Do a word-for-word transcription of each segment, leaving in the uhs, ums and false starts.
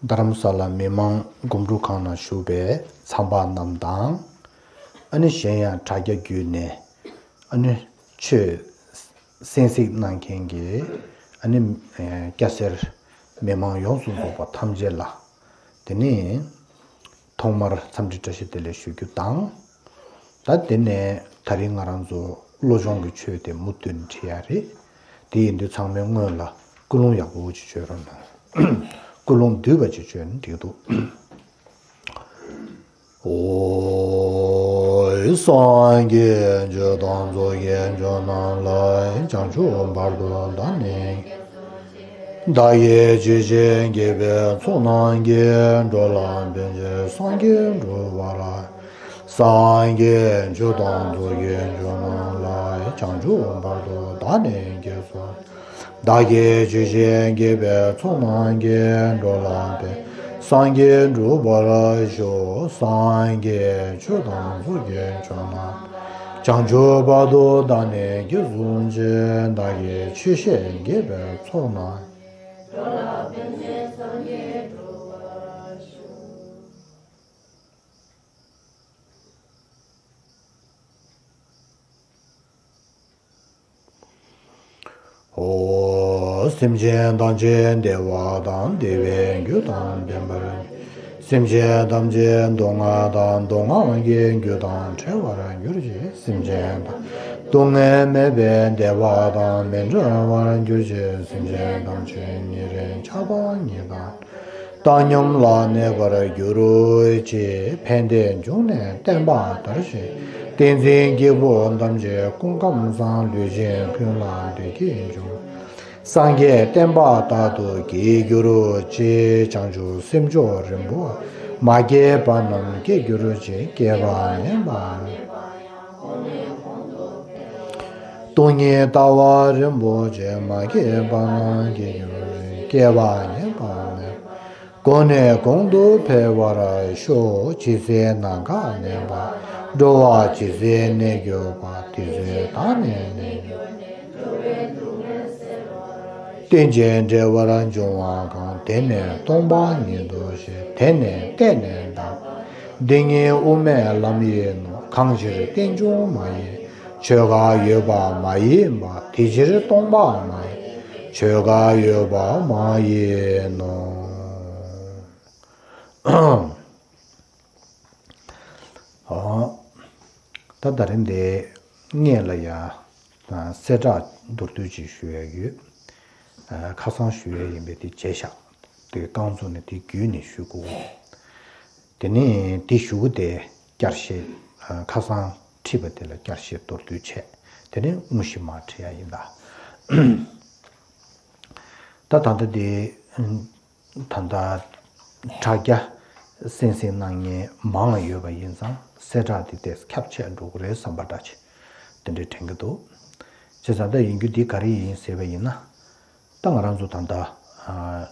རྡ་རམ་ས་ལ་མི་མང་སྒོམ་སྒྲུབ་ཁང་ནང་བཞུགས་པའི་ཚངས་པ་རྣམས་དང་། ཨ་ནི་གཞན་ཡང་དྲ་རྒྱ་བརྒྱུད་ནས་ཨ་ནི་ཆོས་གསན་གཟིགས་གནང་མཁན་གྱི་ཨ་ནི་སྐྱ་སེར་མི་མང་ཡོངས་སུ་རྫོགས་པ་ཐམས་ཅད་ལ། དེ་ནས་ཐོག་མར་འཚམས་འདྲི་བཀྲ་ཤིས་བདེ་ལེགས་ཞུ་རྒྱུ་དང་། ད་དེ་ནས་ད་རིང་ང་རང་ཚོ་བློ་སྦྱོང་གི་ཆོས་དེ་མུ་མཐུད་ནས་ཁྲིད་ཡ་རེད། དེ་ཡིན་དུས་ཚང་མས་སྔོན་ལ་ཀུན་སློང་ཡག་པོ་ཅིག་བཅོས་རོགས་གནང་། ཀུན་སློང་བསྡུས་པ་ཅིག་བཅོས་ན་འགྲིག་འདུག། ཨོ། སངས་རྒྱས་ཆོས་དང་ཚོགས་ཀྱི་མཆོག་རྣམས་ལ། བྱང་ཆུབ་བར་དུ་བདག་ནི། བདག་གིས་ཇི་བཞིན་བགྱིས་པའི་ཚོགས་རྣམས་ཀྱིས། འགྲོ་ལ་ཕན་ཕྱིར་སངས་རྒྱས་འགྲུབ་པར། སངས་རྒྱས་ཆོས་དང་ཚོགས་ཀྱི་མཆོག་རྣམས་ལ། བྱང་ཆུབ་བར་དུ་བདག་ནི་དགྱེས་སོ། བདག་གིས་ཇི་བཞིན་བགྱིས་པའི་ཚོགས་རྣམས་ཀྱིས། འགྲོ་ལ་ཕན་སངས་རྒྱས་འགྲུབ་པར་ཤོག། སངས་རྒྱས་ཆོས་དང་ཚོགས་ཀྱི་མཆོག་རྣམས། བྱང་ཆུབ་བར་དུ་བདག་ནི་དགྱེས་གསུངས་ཤིང་། བདག་གིས་ཆོས་བཤད་བགྱིས་པའི་ཚོགས་རྣམས། ཨོ། སེམས་ཅན་ཐམས་ཅད་བདེ་བ་དང་བདེ་བའི་རྒྱུ་དང་ལྡན་པར། སེམས་ཅན་ཐམས་ཅད་སྡུག་བསྔལ་དང་སྡུག་བསྔལ་གྱི་རྒྱུ་དང་བྲལ་བར་གྱུར་ཅིག། སེམས་ཅན་དང་སྡུག་བསྔལ་མེད་པའི་བདེ་བ་དང་མི་འབྲལ་བར་གྱུར་ཅིག། སེམས་ཅན་ཐམས་ཅད་ཉེ་རིང་ཆགས་སྡང་གཉིས་དང་། བཏང་སྙོམས་ལ་གནས་པར་འགྱུར་ཅིག། ཕན་བདེའི་འབྱུང་གནས་བསྟན་པ་དར་ཞིང་། བསྟན་འཛིན་སྐྱེས་བུ་ཐམས་ཅད་སྐུ་ཁམས་བཟང་། ལུས་ཅན་ཀུན་ལ་བདེ་སྐྱིད་འབྱུང་། སངས་རྒྱས་བསྟན་པ་དག་ཏུ་རྒྱས་གྱུར་ཅིག། བྱང་ཆུབ་སེམས་མཆོག་རིན་པོ་མ་སྐྱེས་པ་རྣམས་སྐྱེ་གྱུར་ཅིག། སྐྱེས་པ་ཉམས་པ། སྟོང་ཉིད་ལྟ་བ་རིན་པོ་ཆེ་མ་སྐྱེས་པ་རྣམས་སྐྱེ་གྱུར་ཅིག། སྐྱེས་པ་ཉམས་པ་མེད། གོང་ནས་གོང་དུ་འཕེལ་བར་ཤོག། ཇི་སྲིད་ནམ་མཁའ་གནས་པ། འགྲོ་བ་ཇི་སྲིད་གནས་གྱུར་པ། དེ་སྲིད་བདག་ནི་གནས་གྱུར་ཅིག། རྟེན་ཅིང་འབྲེལ་བར་འབྱུང་བ་གང་། དེ་ནི་སྟོང་པ་ཉིད་དུ་ཤེས། དེ་ནི་བལྟས་ནས་བདག་འདི་ཉིད་དབུ་མའི་ལམ་ཡིན་ནོ། གང་ཕྱིར་རྟེན་འབྱུང་མ་ཡིན། ཆོས་འགའ་ཡོད་པ་མ་ཡིན་པ། དེ་ཕྱིར་སྟོང་པ་མ་ཡིན། ཆོས་འགའ་ཡོད་པ་མ་ཡིན་ནོ། ཨ། ད་ད་རིང་འདི་སྔོན་ལ་ཡ་གསལ་བསྒྲགས་མདོར་བསྡུས་ཅིག་ཞུ་ཡ་ཡོད། ཨ། ཁ་སང་ཞུ་ཡ་ཡིན་པས་དེ་བརྗེད་བཞག། དེ་རྐང་བཙུགས་ནས་དེ་བརྒྱུད་ནས་ཞུ་དགོས། དེ་ནས་དེ་ཞུ་གི་དེ་བསྐྱར་བཤད། ཨ། ཁ་སང་ཁྲིད་པ་དེ་ལ་བསྐྱར་བཤད་མདོར་བསྡུས་བྱས། དེ་ནས་དངོས་གཞི་མར་ཁྲིད་ཡ་ཡིན་ད། ད་ད་ལྟ་དེ། ད་ལྟ་དྲ་རྒྱ་གསན་གཟིགས་གནང་མཁན་མང་ཡོད་པ་ཡིན་ཙང་གསལ་བསྒྲགས་དེ་ཏོག་ཙམ་ཁྱབ་ཆེ་འགྲོ་གི་རེད་བསམ་པ་འདྲ་ཅིག་དེ་འདྲའི་དྲན་གྱི་འདུག། བྱས་ཙང་ད་ཡིན་རྒྱུ་འདི་ག་རེ་ཡིན་ཟེར་བ་ཡིན་ན། ད་ང་རང་ཚོ་ད་ལྟ་ཨ།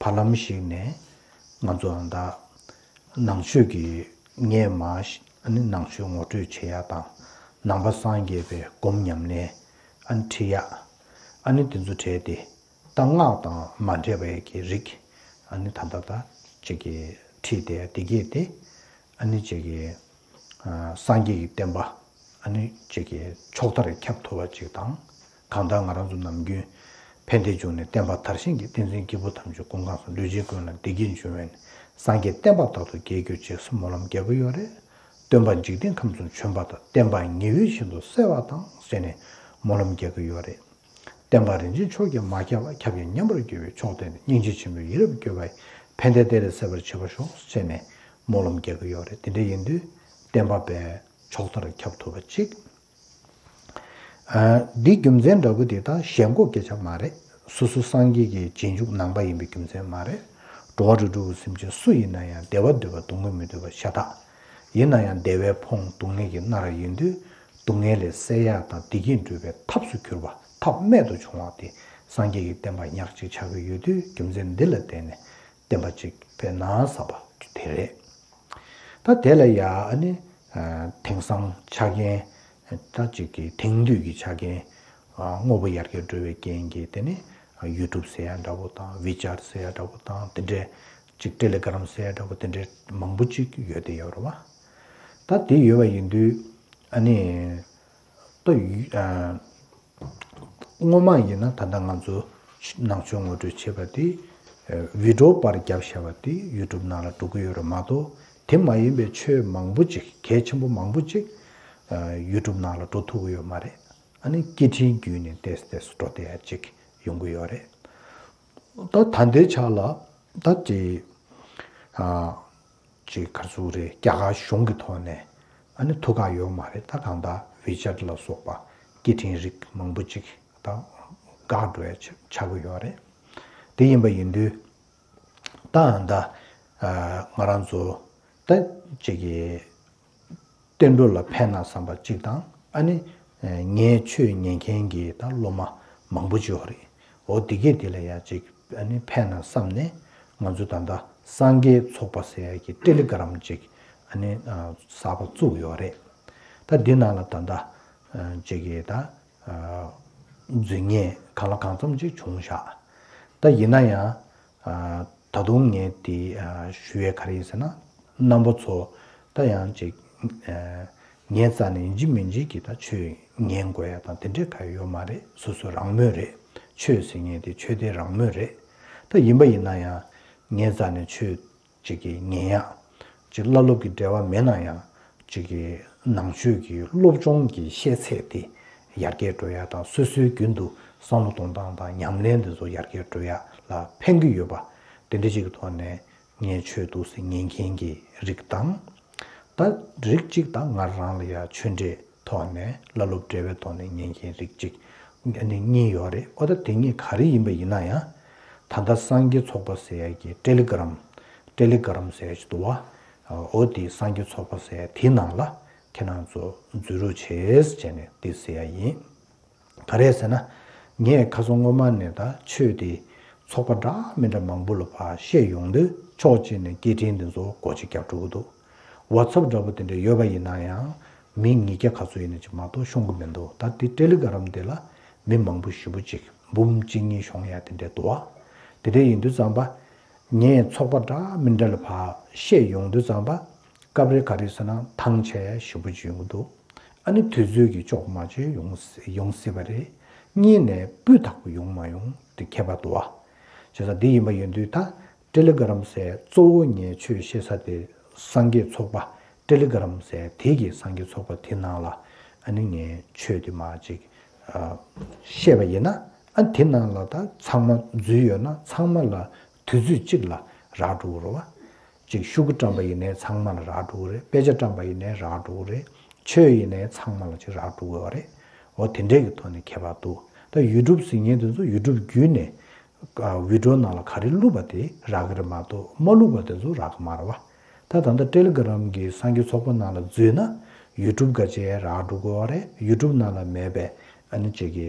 བར་ལམ་ཞིག་ནས་ང་ཚོ་ད་ལྟ་ནང་ཆོས་ཀྱི་སྔོན་མ་ཞིག་ཨ་ནི་ནང་ཆོས་ངོ་སྤྲོད་བྱེད་ཡ་དང་། ནང་པ་སངས་རྒྱས་པའི་སྒོམ་ཉམས་ལེན་ཨ་ནི་ཁྲིད་ཡ། ཨ་ནི་དེ་ཚོ་གྲས་དེ། ད་སྔགས་དང་མ་འདྲེས་པའི་གི་རིགས། ཨ་ནི་ད་ལྟ་ད་ཅིག་གི་ཁྲིད་དེ་དེ་གས་དེ། ཨ་ནི་ཅིག་གི་ཨ། སངས་རྒྱས་ཀྱི་བསྟན་པ། ཨ་ནི་ཅིག་གི་ཕྱོགས་མཐར་ཁྱབ་ཐུབ་པ་ཅིག་དང་། གང་ལྟར་ང་རང་ཚོ་ནམ་རྒྱུན་ཕན་བདེའི་འབྱུང་གནས་བསྟན་པ་དར་ཞིང་གི། བསྟན་འཛིན་སྐྱེས་བུ་ཐམས་ཅད་སྐུ་ཁམས་བཟང་། ལུས་ཅན་ཀུན་ལ་བདེ་སྐྱིད་འབྱུང་བའི། སངས་རྒྱས་བསྟན་པ་དག་ཏུ་རྒྱས་གྱུར་ཅིག་སྨོན་ལམ་རྒྱག་གི་ཡོད་རེད། སྟོན་པ་འཇིག་རྟེན་ཁམས་སུ་བྱོན་པ་དང་། བསྟན་པ་ཉི་འོད་བཞིན་དུ་གསལ་བ་དང་ཟེར་ནས་སྨོན་ལམ་རྒྱག་གི་ཡོད་རེད། བསྟན་པ་རིན་ཆེན་མཆོག་ཀྱང་མ་ཁྱབ་པ། ཁྱབ་ཀྱང་མཉམ་པར་འགྱུར་བའི་མཆོག་བསྟན་ཏེ། སྙིང་རྗེ་ཆེན་པོས་ཡིད་རབ་བསྐྱོད་པ་ཡི། ཕན་བདེ་བདེ་ལ་སྲིད་པར་བྱེད་པར་ཤོག་ཟེར་ནས་སྨོན་ལམ་རྒྱག་གི་ཡོད་རེད། དེ་འདྲ་ཡིན་དུས་བསྟན་པ་དཔེ་ཕྱོགས་མཐར་ཁྱབ་ཐུབ་པ་ཅིག། ཨ། འདིའི་རྒྱུ་མཚན་འདྲ་པོ་དེ་ད་ཞེན་ཁོག་སྐད་ཆ་མ་རེད། སོ་སོ་སངས་རྒྱས་ཀྱི་རྗེས་འཇུག་ནང་པ་ཡིན་པའི་རྒྱུ་མཚན་མ་རེད། འགྲོ་བ་རིགས་དྲུག་གི་སེམས་ཅན་སུ་ཡིན་ན་ཡང་བདེ་བ་འདོད་པ་སྡུག་བསྔལ་མི་འདོད་པ་ཤ་སྟག། ཡིན་ན་ཡང་བདེ་བས་ཕོངས་སྡུག་བསྔལ་གྱིས་མནར་ཡིན་དུས། སྡུག་བསྔལ་ལས་སེལ་ཡ་དང་བདེ་སྐྱིད་འགྲུབ་པའི་ཐབས་སུ་གྱུར་པ། ཐབས་རྨད་དུ་བྱུང་བ་དེ་སངས་རྒྱས་ཀྱི་བསྟན་པ་ཉག་གཅིག་ཆགས་ཀྱི་ཡོད་དུས། རྒྱུ་མཚན་འདི་ལ་བརྟེན་ནས་བསྟན་པ་གཅིག་དཔེ་ན་བསམ་པ་དེ་རེད། ད་དེ་ལ་ཡ་ཨ་ནི་དེང་སང་ཆ་རྐྱེན། ད་གཅིག་གི་དེང་དུས་ཀྱི་ཆ་རྐྱེན། དངོས་པོ་ཡར་རྒྱས་འགྲོ་བའི་རྐྱེན་གྱིས་དེ་ནི་ཡུ་ཊུབ་ཟེར་ཡ་འདྲ་པོ་དང་། ཝི་ཅར་ཟེར་ཡ་འདྲ་པོ་དང་། དེ་འདྲའི་ ཅིག་ཊེ་ལི་གྷི་རམ་ཟེར་འདྲ་པོ་དེ་འདྲའི་མང་པོ་ཅིག་ཡོད་དེ་ཡོད་རེད་བ། ད་དེ་ཡོད་པ་ཡིན་དུས་ཨ་ནི་ད་ཡུ་ཨ། སྔོན་མ་ཡིན་ན་ད་ལྟ་ང་ཚོ་ནང་ཆོས་ངོ་སྤྲོད་བྱེད་པ་དེ་ཨ་བི་ཌི་ཡོ་པར་བརྒྱབ་བཞག་པ་དེ་ཡུ་ཊུབ་ནང་ལ་འགྲོ་གི་ཡོད་རེད་མ་གཏོགས། དེ་མ་ཡིན་པའི་ཆོས་མང་པོ་ཅིག་གལ་ཆེན་པོ་མང་པོ་ཅིག་ཨ་ཡུ་ཊུབ་ནང་ལ་འགྲོ་ཐུབ་ཀྱི་ཡོད་མ་རེད། ཨ་ནི་སྐད་འཕྲིན་བརྒྱུད་ནས་ཏོག་ཙམ་ཏོག་ཙམ་འགྲོ་བསྡད་ཡ་ཅིག་ཡོང་གི་ཡོད་རེད། ད་ད་ལྟའི་ཆ་ལ་ད་དེ་ཨ། ཅིག་ག་ཚོད་རེད། རྒྱ་གར་གཞུང་གི་ཐོག་ནས་ཨ་ནི་ཐུགས་ཁག་ཡོད་མ་རེད། ད་གང་ལྟར་ཝི་ཅེཊ་ལ་སོགས་པ་སྐད་འཕྲིན་རིགས་མང་པོ་ཅིག་ད་འགག་འགྲོ་ཡ་ཆ་ཆགས་ཀྱི་ཡོད་རེད། དེ་ཡིན་པ་ཡིན་དུས་ད་ད་ང་རང་ཚོ་ད་ཅིག་གི་བསྟན་འགྲོ་ལ་ཕན་ན་བསམ་པ་གཅིག་དང་། ཨ་ནི་ངའི་ཆོས་ཉན་མཁན་གྱི་ད་སློབ་མ་མང་པོ་ཅིག་ཡོད་རེད། འོ་དེ་གས་དེ་ལ་ཡ་ཅིག་ཨ་ནི་ཕན་ན་བསམ་ནས་ང་ཚོ་ད་ལྟ་སངས་རྒྱས་ཚོགས་པ་ཟེར་ཡ་གི་ཊེ་ལི་གྷི་རམ་ཅིག་ཨ་ནི་གསར་པ་བཙུགས་ཡོད་རེད། ད་འདི་ནང་ལ་ད་ལྟ་ཅིག་གི་ད་འཛུལ་ཉེས་གང་ལ་གང་འཚམ་ཅིག་བྱུང་བཞག་ད་ཡིན་ན་ཡང་། ད་དུང་ངས་དེ་ཞུ་ཡས་ག་རེ་ཡིན་ཟེར་ན། རྣམ་པ་ཚོ་ད་ཡང་ཅིག་ངའི་རྩ་ནས་ཡིན་གཅིག་མིན་གཅིག་གི་ད་ཆོས་ཉན་དགོས་ཡ་དང་དེ་འདྲས་ག་ཡོད་མ་རེད། སོ་སོ་རང་མོས་རེད། ཆོས་ཟེར་མཁན་དེ་ཆོས་དེ་རང་མོས་རེད། ད་ཡིན་པ་ཡིན་ན་ཡང་ངའི་རྩ་ནས་ཆོས་ཅིག་གི་ཉན་ཡག་ཅིག་བླ་སློབ་ཀྱི་འབྲེལ་བ་མེད་ན་ཡང་ཅིག་གི་ནང་ཆོས་ཀྱི་སློབ་སྦྱོང་གི་ཤེས་ཚད་དེ་ཡར་རྒྱས་འགྲོ་ཡག་དང་། སོ་སོའི་རྒྱུན་དུ་བསམ་བློ་གཏོང་སྟངས་དང་ཉམས་ལེན་དེ་ཚོ་ཡར་རྒྱས་འགྲོ་ཡག་ལ་ཕན་གྱི་ཡོད་པ་དེ་འདྲ་ཅིག་གི་ཐོག་ནས་ངས་ཆོས་འདུག་སེ་ཉན་མཁན་གྱི་རིགས་དང་། ད་རིགས་གཅིག་ད་ང་རང་ལ་ཡ་ཆོས་འབྲེལ་ཐོག་ནས་བླ་སློབ་འབྲེལ་བའི་ཐོག་ནས་ཉན་མཁན་རིགས་གཅིག་ཨ་ནི་གཉིས་ཡོད་རེད། ཨོ་ད་དེ་གཉིས་ག་རེ་ཡིན་པ་ཡིན་ན་ཡང་། ད་ལྟ་སངས་རྒྱས་ཚོགས་པ་ཟེར་ཡ་གི་ཊེ་ལི་གྷི་རམ། ཊེ་ལི་གྷི་རམ་ཟེར་ཡ་ཞིག་འདུག་བ། ཨོ་དེ་སངས་རྒྱས་ཚོགས་པ་ཟེར་ཡ་དེའི་ནང་ལ་ཁྱེད་རང་ཚོ་འཛུལ་རོགས་བྱེད་ཟེར་ནས་དེ་ཟེར་ཡ་ཡིན། ག་རེ་ཟེར་ན། ངས་ཁ་སང་སྔོན་མ་ནས་ད་ཆོས་དེ་ཚོགས་པ་འདྲ་མི་འདྲ་མང་པོ་ལ་ཕར་བཤད་ཡོང་དུས། ཕྱོགས་གཅིག་ནས་སྐད་འཕྲིན་འདི་ཚོ་སྒོ་ཕྱེ་རྒྱབ་འགྲོ་གི་འདུག་ཝ་ཚབ་འདྲ་པོ་དེ་འདྲ་ཡོད་པ་ཡིན་ན་ཡང་། མི་ཉིས་བརྒྱ་ག་ཚོད་ཡིན་ན་ཅིག་མ་གཏོགས་ཤོང་གི་མི་འདུག་ད་དེ་ཊེ་ལི་གྷི་རམ་དེ་ལ་མི་མང་པོ་ཞེ་པོ་ཅིག་འབུམ་གཅིག་གཉིས་ཤོང་ཡ་དེ་འདྲ་འདུག་བ། དེ་འདྲ་ཡིན་དུས་ཙམ་པ། ངས་ཚོགས་པ་འདྲ་མི་འདྲ་ལ་ཕར་བཤད་ཡོང་དུས་ཙམ་པ། སྐབས་རེ་ག་རེ་ཟེར་ན་ཐང་ཆད་ཡ་ཞེ་པོ་ཅིག་ཡོང་གི་འདུག་ཨ་ནི་དུས་ཚོད་ཀྱིས་ལྕོགས་མ་བྱས་ཡོང་ཡོང་སྲིད་པ་རེད། གཉིས་ནས་སྤུས་དག་པོ་ཡོང་མ་ཡོང་དེ་ཁྱད་པར་འདུག་བ། བྱས་ཙང་འདི་ཡིན་པ་ཡིན་དུས་ད། ཊེ་ལི་གྷི་རམ་ཟེར་གཙོ་བོ་ངས་ཆོས་བཤད་ས་དེ་སངས་རྒྱས་ཚོགས་པ་ཊེ་ལི་གྷི་རམ་ཟེར་དེ་གི་སངས་རྒྱས་ཚོགས་པ་དེ་ནང་ལ་ཨ་ནི་ངས་ཆོས་དེ་མར་ཅིག་ཨ་བཤད་པ་ཡིན་ན། ཨ་དེ་ནང་ལ་ད་ཚང་མ་འཛུལ་ཡོད་ན་ཚང་མ་ལ་དུས་ཚོད་གཅིག་ལ་རག་འགྲོ་གི་རེད་བ། ཅིག་ཤོག་གུ་བཀྲམ་པ་ཡིན་ནའི་ཚང་མ་ལ་རག་འགྲོ་གི་རེད། དཔེ་ཆ་བཀྲམ་པ་ཡིན་ནའི་རག་འགྲོ་གི་རེད། ཆོས་ཡིན་ནའི་ཚང་མ་ལ་ཅིག་རག་འགྲོ་གི་རེད། འོ་དེ་འདྲས་ཀྱི་ཐོག་ནས་ཁྱད་པར་འདུག་ད་ཡུ་ཊུབ་ཟེར་མཁན་དེ་ཚོ་ཡུ་ཊུབ་བརྒྱུད་ནས། ཨ་བི་ཌི་ཡོ་ནང་ལ་ག་རེ་བླུགས་པ་དེ་རག་གི་རེད་མ་གཏོགས་མ་བླུགས་པ་དེ་ཚོ་རག་གི་མ་རེད་བ། ད་ད་ལྟ་ཊེ་ལི་གྷི་རམ་གྱི་སངས་རྒྱས་ཚོགས་པ་ནང་ལ་འཛུལ་ན་ཡུ་ཊུབ་ག་ཅེ་རག་འགྲོ་གི་རེད། ཡུ་ཊུབ་ནང་ལ་མེད་པའི་ཨ་ནི་ཅིག་གི་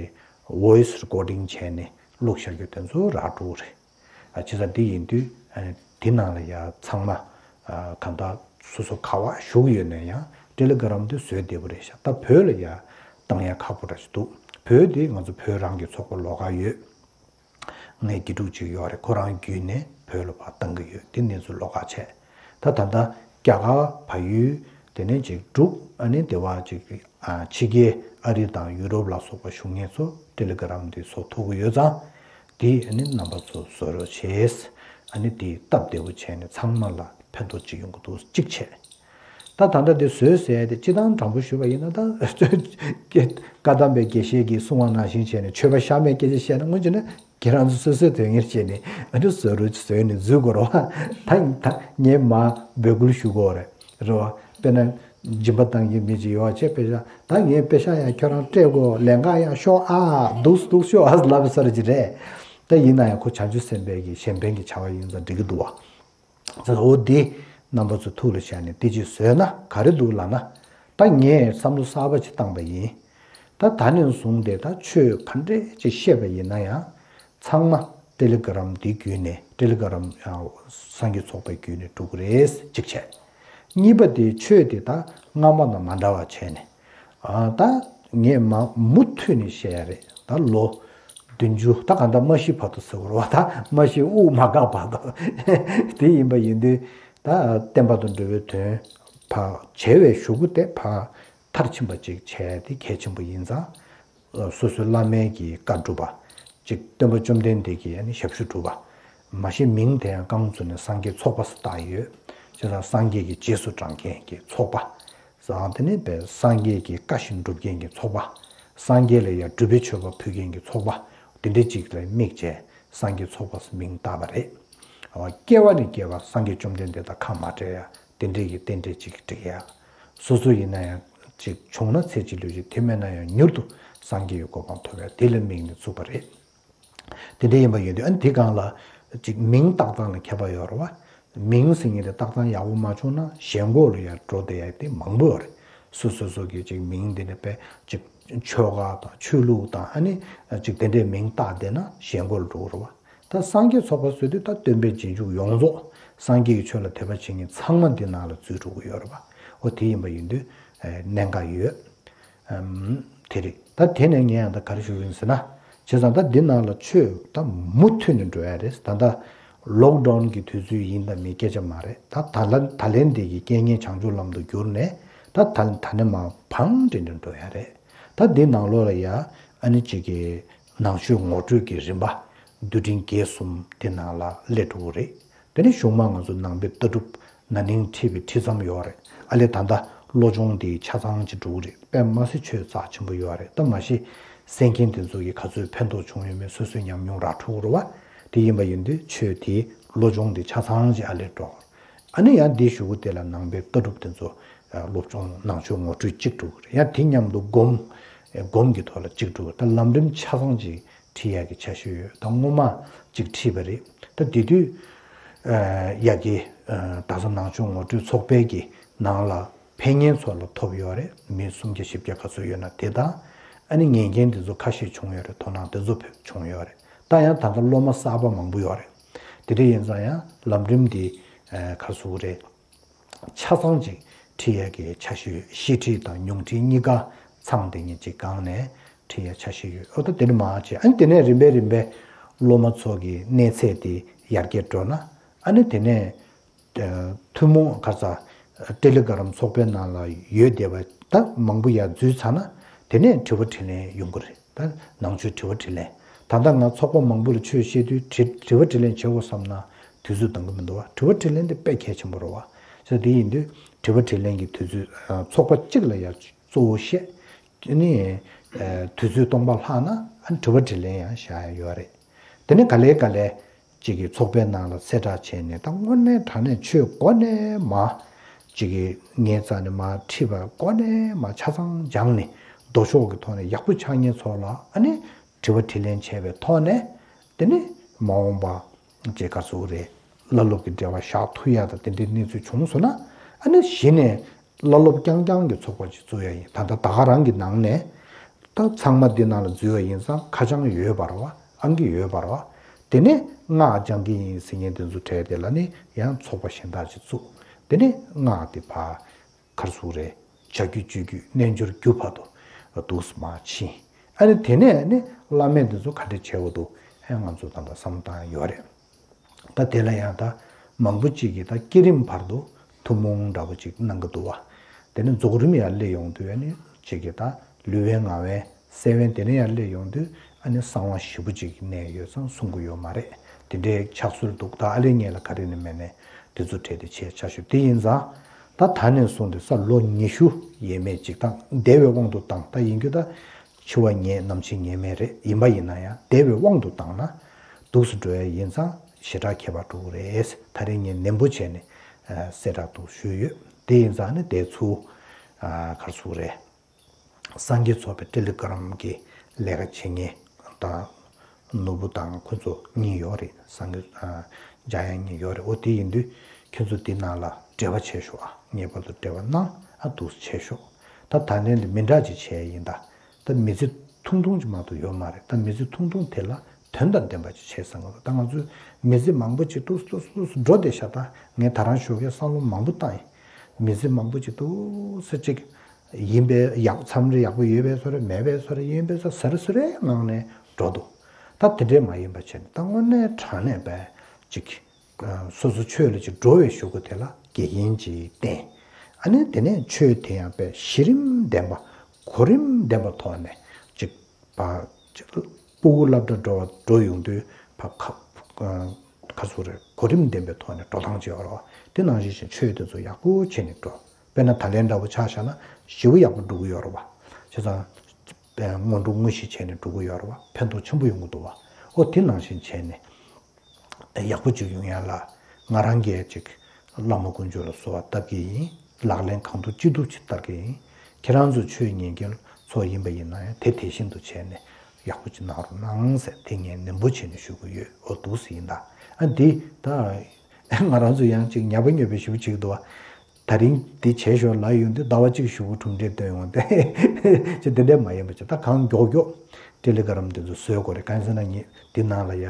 ཝོ་ཡི་སི་རི་ཀོར་ཌིང་བྱས་ནས་བླུགས་བཞག་རྒྱུ་དེ་ཚོ་རག་འགྲོ་གི་རེད། ཨ་བྱས་ཙང་འདི་ཡིན་དུས་ཨ་ནི་འདི་ནང་ལ་ཡ་ཚང་མ་ཨ་གང་ལྟར་སོ་སོ་ག་པར་བཞུགས་ཡོད་ན་ཡང་ཊེ་ལི་གྷི་རམ་དེ་བཟོས་བདེ་པོ་རེད་ཤག་ད་བོད་ལ་ཡ་བཏང་ཡ་ཁག་པོ་འདྲ་ཞིག་འདུག་བོད་དེ་ང་ཚོ་བོད་རང་གི་ཚོགས་པ་ལོགས་ཀ་ཡོད། ངའི་དགེ་ཕྲུག་ཅིག་ཡོད་རེད། ཁོ་རང་བརྒྱུད་ནས་བོད་ལ་ཕར་བཏང་གི་ཡོད། དེ་གནས་ཚུལ་ལོགས་ཀ་བྱས། ད་ད་ལྟ་རྒྱ་གར་བལ་ཡུལ། དེ་ནས་ཅིག་འབྲུག་ཨ་ནི་དེ་བ་ཅིག་ཨ་ཕྱི་རྒྱལ་ཨ་རི་དང་ཡུ་རོབ་ལ་སོགས་པ་བཞུགས་མཁན་ཚོ་ཊེ་ལི་གྷི་རམ་འདི་བཟོ་ཐུབ་ཀྱི་ཡོད་ཙང་། དེ་ཨ་ནི་རྣམ་པ་ཚོ་བཟོ་རོགས་བྱས། ཨ་ནི་དེ་སྟབས་བདེ་པོ་བྱས་ནས་ཚང་མ་ལ་ཕན་ཐོགས་ཅིག་ཡོང་གི་འདུག་གཅིག་བྱས། ད་ད་ལྟ་དེ་བཟོས་ཟེར་ཏེ་སྤྱི་བཏང་དྲང་པོ་ཞུས་པ་ཡིན་ན། ད་བཀའ་གདམས་པའི་དགེ་བཤེས་ཀྱིས་གསུངས་པ་ནང་བཞིན་བྱས་ནས་ཆོས་པ་གཤའ་མའི་སྐད་ཆ་བཤད་ན། དངོས་བྱས་ན་ཁྱེད་རང་ཚོ་སོ་སོའི་དོན་གཉེར་བྱས་ནས་ཨ་ནི་བཟོ་རུ་བཟོས་ནས་འཛུལ་དགོས་རེད་བ། ད་ད་ངས་མར་འབོད་སྐུལ་ཞུ་དགོས་རེད། རེད་བ། དཔེར་ན་སྦྱིན་པ་བཏང་མཁན་མི་ཅིག་ཡོད་པ་བྱས། པེ་ཤག་ད་ངས་པེ་ཤག་ཡང་ཁྱོད་རང་སྤྲད་དགོས། ལན་ཁག་ཡང་ཤོག་ཨ། འདུག་འདུག་ཤོག་ཨ་ལབ་ས་རེད་ཅིག་རེད། ད་ཡིན་ན་ཡང་ཁོ་བྱང་ཆུབ་སེམས་དཔའི་གི་གཞན་ཕན་གྱི་བྱ་བ་ཡིན་ཙང་འགྲིག་གི་འདུག་བ། ཟེར། འོ་འདི་རྣམ་པ་ཚོ་ཐུགས་ལ་བཞག་ནས་འདི་ཅིག་བཟོས་ན་ག་རེ་འདུག་ལབ་ན། ད་ངས་བསམ་བློ་གསར་པ་ཅིག་བཏང་པ་ཡིན། ད་ད་ནས་བཟུང་སྟེ་ད་ཆོས་ག་འདྲས་ཅིག་བཤད་པ་ཡིན་ན་ཡང་། ཚང་མ་ཊེ་ལི་གྷི་རམ་འདི་བརྒྱུད་ནས། ཊེ་ལི་གྷི་རམ་ཡང་སངས་རྒྱས་ཚོགས་པའི་བརྒྱུད་ནས་འགྲོ་གི་རེད། གཅིག་བྱས། གཉིས་པ་དེ་ཆོས་དེ་ད་སྔ་མ་དང་མ་འདྲ་བ་བྱས་ནས། ཨ་ད་ངས་མ་མུ་མཐུད་ནས་བཤད་ཡ་རེད། ད་ལོ་ བདུན་ཅུ་ད་ག་འདྲ་མ་ཤི་བར་དུ་ཟེར་བ་རེད་བ། ད་མ་ཤི་དབུགས་མ་འགག་བར་དུ་དེ་ཡིན་པ་ཡིན་དུས། ད་བསྟན་པ་དང་འབྲེལ་བའི་དོན་ཕར་བྱ་བའི་གཞུག་གུ་དེ་ཕར་མཐར་ཕྱིན་པ་ཅིག་བྱས་ཏེ་གལ་ཆེན་པོ་ཡིན་ཙང་། སོ་སོའི་བླ་མའི་གི་བཀའ་སྒྲུབ་པ། ཅིག་སྟོན་པ་བཅོམ་ལྡན་འདས་ཀྱི་ཨ་ནི་ཞབས་ཞུ་སྒྲུབ་པ། མ་གཞི་མིང་དེ་ཡང་རྐང་བཙུགས་ནས་སངས་རྒྱས་ཚོགས་པ་ཟེར་བཏགས་ཡོད། བྱས་ཙང་སངས་རྒྱས་ཀྱི་རྗེས་སུ་འབྲང་མཁན་གྱི་ཚོགས་པ། ཟེར་དེ་ནི་པའི་སངས་རྒྱས་ཀྱི་བཀའ་བཞིན་སྒྲུབ་མཁན་གྱི་ཚོགས་པ། སངས་རྒྱས་ལ་ཡང་སྒྲུབ་པའི་མཆོད་པ་ཕུལ་མཁན་གྱི་ཚོགས་པ། དེ་འདྲའི་ཅིག་ལ་དམིགས་བྱས་སངས་རྒྱས་ཚོགས་པ་ཟེར་མིང་བཏགས་པ་རེད། སྐྱེ་བ་ནས་སྐྱེ་བ་སངས་རྒྱས་བཅོམ་ལྡན་འདས་དང་ཁ་མ་བྲལ་ཡ། དེ་འདྲའི་གི་རྟེན་འབྲེལ་ཅིག་སྒྲིག་ཡ། སོ་སོ་ཡིན་ན་ཡང་ཅིག་བྱུང་ན་ཚེ་གཅིག་ལུས་གཅིག་དེ་མེད་ན་ཡང་མྱུར་དུ་སངས་རྒྱས་ཀྱི་གོ་འཕང་ཐོབ་ཡ་དེ་ལ་དམིགས་ནས་བཙུགས་པ་རེད། དེ་འདྲ་ཡིན་པ་ཡིན་དུས་ཨ་ནི་དེ་སྒང་ལ་ཅིག་མིང་བཏགས་སྟངས་ལ་ཁྱད་པར་ཡོད་རེད་བ། མིང་ཟེར་མཁན་དེ་བཏགས་སྟངས་ཡག་པོ་མ་བྱུང་ན་གཞན་འགོག་ལ་ཡར་འགྲོ་བསྡད་ཡ་དེ་མང་པོ་ཡོད་རེད། སོ་སོ་སོ་གི་ཅིག་མིང་དེ་ནི་དཔེ་ཅིག་ཆོལ་ཁ་དང་ཆོས་ལུགས་དང་ཨ་ནི་ཅིག་དེ་འདྲའི་མིང་བཏགས་བསྡད་ན་གཞན་འགོག་ལ་འགྲོ་གི་རེད་བ། ད་སངས་རྒྱས་ཚོགས་པ་ཟེར་དུས་ད་སྟོན་པའི་རྗེས་འཇུག་ཡོངས་རྫོགས་སངས་རྒྱས་ཀྱི་ཆོས་ལ་དད་པ་བྱེད་མཁན་ཚང་མ་འདི་ནང་ལ་འཛུལ་འགྲོ་གི་ཡོད་རེད་བ། འོ་དེ་ཡིན་པ་ཡིན་དུས་གནད་འགག་ཡོད། ཨམ། དེ་རེད། ད་དེ་ནས་ངས་ཡང་ད་ག་རེ་ཞུ་གི་ཡིན་ཟེར་ན། བྱས་ཙང་ད་འདི་ནང་ལ་ཆོས་ད་མུ་མཐུད་ནས་འགྲོ་ཡ་རེད། ད་ལྟ་ལོག་ཌའུན་གྱི་དུས་ཚོད་ཡིན་དང་མིན་སྐད་ཆ་མ་རེད། ད་ད་ལ་ད་ལན་འདི་གི་རྐྱེན་ངན་བྱང་ཆུབ་ལམ་དུ་བསྒྱུར་ནས་ད་ད་ད་ནས་མར་བང་སྒྲིག་ནས་འགྲོ་ཡ་རེད། ད་འདི་ནང་ལོགས་ལ་ཡ་ཨ་ནི་གཅིག་གི་ནང་ཆོས་ངོ་སྤྲོད་ཀྱི་རིམ་པ་འདུལ་ཁྲིམས་དགེ་གསུམ་འདི་ནང་ལ་སླེབས་འགྲོ་གི་རེད། དེ་ནས་གཞུག་མ་ང་ཚོ་ནང་པའི་ལྟ་གྲུབ་ན་ནིང་ཁྲིད་པའི་ཁྲིད་མཚམས་ཡོད་རེད། ཨ་ལས་ད་ལྟ་བློ་སྦྱོང་དེ་ཆ་ཚང་ཅིག་འགྲོ་གི་རེད། དཔེ་མ་སྲིད་ཆོས་རྩ་ཆེན་པོ་ཡོད་རེད། ད་མ་གཞི་གསན་མཁན་དེ་ཚོ་གིས་ག་ཚོད་ཕན་ཐོགས་བྱུང་ཡོད་མེད་སོ་སོའི་ཉམས་མྱོང་རག་ཐུབ་ཀྱི་རེད་བ། དེ་ཡིན་པ་ཡིན་དུས་ཆོས་དེ་བློ་སྦྱོང་དེ་ཆ་ཚང་ཅིག་ཨ་ལས་འགྲོ། ཨ་ནི་ཡང་དེའི་གཞུག་གུ་དེ་ལ་ནང་པའི་ལྟ་གྲུབ་དེ་ཚོ་སློབ་སྦྱོང་ནང་ཆོས་ངོ་སྤྲོད་ཅིག་འགྲོ་གི་རེད། ཡང་དེ་མཉམ་དུ་སྒོམ། སྒོམ་གྱི་ཐོག་ལ་ཅིག་འགྲོ་གི་རེད། ད་ལམ་རིམ་ཆ་ཚང་ཅིག་ཁྲིད་ཡག་གི་འཆར་གཞི་ཡོད། ད་སྔོན་མ་ཅིག་ཁྲིད་པ་རེད། ད་དེ་དུས་ཡ་གི་དྭགས་པོ་ནང་ཆོས་ངོ་སྤྲོད་ཚོགས་པའི་གི་ནང་ལ་ཕེབས་མཁན་ཚོ་ལ་ཐོབ་ཡོད་རེད། མི་སུམ་བརྒྱ་བཞི་བརྒྱ་ག་ཚོད་ཡོད་ན་དེ་དང་། ཨ་ནི་ཉན་མཁན་དེ་ཚོ་ཁ་ཤས་བྱུང་ཡོད་རེད། དོ་སྣང་དེ་ཚོ་བྱུང་ཡོད་རེད། ད་ཡང་ད་ལྟ་སློབ་མ་གསར་པ་མང་པོ་ཡོད་རེད། དེ་འདྲ་ཡིན་ཙང་ཡང་ལམ་རིམ་འདི་ག་རེ་ཟེར་དགོས་རེད། ཆ་ཚང་ཅིག་ཁྲིད་ཡས་ཀྱི་འཆར་གཞི་ཡོད། བཤད་ཁྲིད་དང་ཉུང་ཁྲིད་གཉིས་ཀ་ཚང་སྟེ་ངེད་ཅིག་སྒང་ནས་ཁྲིད་ཡས་འཆར་གཞི་ཡོད། འོ་ད་དེ་ནས་མར་བྱས། ཨ་ནི་དེ་ནས་རིམ་པས་རིམ་པས་སློབ་མ་ཚོ་གི་གནས་ཚད་དེ་ཡར་རྒྱས་འགྲོ་ན། ཨ་ནི་དེ་ནས་ཐུན་མོང་ག་རེ་ཟེར། ཏེ་ལེ་གྷ་རམ་ཚོགས་པའི་ནང་ལ་ཡོད་བསྡད་པ་ད་མང་པོ་ཡར་འཛུལ་ཚར་ན། དེ་ནས་དྲི་བ་དྲིས་ལན་ཡོང་གི་རེད། ད་ནང་ཆོས་དྲི་བ་དྲིས་ལན། ད་ལྟ་ང་ཚོགས་པ་མང་པོ་ལ་ཆོས་བཤད་དུས་དྲི་དྲི་བ་དྲིས་ལན་བྱེད་དགོས་བསམ་ན་དུས་ཚོད་འདང་གི་མི་འདུག་བ། དྲི་བ་དྲིས་ལན་དེ་དཔེ་གལ་ཆེན་པོ་རེད་བ། ཟེར་དེ་ཡིན་དུས་དྲི་བ་དྲིས་ལན་གྱི་དུས་ཚོད་ཚོགས་པ་གཅིག་ལ་ཡ་གཙོ་བོ་བཤད། དེ་ནས་དུས་ཚོད་སྟོང་པ་ལྷག་ན་ཨ་དྲི་བ་དྲིས་ལན་ཡང་བཞག་ཡ་ཡོད་རེད། དེ་ནས་ག་ལེ་ག་ལེ། གཅིག་གི་ཚོགས་པའི་ནང་ལ་གསལ་བསྒྲགས་བྱས་ནས་ད་དངོས་གནས་དྲང་གནས་ཆོས་གོ་ནས་མ། གཅིག་གི་ངའི་རྩ་ནས་མ་ཁྲིད་པ་གོ་ནས་མ་ཆ་ཚང་སྦྱངས་ནས་མདོ་ཕྱོགས་ཀྱི་ཐོག་ནས་ཡག་པོ་ཆགས་མཁན་ཚོ་ལ་ཨ་ནི་དྲི་བ་དྲིས་ལན་བྱས་པའི་ཐོག་ནས། དེ་ནི་མ་འོངས་པ་ཅིག་ག་རེ་ཟེར་དགོས་རེད། བླ་སློབ་ཀྱི་འབྲེལ་བ་བཞག་ཐུབ་ཡ་དང་དེ་འདྲའི་གནས་ཚུལ་བྱུང་སོང་ན། ཨ་ནི་གཞི་ནས་བླ་སློབ་རྐྱང་རྐྱང་གི་ཚོགས་པ་ཅིག་བཙུགས་ཡ་ཡིན། ད་ལྟ་ད་ག་རང་གི་ནང་ནས་ད་ཚང་མ་འདི་ནང་ལ་འཛུལ་བ་ཡིན་ཙང་ཁ་བྱང་ཡོད་པ་རེད་བ། ཨང་ཀི་ཡོད་པ་རེད་བ། དེ་ནས་སྔགས་སྦྱང་གི་ཡིན་ཟེར་མཁན་དེ་ཚོ་གྲས་དེ་ལ་ནི་ཡང་ཚོགས་པ་གཞན་དག་ཅིག་བཙུགས། དེ་ནས་སྔགས་དེ་ཕར་ག་རེ་ཟེར་དགོས་རེད། བྱ་རྒྱུད་སྤྱོད་རྒྱུད་རྣལ་འབྱོར་རྒྱུད་བར་དུ་འདུག་སེ་མར་ཕྱིན། ཨ་ནི་དེ་ནས་ནི་བླ་མས་འདི་ཚོ་ག་འདྲ་བྱས་པ་འདུག་ཨེ་ང་ཚོ་ད་ལྟ་བསམ་བློ་བཏང་ཡོད་རེད། ད་དེ་ལ་ཡང་ད་མང་པོ་ཅིག་གིས་ད་བསྐྱེད་རིམ་བར་དུ་ཐུན་མོང་འདྲ་པོ་ཅིག་གནང་གི་འདུག་བ། དེ་ནས་རྫོགས་རིམ་ཡར་སླེབས་ཡོང་དུས་ཨ་ནི་ཅིག་གིས་ད་ལུས་དབེན་ངག་དབེན་སེམས་དབེན་དེ་ནས་ཡར་སླེབས་ཡོང་དུས་ཨ་ནི་གསང་བ་ཞེ་པོ་ཅིག་གནས་ཡོད་ཙང་གསུང་གི་ཡོད་མ་རེད། དེ་འདྲའི་ཕྱག་སྲོལ་འདུག་ད་ཨ་ལས་ངས་ལ་ག་རེ་ནས་མེད་ནས་དེ་ཚོ་གྲས་དེ་བྱས་ཆ་ཞུ་དེ་ཡིན་ཙང་། ད་ད་ནས་བཟུང་སྟེ་ས་ལོ་ཉི་ཤུ་ཡས་མས་ཅིག་ད་བདེ་བའི་དབང་དུ་བཏང་ད་ཡིན་རྒྱུ་ད། འཆི་བ་ཉེ་ནམ་འཆི་ཉེ་མེད་རེད། ཡིན་པ་ཡིན་ན་ཡང་བདེ་བའི་དབང་དུ་བཏང་ན་འདུག་སེ་འགྲོ་ཡ་ཡིན་ཙང་ཞེ་དྲག་ཁྱད་པར་འགྲོ་གི་རེད། ད་རེས་ངས་ནན་པོ་བྱས་ནས་གསལ་བསྒྲགས་འདུག་ཞུས་ཡོད། དེ་ཡིན་ཙང་ནི་དེ་ཚོ་ག་རེ་ཟེར་དགོས་རེད། སངས་རྒྱས་ཚོགས་པའི་ཊེ་ལི་གྷ་རམ་གྱི་ལས་ཀ་བྱེད་མཁན་དང་ནོར་བུ་དང་ཁོ་ཚོ་གཉིས་ཡོད་རེད། སངས་རྒྱས་འཇམ་དབྱངས་གཉིས་ཡོད་རེད། འོ་དེ་ཡིན་དུས་ཁྱོད་ཚོ་དེ་ནང་ལ་འབྲེལ་བ་བྱས་ཤོག་ཨ། ངེས་པར་དུ་འབྲེལ་བ་གནང་ཨ། འདུག་སེ་བྱས་ཤོག་ད་ད་ནས་འདི་མི་འདྲ་ཅིག་བྱས་ཡིན་ད། ད་མི་ཚེ་ཐུང་ཐུང་ཅིག་མ་གཏོགས་ཡོད་མ་རེད། ད་མི་ཚེ་ཐུང་ཐུང་དེ་ལ་དོན་དང་ལྡན་པ་ཅིག་བྱས་བསམ་གི་འདུག་ད་ང་ཚོས་མི་ཚེ་མང་པོ་ཅིག་ཏུག་ཏུག་ཏུག་འགྲོ་བསྡད་ཤག་ད་ངས་ད་རང་ཞོགས་ཀས་བསམ་བློ་མང་པོ་བཏང་ཡིན། མི་ཚེ་མང་པོ་ཅིག་ཏུག་ས་ཅིག་ཡིན་པའི་ཡག་མཚམས་རེ་ཡག་པོ་ཡོད་པའི་བཟོ་འདྲ་མེད་པའི་བཟོ་འདྲ་ཡིན་པའི་བཟོ་འདྲ་ཟེར་ཟེར་བའི་ངང་ནས་འགྲོ་འདུག་ད་དེ་འདྲས་མ་ཡིན་པ་བྱས་ནས་ད་དངོས་གནས་དྲང་གནས་པའི་ཅིག་སོ་སོ་ཆོས་ལ་ཅིག་འགྲོ་བའི་གཞུག་གུ་དེ་ལ་དགེ་རྒན་ཅིག་བསྟེན། ཨ་ནི་དེ་ནས་ཆོས་དེ་ཡང་དཔེ་གཞི་རིམ་ལྡན་པ་གོ་རིམ་ལྡན་པ་ཐོག་ནས་ཅིག་ཕ་ཅིག་སྤུ་གུ་སློབ་གྲྭ་འགྲོ་བ་འགྲོ་ཡོང་དུས་ཕ་ཁ་ཁ་སུ་རེ་གོ་རིམ་ལྡན་པའི་ཐོག་ནས་འགྲོ་སྟངས་ཅིག་ཡོད་རེད་བ། དེ་ནང་བཞིན་ཞིག་ཆོས་དེ་ཚོ་ཡག་པོ་བྱས་ནས་འགྲོ། དཔེར་ན་ད་ལན་འདྲ་བོ་ཆ་བཞག་ན་ཞེ་པོ་ཡག་པོ་འགྲོ་གི་ཡོད་རེད་བ། བྱས་ཙང་དཔེ་སྔོན་འགྲོ་དངོས་གཞི་བྱས་ནས་འགྲོ་གི་ཡོད་རེད་བ། ཕན་ཐོགས་ཆེན་པོ་ཡོང་གི་འདུག་བ། ཨོ་དེ་ནང་བཞིན་བྱས་ནས་ཡག་པོ་ཅིག་ཡོང་ཡ་ལ་ང་རང་གིས་ཅིག་བླ་མ་དཀོན་མཆོག་ལ་གསོལ་བ་བཏབ་ཀྱི་ཡིན། ལག་ལེན་གང་ཐུབ་ཅི་ཐུབ་ཅིག་བསྟར་གྱི་ཡིན། ཁྱེད་རང་ཚོ་ཆོས་ཉན་མཁན་ཚོ་ཡིན་པ་ཡིན་ན་ཡང་དེ་དེ་བཞིན་དུ་བྱས་ནས་ཡག་པོ་ཅིག་གནང་རོགས་གནང་ཟེར་དེ་ངས་ནན་པོ་བྱས་ནས་ཞུ་གི་ཡོད། ཨོ་འདུག་སེ་ཡིན་ད། ཨ་འདི་ད་ང་རང་ཚོ་ཡང་ཅིག་ཉབ་པ་ཉོབ་པའི་ཞུ་བྱེད་ཀྱི་འདུག་བ། ད་རིང་འདི་བྱས་ཞོར་ལ་ཡོང་དུས་ཟླ་བ་གཅིག་ཞུ་བོ་གྲུབ་འབྲས་སྟོན་ཡོང་སྟེ་ཅི་དེ་འདྲས་མ་ཡིན་པ་ཅི་ད་གང་མགྱོགས་མགྱོགས་ཏེ་ལེ་ག་རམ་དེ་ཚོ་བཟོས་དགོས་རེད། གང་ཟེར་ན་ངས་འདི་ནང་ལ་ཡ་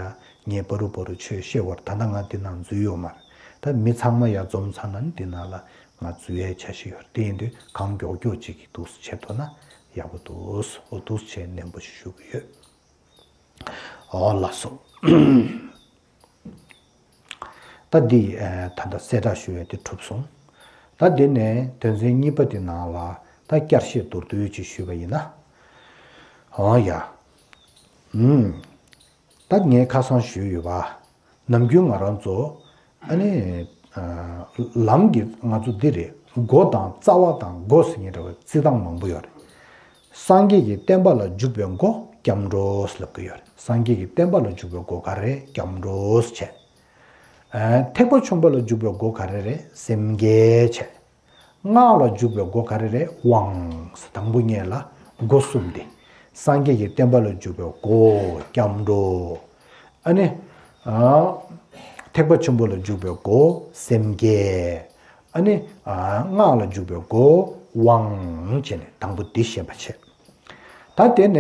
ངས་པ་རུ་པ་རུ་ཆོས་བཤད་བར་ད་ལྟ་ང་འདི་ནང་འཛུལ་ཡོད་མ་རེད། ད་མི་ཚང་མ་ཡ་འཛོམས་ཚར་ན་ནི་འདི་ནང་ལ་ང་འཛུལ་ཡའི་འཆར་གཞི་ཡོད་རེད། དེ་ཡིན་དུས་གང་མགྱོགས་མགྱོགས་ཅིག་གི་འདུག་སེ་བྱེད་ཐུབ་ན་ཡག་པོ་འདུག་ཨོ་འདུག་སེ་བྱས་ནན་པོ་ཞིག་ཞུ་གི་ཡོད། ཨོ་ལགས་སོ། ད་འདི་ཨ་ད་ལྟ་གསལ་བསྒྲགས་ཞུ་ཡས་དེ་གྲུབ་སོང་། ད་འདི་ནས་དོན་ཚན་གཉིས་པ་དེ་ནང་ལ་ད་བསྐྱར་བཤད་མདོར་བསྡུས་ཅིག་ཞུས་པ་ཡིན་ན། ཨོ་ཡ། ཨུམ། ད་ངས་ཁ་སང་ཞུས་ཡོད་པ། ནམ་རྒྱུན་ང་རང་ཚོ་ཨ་ནི་ཨ་ལམ་གྱི་ང་ཚོ་འདི་རེད། སྒོ་དང་རྩ་བ་དང་སྒོ་ཟེར་མཁན་འདྲ་བའི་རྩིས་སྟངས་མང་པོ་ཡོད་རེད། སངས་རྒྱས་ཀྱི་བསྟན་པ་ལ་འཇུག་པའི་སྒོ་སྐྱབས་འགྲོ་ཟེར་ལབ་ཀྱི་ཡོད་རེད། སངས་རྒྱས་ཀྱི་བསྟན་པ་ལ་འཇུག་པའི་སྒོ་ག་རེ་རེད། སྐྱབས་འགྲོ་ཟེར་བྱས། ཨ་ཐེག་པ་ཆེན་པོ་ལ་འཇུག་པའི་སྒོ་ག་རེ་རེད། སེམས་བསྐྱེད་བྱས། སྔགས་ལ་འཇུག་པའི་སྒོ་ག་རེ་རེད། དབང་། དང་པོ་ཉིད་ལ་སྒོ་གསུམ་སྟེ། སངས་རྒྱས་ཀྱི་བསྟན་པ་ལ་འཇུག་པའི་སྒོ་སྐྱབས་འགྲོ། ཨ་ནི། ཨ་ཐེག་པ་ཆེན་པོ་ལ་འཇུག་པའི་སྒོ་སེམས་བསྐྱེད། ཨ་ནི། ཨ་སྔགས་ལ་འཇུག་པའི་སྒོ་དབང་བྱས་ནས་དང་པོ་འདི་བཤད་པ་བྱས། ད་དེ་ནས།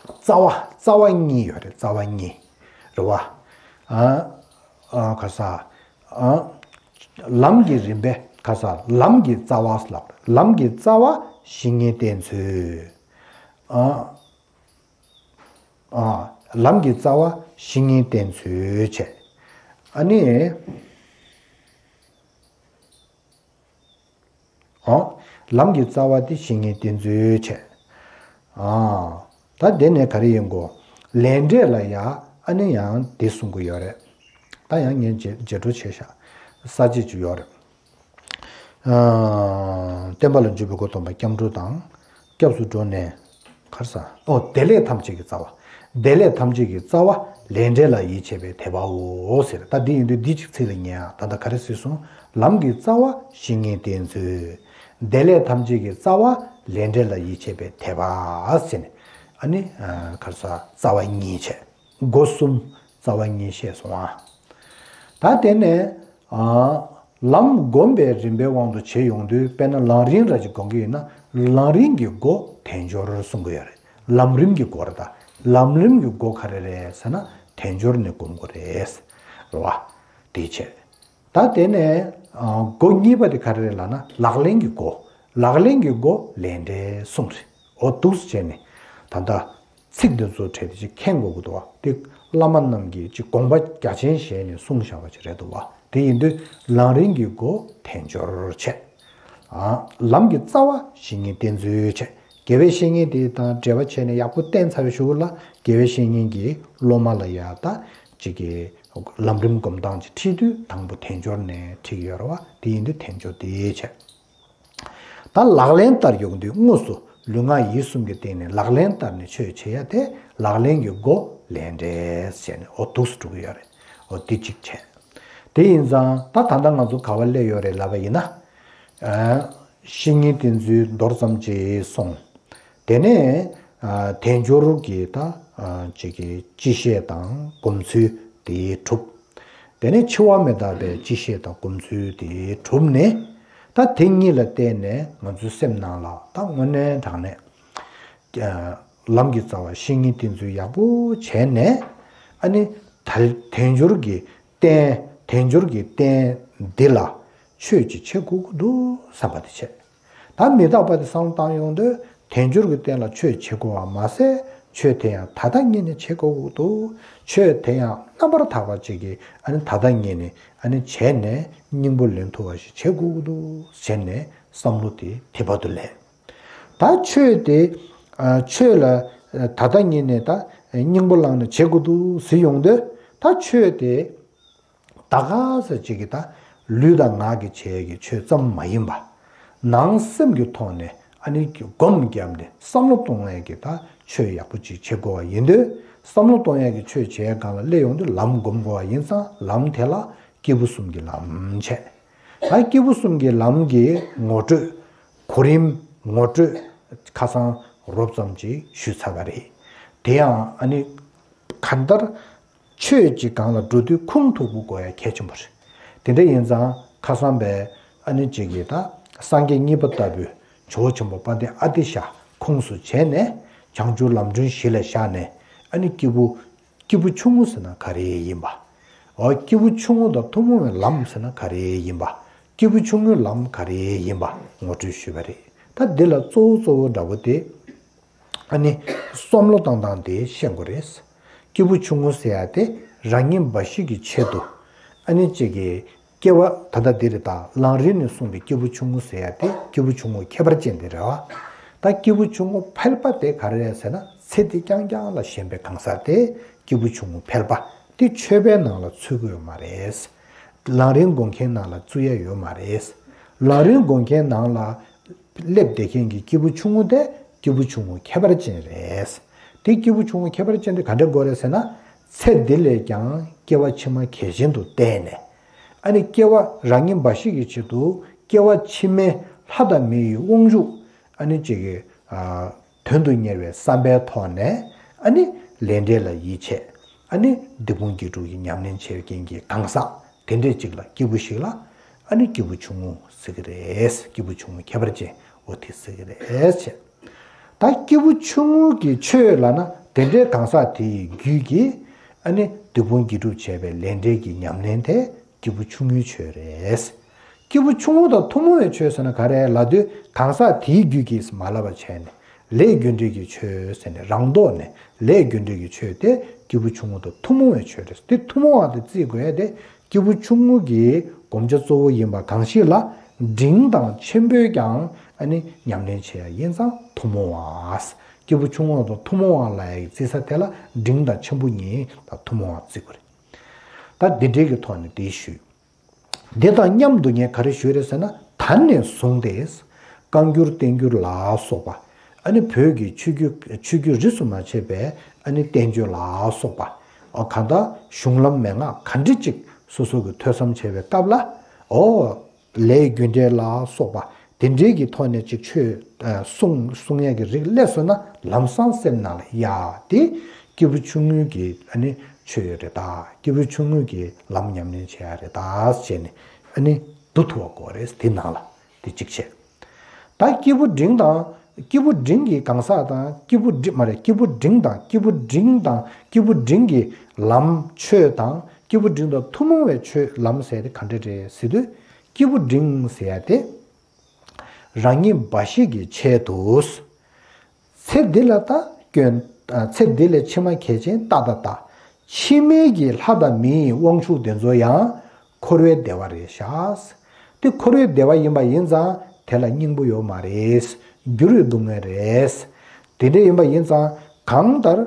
རྩ་བ་རྩ་བ་གཉིས་ཡོད་རེད། རྩ་བ་གཉིས། རེད་བ། ཨ་ཨ་ག་ས། ཨ་ལམ་གྱི་རིམ་པས་ག་ས་ལམ་གྱི་རྩ་བ་ལབ། ལམ་གྱི་རྩ་བ་བཤེས་གཉེན་བསྟེན་ཚུལ། ཨ་ཨ་ལམ་གྱི་རྩ་བ་བཤེས་གཉེན་བསྟེན་ཚུལ་བྱས། ཨ་ནི། ཨོ། ལམ་གྱི་རྩ་བ་དེ་བཤེས་གཉེན་བསྟེན་ཚུལ་བྱས། ཨ། ད་དེ་ནས་ག་རེ་ཡིན་གོ། ལས་འབྲས་ལ་ཡ་ཨ་ནི་ཡང་དེ་གསུང་གི་ཡོད་རེད། ད་ཡང་ངས་རྗེ་རྗེས་འགྲོ་བྱས་ཤག་ས་བཅད་ཅིག་ཡོད་རེད། ཨ། བསྟན་པ་ལ་འཇུག་པའི་སྒོ་སྟོན་པ་སྐྱབས་འགྲོ་དང་། སྐྱབས་སུ་འགྲོ་ནས། ག་རེ་ཟ། ཨོ་བདེ་ལེགས་ཐམས་ཅད་ཀྱི་རྩ་བ། བདེ་ལེགས་ཐམས་ཅད་ཀྱི་རྩ་བ་ལས་འབྲས་ལ་ཡིད་ཆེས་པའི་དད་པའོ་ཟེར། ད་འདི་ཡིན་དུས་འདི་གཅིག་ཚིག་ལ་ཉན་ཨ། ད་ལྟ་ག་རེ་ཟེར་སོང་། ལམ་གྱི་རྩ་བ་བཤེས་གཉེན་བསྟེན་ཚུལ། བདེ་ལེགས་ཐམས་ཅད་ཀྱི་རྩ་བ་ལས་འབྲས་ལ་ཡིད་ཆེས་པའི་དད་པ་ཟེར་ནས། ཨ་ནི་ག་རེ་ཟ། རྩ་བ་གཉིས་བྱས། སྒོ་གསུམ་རྩ་བ་གཉིས་བཤད་སོང་ཨ། ད་དེ་ནས་ཨ། ལམ་སྒོམ་པའི་རིམ་པའི་དབང་དུ་བྱས་ཡོང་དུས་དཔེར་ན་ལམ་རིམ་ར་ཅིག་སྒོམ་གྱི་ཡིན་ན་ལམ་རིམ་གྱི་སྒོ་དལ་འབྱོར་གསུང་གི་ཡོད་རེད། ལམ་རིམ་གྱི་སྒོ་རེད་ད། ལམ་རིམ་གྱི་སྒོ་ག་རེ་རེད་ཟེར་ན་དལ་འབྱོར་ནས་སྒོམ་དགོས་རེད། རེད་བ། དེ་བྱས། ད་དེ་ནས་ཨ། སྒོ་གཉིས་པ་དེ་ག་རེ་རེད་ལབ་ན་ལག་ལེན་གྱི་སྒོ། ལག་ལེན་གྱི་སྒོ་ལས་འབྲས་གསུངས་རེད། འོ་འདུག་སེ་བྱས་ནས་ད་ལྟ། ཚིག་འདི་ཚོ་བྲིས་ཏེ་ཅིག་མཁྱེན་དགོས་ཀྱི་འདུག་བ། དེ་བླ་མ་རྣམས་ཀྱིས་ཅིག་དགོངས་པ་རྒྱ་ཆེན་བཞེས་ནས་གསུངས་བཞག་པ་ཅིག་རེད་འདུག་བ། དེ་ཡིན་དུས་ལམ་རིམ་གྱི་སྒོ་དལ་འབྱོར་བྱས། ཨ། ལམ་གྱི་རྩ་བ་བཤེས་གཉེན་བསྟེན་ཚུལ་བྱས། དགེ་བའི་བཤེས་གཉེན་དེ་དང་འབྲེལ་བ་བྱས་ནས་ཡག་པོ་བསྟེན་ཚར་བའི་གཞུག་ལ་དགེ་བའི་བཤེས་གཉེན་གྱིས་སློབ་མ་ལ་ཡ་ད་ཅིག་གི་ལམ་རིམ་སྒོམ་སྟངས་ཅིག་ཁྲིད་དུས་དང་པོ་དལ་འབྱོར་ནས་ཁྲིད་ཀྱི་ཡོད་རེད་བ། དེ་ཡིན་དུས་དལ་འབྱོར་དེ་བྱས། ད་ལག་ལེན་བསྟར་ཡོང་དུས་དངོས་སུ་ལུས་ངག་ཡིད་གསུམ་གྱི་སྟེང་ནས་ལག་ལེན་བསྟར་ནས་ཆོས་བྱེད་ཡ་དེ་ལག་ལེན་གྱི་སྒོ་ལས་འབྲས་ཟེར་ནས་འོ་འདུག་སེ་འགྲོ་གི་ཡོད་རེད། འོ་དེ་གཅིག་བྱས། དེ་ཡིན་ཙང་ད་ད་ལྟ་ང་ཚོ་ག་བ་སླེབས་ཡོད་རེད་ལབ་པ་ཡིན་ན། ཨ། བཤེས་གཉེན་བསྟེན་ཚུལ་མདོར་ཙམ་ཅིག་སོང་། དེ་ནས་ཨ། དལ་འབྱོར་གྱི་ད་ཨ། ཅིག་གི་སྤྱི་བཤད་དང་སྒོམ་ཚུལ་དེ་གྲུབ། དེ་ནས་འཆི་བ་མི་རྟག་པའི་སྤྱི་བཤད་དང་སྒོམ་ཚུལ་དེ་གྲུབ་ནས། ད་དེ་གཉིས་ལ་བརྟེན་ནས་ང་ཚོའི་སེམས་ནང་ལ་ད་དངོས་གནས་དྲང་གནས་ལམ་གྱི་རྩ་བ་བཤེས་གཉེན་བསྟེན་ཚུལ་ཡག་པོ་བྱས་ནས། ཨ་ནི་ད་དལ་འབྱོར་གྱི་རྟེན། དལ་འབྱོར་གྱི་རྟེན་འདི་ལ་ཆོས་ཅིག་བྱེད་དགོས་ཀྱི་འདུག་བསམ་པ་དེ་བྱས། ད་མི་རྟག་པ་དེ་བསམ་བློ་བཏང་ཡོང་དུས་དལ་འབྱོར་གྱི་རྟེན་ལ་ཆོས་བྱེད་དགོས་པ་མ་ཟད། ཆོས་དེ་ཡང་ད་ལྟ་ཉིད་ནས་བྱེད་དགོས་ཀྱི་འདུག་ཆོས་དེ་ཡང་རྣམ་པར་དག་པ་ཅིག་གིས་ཨ་ནི་ད་ལྟ་ཉིད་ནས་ཨ་ནི་བྱས་ནས་སྙིང་པོ་ལེན་ཐུབ་པ་ཞིག་བྱེད་དགོས་ཀྱི་འདུག་ཟེར་ནས་བསམ་བློ་དེ་དེ་བར་དུ་ལེན། ད་ཆོས་དེ་ཨ་ཆོས་ལ་ད་ལྟ་ཉིད་ནས་ད་སྙིང་པོ་བླངས་ནས་བྱེད་དགོས་འདུག་ཟེར་ཡོང་དུས། ད་ཆོས་དེ་ད་ག་ས་ཅིག་གི་ད་ལུས་དང་ངག་གིས་བྱེད་ཡས་ཀྱི་ཆོས་ཙམ་མ་ཡིན་པ། ནང་སེམས་ཀྱི་ཐོག་ནས་ཨ་ནི་སྒོམ་བརྒྱབ་ནས་བསམ་བློ་གཏོང་ཡས་ཀྱི་ད་ཆོས་ཡག་པོ་ཅིག་བྱེད་དགོས་པ་ཡིན་དུས། བསམ་བློ་གཏོང་ཡས་ཀྱི་ཆོས་བྱེད་ཡས་སྒང་ལ་སླེབས་ཡོང་དུས་ལམ་སྒོམ་དགོས་པ་ཡིན་ཙང་། ལམ་དེ་ལ་སྐྱེས་བུ་གསུམ་གྱི་ལམ་བྱས། ད་སྐྱེས་བུ་གསུམ་གྱི་ལམ་གྱི་ངོ་སྤྲོད། གོ་རིམ་ངོ་སྤྲོད་ཁ་སང་རོབ་ཙམ་ཅིག་ཞུས་ཚར་བ་རེད། དེ་ཡང་ཨ་ནི་གང་ལྟར་ཆོས་ཀྱི་སྒང་ལ་འགྲོ་དུས་ཁུངས་ཐུབ་པོ་དགོས་ཡ་གལ་ཆེན་པོ་རེད། དེ་འདྲ་ཡིན་ཙང་ཁ་སང་པའི་ཨ་ནི་གཅིག་གིས་ད་སངས་རྒྱས་གཉིས་པ་ལྟ་བུའི་ཇོ་བོ་ཆེན་པོ་དཔལ་ལྡན་ཨ་ཏི་ཤ་ཁུངས་སུ་བྱས་ནས་བྱང་ཆུབ་ལམ་སྒྲོན་གཞི་ལ་བཞག་ནས། ཨ་ནི་སྐྱེས་བུ་སྐྱེས་བུ་ཆུང་ངུ་ཟེར་ན་ག་རེ་ཡིན་པ། འོ་སྐྱེས་བུ་ཆུང་ངུ་དང་ཐུན་མོང་བའི་ལམ་ཟེར་ན་ག་རེ་ཡིན་པ། སྐྱེས་བུ་ཆུང་ངུའི་ལམ་ག་རེ་ཡིན་པ་ངོ་སྤྲོད་ཞུས་པ་རེད། ད་འདི་ལ་གཙོ་བོ་གཙོ་བོ་འདྲ་བོ་དེ། ཨ་ནི་བསམ་བློ་བཏང་སྟངས་དེ་ཤེས་དགོས་རེད། སྐྱེས་བུ་ཆུང་ངུ་ཟེར་ཡ་དེ་རང་ཉིད་འབའ་ཞིག་གི་ཆེད་དུ། ཨ་ནི་གཅིག་གིས་སྐྱེ་བ་ད་ལྟ་འདི་རེད། ད་ལམ་རིམ་ནས་གསུངས་པའི་སྐྱེས་བུ་ཆུང་ངུ་ཟེར་ཡ་དེ་སྐྱེས་བུ་ཆུང་ངུ་ཁྱད་པར་ཅན་དེ་རེད་བ། ད་སྐྱེས་བུ་ཆུང་ངུ་ཕལ་པ་དེ་ག་རེ་རེད་ཟེར་ན། ཚེ་འདི་རྐྱང་རྐྱང་ལ་ཞེན་པའི་གང་ཟག་དེ་སྐྱེས་བུ་ཆུང་ངུ་ཕལ་པ་དེ་ཆོས་པའི་ནང་ལ་ཚུད་ཀྱི་ཡོད་མ་རེད། ལམ་རིམ་སྒོམ་མཁན་ནང་ལ་ཚུད་ཡ་ཡོད་མ་རེད། ལམ་རིམ་སྒོམ་མཁན་ནང་ལ་སླེབས་བསྡད་མཁན་གྱི་སྐྱེས་བུ་ཆུང་ངུ་དེ་སྐྱེས་བུ་ཆུང་ངུ་ཁྱད་པར་ཅན་རེད། དེ་སྐྱེས་བུ་ཆུང་ངུ་ཁྱད་པར་ཅན་དེ་ག་འདྲ་དགོས་རེད་ཟེར་ན། ཚེ་འདི་ལས་ཀྱང་སྐྱེ་བ་ཕྱི་མ་གལ་ཆེན་དུ་བལྟས་ནས། ཨ་ནི་སྐྱེ་བ་རང་ཉིད་འབའ་ཞིག་གི་ཆེད་དུ་སྐྱེ་བ་ཕྱི་མའི་ལྷ་དང་མི་ཡི་དབང་ཕྱུག་ཨ་ནི་གཅིག་གི་ཨ་དོན་དུ་གཉེར་བའི་བསམ་པའི་ཐོག་ནས་ཨ་ནི་ལས་འབྲས་ལ་ཡིད་ཆེས། ཨ་ནི་སྡིག་སྤོང་དགེ་སྒྲུབ་ཀྱི་ཉམས་ལེན་བྱེད་མཁན་གྱི་གང་ཟག་དེ་འདྲས་ཅིག་ལ། སྐྱེས་བུ་ཞིག་ལ་ཨ་ནི་སྐྱེས་བུ་ཆུང་ངུ་ཟེར་གྱི་རེད། སྐྱེས་བུ་ཆུང་ངུ་ཁྱད་པར་ཅན་འོ་དེ་ཟེར་གྱི་རེད་བྱས། ད་སྐྱེས་བུ་ཆུང་ངུ་གི་ཆོས་ལབ་ན་དེ་འདྲའི་གང་ཟག་དེ་ཡི་རྒྱུད་ཀྱི་ཨ་ནི་སྡིག་སྤོང་དགེ་སྒྲུབ་བྱས་པའི་ལས་འབྲས་ཀྱི་ཉམས་ལེན་དེ་སྐྱེས་བུ་ཆུང་ངུའི་ཆོས་རེད། སྐྱེས་བུ་ཆུང་ངུ་དང་ཐུན་མོང་བའི་ཆོས་ཟེར་ན་ག་རེ་ལབ་དུས། གང་ཟག་དེའི་རྒྱུད་ཀྱིས་མ་ལབ་པ་བྱས་ནས་ལས་རྒྱུ་འབྲས་ཀྱི་ཆོས་ཟེར་ནས་རང་ལྡོག་ནས་ལས་རྒྱུ་འབྲས་ཀྱི་ཆོས་དེ་སྐྱེས་བུ་ཆུང་ངུ་དང་ཐུན་མོང་བའི་ཆོས་རེད། དེ་ཐུན་མོང་བ་དེ་བརྩི་དགོས་ཡ་དེ། སྐྱེས་བུ་ཆུང་ངུ་གི་བསྒོམ་བྱ་གཙོ་བོ་ཡིན་པ་གང་ཞིག་ལ། འབྲིང་དང་ཆེན་པོས་ཀྱང་ཨ་ནི་ཉམས་ལེན་བྱེད་ཡ་ཡིན་ཙང་ཐུན་མོང་བ། སྐྱེས་བུ་ཆུང་ངུ་དང་ཐུན་མོང་བ་ལབ་ཡ་གི་བརྩི་ས་དེ་ལ་འབྲིང་དང་ཆེན་པོ་གཉིས་དང་ཐུན་མོང་བ་བརྩི་དགོས་རེད། ད་འདི་འདྲའི་གི་ཐོག་ནས་དེ་ཞུས། འདི་དང་མཉམ་དུ་ངས་ག་རེ་ཞུས་རེད་ཟེར་ན། ད་ནས་བཟུང་སྟེ་བཀའ་འགྱུར་བསྟན་འགྱུར་ལ་སོགས་པ། ཨ་ནི་བོད་ཀྱི་ཆོས་བརྒྱུད་ཆོས་བརྒྱུད་རིས་སུ་མ་ཆད་པའི་ཨ་ནི་བསྟན་བཅོས་ལ་སོགས་པ། ཨོ་གང་ལྟར་གཞུང་ལམ་མན་ངག་ག་འདྲ་ཅིག་སོ་སོ་གི་ཐོས་བསམ་བྱེད་པའི་སྐབས་ལ། ཨོ་ལས་རྒྱུ་འབྲས་ལ་སོགས་པ་དེ་འདྲའི་གི་ཐོག་ནས་ཅིག་ཆོས་ཨ་གསུང་གསུང་ཡས་ཀྱི་རིགས་སླེབས་སོང་ན། ལམ་སང་སེམས་ནང་ལ་ཡ་དེ་སྐྱེས་བུ་ཆུང་ངུའི་གི་ཨ་ནི་ཆོས་རེད་ད། སྐྱེས་བུ་ཆུང་ངུའི་གི་ལམ་ཉམས་ལེན་བྱེད་ཡ་རེད་ད་ཟེར་ནས་ཨ་ནི་བསྡུ་ཐུབ་པ་དགོས་རེད། དེ་ནང་ལ་དེ་གཅིག་བྱས། ད་སྐྱེས་བུ་འབྲིང་དང་། སྐྱེས་བུ་འབྲིང་གི་གང་ཟག་དང་། སྐྱེས་བུ་འབྲིང་མ་རེད། སྐྱེས་བུ་འབྲིང་དང་། སྐྱེས་བུ་འབྲིང་དང་སྐྱེས་བུ་འབྲིང་གི་ལམ་ཆོས་དང་། སྐྱེས་བུ་འབྲིང་དང་ཐུན་མོང་བའི་ཆོས་ལམ་ཟེར་དེ་ག་འདྲ་རེད་ཟེར་དུས། སྐྱེས་བུ་འབྲིང་ཟེར་ཡ་དེ་རང་ཉིད་འབའ་ཞིག་གི་ཆེད་དུ། ཚེ་འདི་ལ་ད་སྐྱོན། ཚེ་འདི་ལས་ཕྱི་མ་གལ་ཆེན་ཏག་ཏག་ལྟ། ཕྱི་མའི་གི་ལྷ་དང་མི་ཡི་དབང་ཕྱུག་དེ་ཚོ་ཡང་འཁོར་བའི་བདེ་བ་རེད་ཤག་དེ་འཁོར་བའི་བདེ་བ་ཡིན་པ་ཡིན་ཙང་དེ་ལ་སྙིང་པོ་ཡོད་མ་རེད། འགྱུར་བའི་སྡུག་བསྔལ་རེད། དེ་འདྲ་ཡིན་པ་ཡིན་ཙང་གང་ལྟར་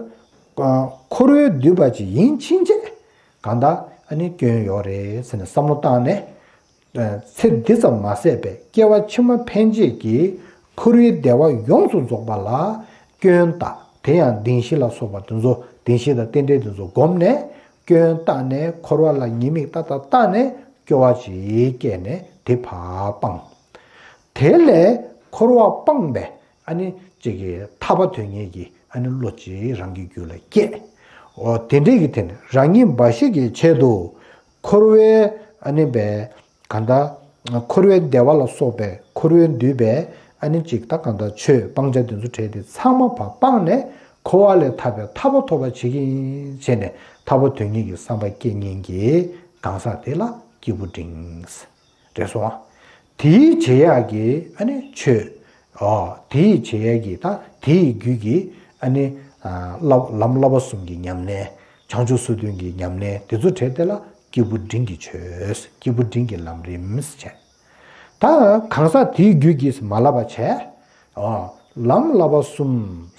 འཁོར་བས་བསྡུས་པ་ཅིག་ཡིན་ཕྱིན་ཆད་གང་ལྟར་ཨ་ནི་སྐྱོན་ཡོད་རེད་ཟེར་ནས་བསམ་བློ་བཏང་ནས། ཚེ་འདི་ཙམ་མ་ཟད་པའི་སྐྱེ་བ་ཕྱི་མ་ཕན་ཆད་ཀྱི་འཁོར་བའི་བདེ་བ་ཡོངས་སུ་རྫོགས་པ་ལ་སྐྱོན་བཏགས། དེ་ཡང་བདེན་བཞི་ལ་སོགས་པ་དེ་ཚོ། བདེན་བཞི་དང་རྟེན་འབྲེལ་དེ་ཚོ་བསྒོམས་ནས་སྐྱོན་བཏགས་ནས་འཁོར་བ་ལ་ཉེས་དམིགས་ཏག་ཏག་བལྟས་ནས་སྐྱོ་བ་ཅིག་སྐྱེས་ནས་དེ་ཕར་སྤངས། དེ་ལས་འཁོར་བ་སྤངས་པའི་ཨ་ནི་གཅིག་གི་ཐར་པ་དོན་གཉེར་གྱི་ཨ་ནི་བློ་ཅིག་རང་གི་རྒྱུད་ལ་སྐྱེས། འོ་དེ་འདྲའི་གི་དེ་ནི་རང་ཉིད་འབའ་ཞིག་གི་ཆེད་དུ། འཁོར་བའི་ཨ་ནི་བའི་གང་ལྟར་འཁོར་བའི་བདེ་བ་ལ་སོགས་པའི་འཁོར་བས་བསྡུས་པའི་ཨ་ནི་ཅིག་ད་གང་ལྟར་ཆོས་སྤང་བྱ་དེ་ཚོ་བྲལ་ཏེ་ཚང་མ་ཕར་སྤངས་ནས་འཁོར་བ་ལས་ཐར་པའི་ཐར་པ་ཐོབ་པ་བྱེད་ཀྱི་ཡིན་བྱས་ནས་ཐར་པ་དོན་གཉེར་གྱི་བསམ་པ་སྐྱེ་མཁན་གྱི་གང་ཟག་དེ་ལ་སྐྱེས་བུ་འབྲིང་། རེད་སོང་ཨ། དེའི་བྱེད་ཡག་གི་ཨ་ནི་ཆོས། ཨོ་དེའི་བྱེད་ཡག་གི་ད་དེའི་རྒྱུད་ཀྱི་ཨ་ནི་ བསླབ་ལམ་བསླབ་པ་གསུམ་གྱི་ཉམས་ལེན། བྱང་ཆུབ་སོ་བདུན་གྱི་ཉམས་ལེན་དེ་ཚོ་བྲལ་དེ་ལ་སྐྱེས་བུ་འབྲིང་གི་ཆོས། སྐྱེས་བུ་འབྲིང་གི་ལམ་རིམ་ཟེར་བྱས། ད་གང་ཟག་དེའི་རྒྱུད་ཀྱིས་མ་བསླབ་པ་བྱས། ཨོ། ལམ་བསླབ་པ་གསུམ་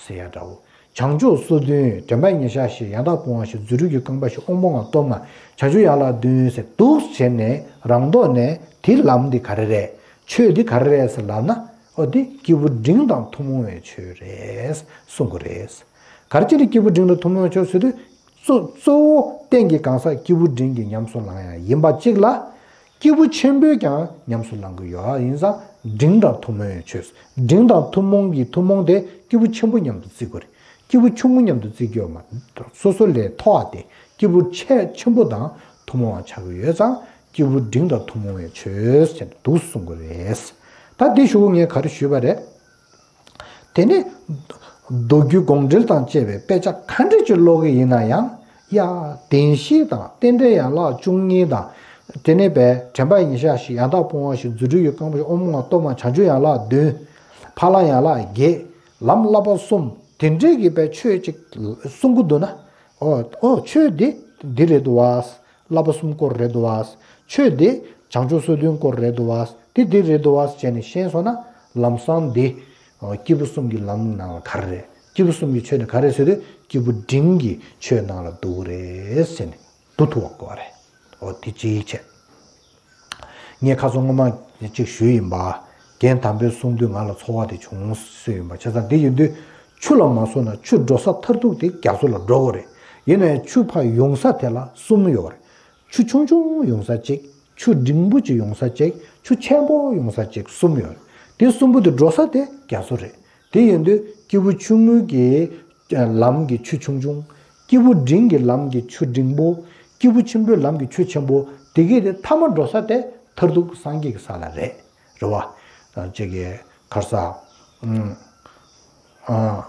ཟེར་ཡ་འདྲ་བོ། བྱང་ཆུབ་སོ་བདུན། དྲན་པ་ཉེར་བཞག་བཞི། ཡང་དག་སྤོང་བ་བཞི། རྫུ་འཕྲུལ་གྱི་རྐང་པ་བཞི། དབང་པོ་ལྔ། སྟོབས་ལྔ། བྱང་ཆུབ་ཡན་ལག་བདུན་ཟེར་འདུག་བྱས་ནས་རང་ཐོག་ནས་དེ་ལམ་འདི་ག་རེ་རེད། ཆོས་འདི་ག་རེ་རེད་ཟེར་ལབ་ན། ཨོ་དེ་སྐྱེས་བུ་འབྲིང་དང་ཐུན་མོང་བའི་ཆོས་རེད་གསུང་གི་རེད། ག་རེ་བྱས་ནས་སྐྱེས་བུ་འབྲིང་དང་ཐུན་མོང་བའི་ཆོས་ཟེར་དུས། གཙོ་གཙོ་བོ་གཏན་གྱི་གང་ཟག་སྐྱེས་བུ་འབྲིང་གི་ཉམས་སུ་བླང་ཡ་ཡིན་པ་གཅིག་ལ། སྐྱེས་བུ་ཆེན་པོས་ཀྱང་ཉམས་སུ་བླང་གི་ཡོད། ཡིན་ཙང་འབྲིང་དང་ཐུན་མོང་ཡང་ཆོས། འབྲིང་དང་ཐུན་མོང་གི་ཐུན་མོང་དེ་སྐྱེས་བུ་ཆེན་པོ་མཉམ་དུ་བརྩི་དགོས་རེད། སྐྱེས་བུ་ཆུང་ངུ་མཉམ་དུ་བརྩི་རྒྱུ་ཡོད་མ་རེད། སོ་སོ་ལས་མཐོ་བ་དེ་སྐྱེས་བུ་ཆེ་ཆེན་པོ་དང་ཐུན་མོང་བ་ཆགས་ཀྱི་ཡོད་ཙང་སྐྱེས་བུ་འབྲིང་དང་ཐུན་མོང་བའི་ཆོས་ཟེར་ནས་འདུག་གསུང་གི་རེད། ད་འདི་ཞུ་བ་ངས་ག་རེ་ཞུས་པ་རེད། དེ་ནས་མདོ་རྒྱུད་དགོངས་འགྲེལ་དང་བཅས་པའི་དཔེ་ཆ་ག་འདྲ་ཅིག་ཀློག་གི་ཡིན་ན་ཡང་། ཡ། བདེན་བཞི་དང་རྟེན་འབྲེལ་ཡན་ལག་བཅུ་གཉིས་དང་། དེ་ནས་པའི་དྲན་པ་ཉེར་བཞག་བཞི། ཡང་དག་སྤོང་བ་བཞི། རྫུ་འཕྲུལ་གྱི་རྐང་པ་བཞི། དབང་པོ་ལྔ། སྟོབས་ལྔ། བྱང་ཆུབ་ཡན་ལག་བདུན། ཕ་ལ་ཡན་ལག་བརྒྱད། ལམ་བསླབ་པ་གསུམ། དེ་འདྲའི་གི་པའི་ཆོས་ཅིག་གསུང་གི་འདུག་ན། ཨོ་ཨོ་ཆོས་འདི་འདི་རེད་འདུག་བ། བསླབ་པ་གསུམ་སྐོར་རེད་འདུག་བ། ཆོས་འདི་བྱང་ཆུབ་སོ་བདུན་སྐོར་རེད་འདུག་བ། འདི་འདི་རེད་འདུག་བ་བྱས་ནས་ཤེས་སོང་ན། ལམ་སང་འདི་སྐྱེས་བུ་གསུམ་གྱི་ལམ་ནང་ལ་ག་རེ་རེད། སྐྱེས་བུ་གསུམ་གྱི་ཆོས་ནི་ག་རེ་ཟེར་དུས་སྐྱེས་བུ་འབྲིང་གི་ཆོས་ནང་ལ་འདུ་གི་རེད་ཟེར་ནས་འདུ་ཐུབ་པ་དགོས་རེད། འོ་དེ་གཅིག་བྱས། ངས་ཁ་སང་སྔོན་མ་གཅིག་ཞུས་ཡིན་པ། རྒན་དམ་པས་གསུང་དུས་ང་ལ་ཚོར་བ་དེ་བྱུང་སྲོལ་ཡིན་པ། བྱས་ཙང་དེ་ཡིན་དུས་ཆུ་ལ་མ་སོང་ན་ཆུ་འགྲོ་ས་མཐར་ཐུག་དེ་རྒྱ་མཚོ་ལ་འགྲོ་དགོས་རེད། ཡིན་ནའི་ཆུ་ཕར་ཡོང་ས་དེ་ལ་གསུམ་ཡོད་རེད། ཆུ་ཆུང་ཆུང་ཡོང་ས་གཅིག་ཆུ་འབྲིང་པོ་ཅིག་ཡོང་ས་གཅིག་ཆུ་ཆེན་པོ་ཡོང་ས་གཅིག་གསུམ་ཡོད་རེད། དེ་གསུམ་པོ་དེ་འགྲོ་ས་དེ་རྒྱ་མཚོ་རེད། དེ་ཡིན་དུས་སྐྱེས་བུ་ཆུང་ངུ་གི་ལམ་གྱི་ཆུ་ཆུང་ཆུང་། སྐྱེས་བུ་འབྲིང་གི་ལམ་གྱི་ཆུ་འབྲིང་པོ། སྐྱེས་བུ་ཆེན་པོའི་ལམ་གྱི་ཆུ་ཆེན་པོ། དེ་གའི་དེ་མཐའ་མ་འགྲོ་ས་དེ་མཐར་ཐུག་སངས་རྒྱས་ཀྱི་ས་ལ་རེད། རེད་བ། ཅིག་གི་གར་ས། ཨ།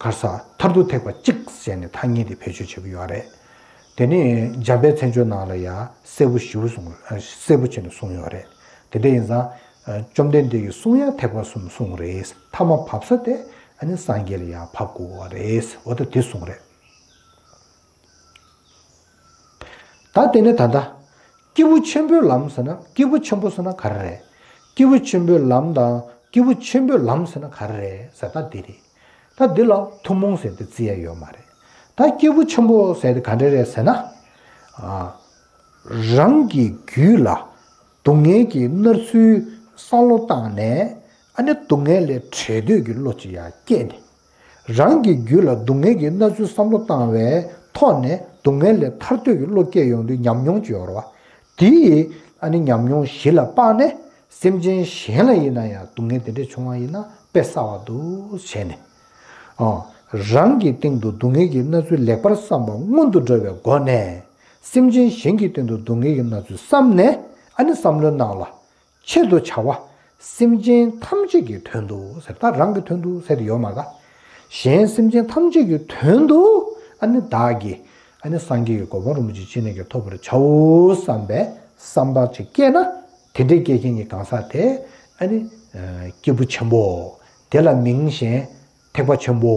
གར་ས་མཐར་ཐུག་ཐེག་པ་གཅིག་ཟེར་ནས་ཐ་སྙད་དེ་བེད་སྤྱོད་བྱེད་ཀྱི་ཡོད་རེད། དེ་ནས་འཇམ་དཔལ་མཚན་བརྗོད་ནང་ལ་ཡང་གསལ་པོ་ཞེ་པོ་གསུངས། གསལ་པོ་བྱས་ནས་གསུངས་ཡོད་རེད། དེ་འདྲ་ཡིན་ཙང་། བཅོམ་ལྡན་འདས་ཀྱིས་གསུང་ཡང་ཐེག་པ་གསུམ་གསུངས་རེད། མཐའ་མ་བབས་ས་དེ་ཨ་ནི་སངས་རྒྱས་ལ་ཡང་བབས་དགོས་པ་རེད། འོ་ད་དེ་གསུངས་རེད། ད་དེ་ནས་ད་ལྟ། སྐྱེས་བུ་ཆེན་པོའི་ལམ་ཟེར་ན། སྐྱེས་བུ་ཆེན་པོ་ཟེར་ན་ག་རེ་རེད། སྐྱེས་བུ་ཆེན་པོའི་ལམ་དང་སྐྱེས་བུ་ཆེན་པོའི་ལམ་ཟེར་ན་ག་རེ་རེད་ཟེར་ད་འདི་རེད། ད་འདི་ལ་ཐུན་མོང་ཟེར་ཏེ་བརྩི་ཡ་ཡོད་མ་རེད། ད་སྐྱེས་བུ་ཆེན་པོ་ཟེར་ཏེ་ག་འདྲ་རེད་ཟེར་ན། ཨ། རང་གི་རྒྱུད་ལ་སྡུག་བསྔལ་གྱི་མནར་ཚུལ་བསམ་བློ་བཏང་ནས། ཨ་ནི་སྡུག་བསྔལ་ལས་བྲལ་འདོད་ཀྱི་བློ་ཅིག་ཡར་སྐྱེས་ནས། རང་གི་རྒྱུད་ལ་སྡུག་བསྔལ་གྱི་མནར་ཚུལ་བསམ་བློ་བཏང་བའི་ཐོག་ནས་སྡུག་བསྔལ་ལས་ཐར་འདོད་ཀྱི་བློ་སྐྱེས་ཡོང་དུས་ཉམས་མྱོང་ཅིག་ཡོད་རེད་བ། དེ་ཡིས་ཨ་ནི་ཉམས་མྱོང་གཞི་ལ་དཔགས་ནས་སེམས་ཅན་གཞན་ལ་ཡིན་ན་ཡང་སྡུག་བསྔལ་དེ་འདྲ་བྱུང་བ་ཡིན་ན་དཔེ་གསར་བ་འདུག་བྱས་ནས། ཨོ། རང་གི་སྟེང་དུ་སྡུག་བསྔལ་གྱི་མནར་ཚུལ་ལེགས་པར་བསམ་པ་སྔོན་དུ་འགྲོ་བའི་སྒོ་ནས། སེམས་ཅན་གཞན་གྱི་སྟེང་དུ་སྡུག་བསྔལ་གྱི་མནར་ཚུལ་བསམ་ནས། ཨ་ནི་བསམ་བློའི་ནང་ལ། ཆེད་དུ་བྱ་བ། སེམས་ཅན་ཐམས་ཅད་ཀྱི་དོན་དུ་ཟེར། ད་རང་གི་དོན་དུ་ཟེར་དེ་ཡོད་མ་རེད། གཞན་སེམས་ཅན་ཐམས་ཅད་ཀྱི་དོན་དུ་ཨ་ནི་བདག་གིས་ཨ་ནི་སངས་རྒྱས་ཀྱི་གོ་འཕང་རིན་པོ་ཆེ་ཅི་ནས་ཀྱང་ཐོབ་པར་བྱའོ་བསམ་པའི་བསམ་པ་ཅིག་སྐྱེས་ན། དེ་འདྲའི་སྐྱེས་མཁན་གྱི་གང་ཟག་དེ་ཨ་ནི་སྐྱེས་བུ་ཆེན་པོ། དེ་ལ་མིང་གཞན་ཐེག་པ་ཆེན་པོ།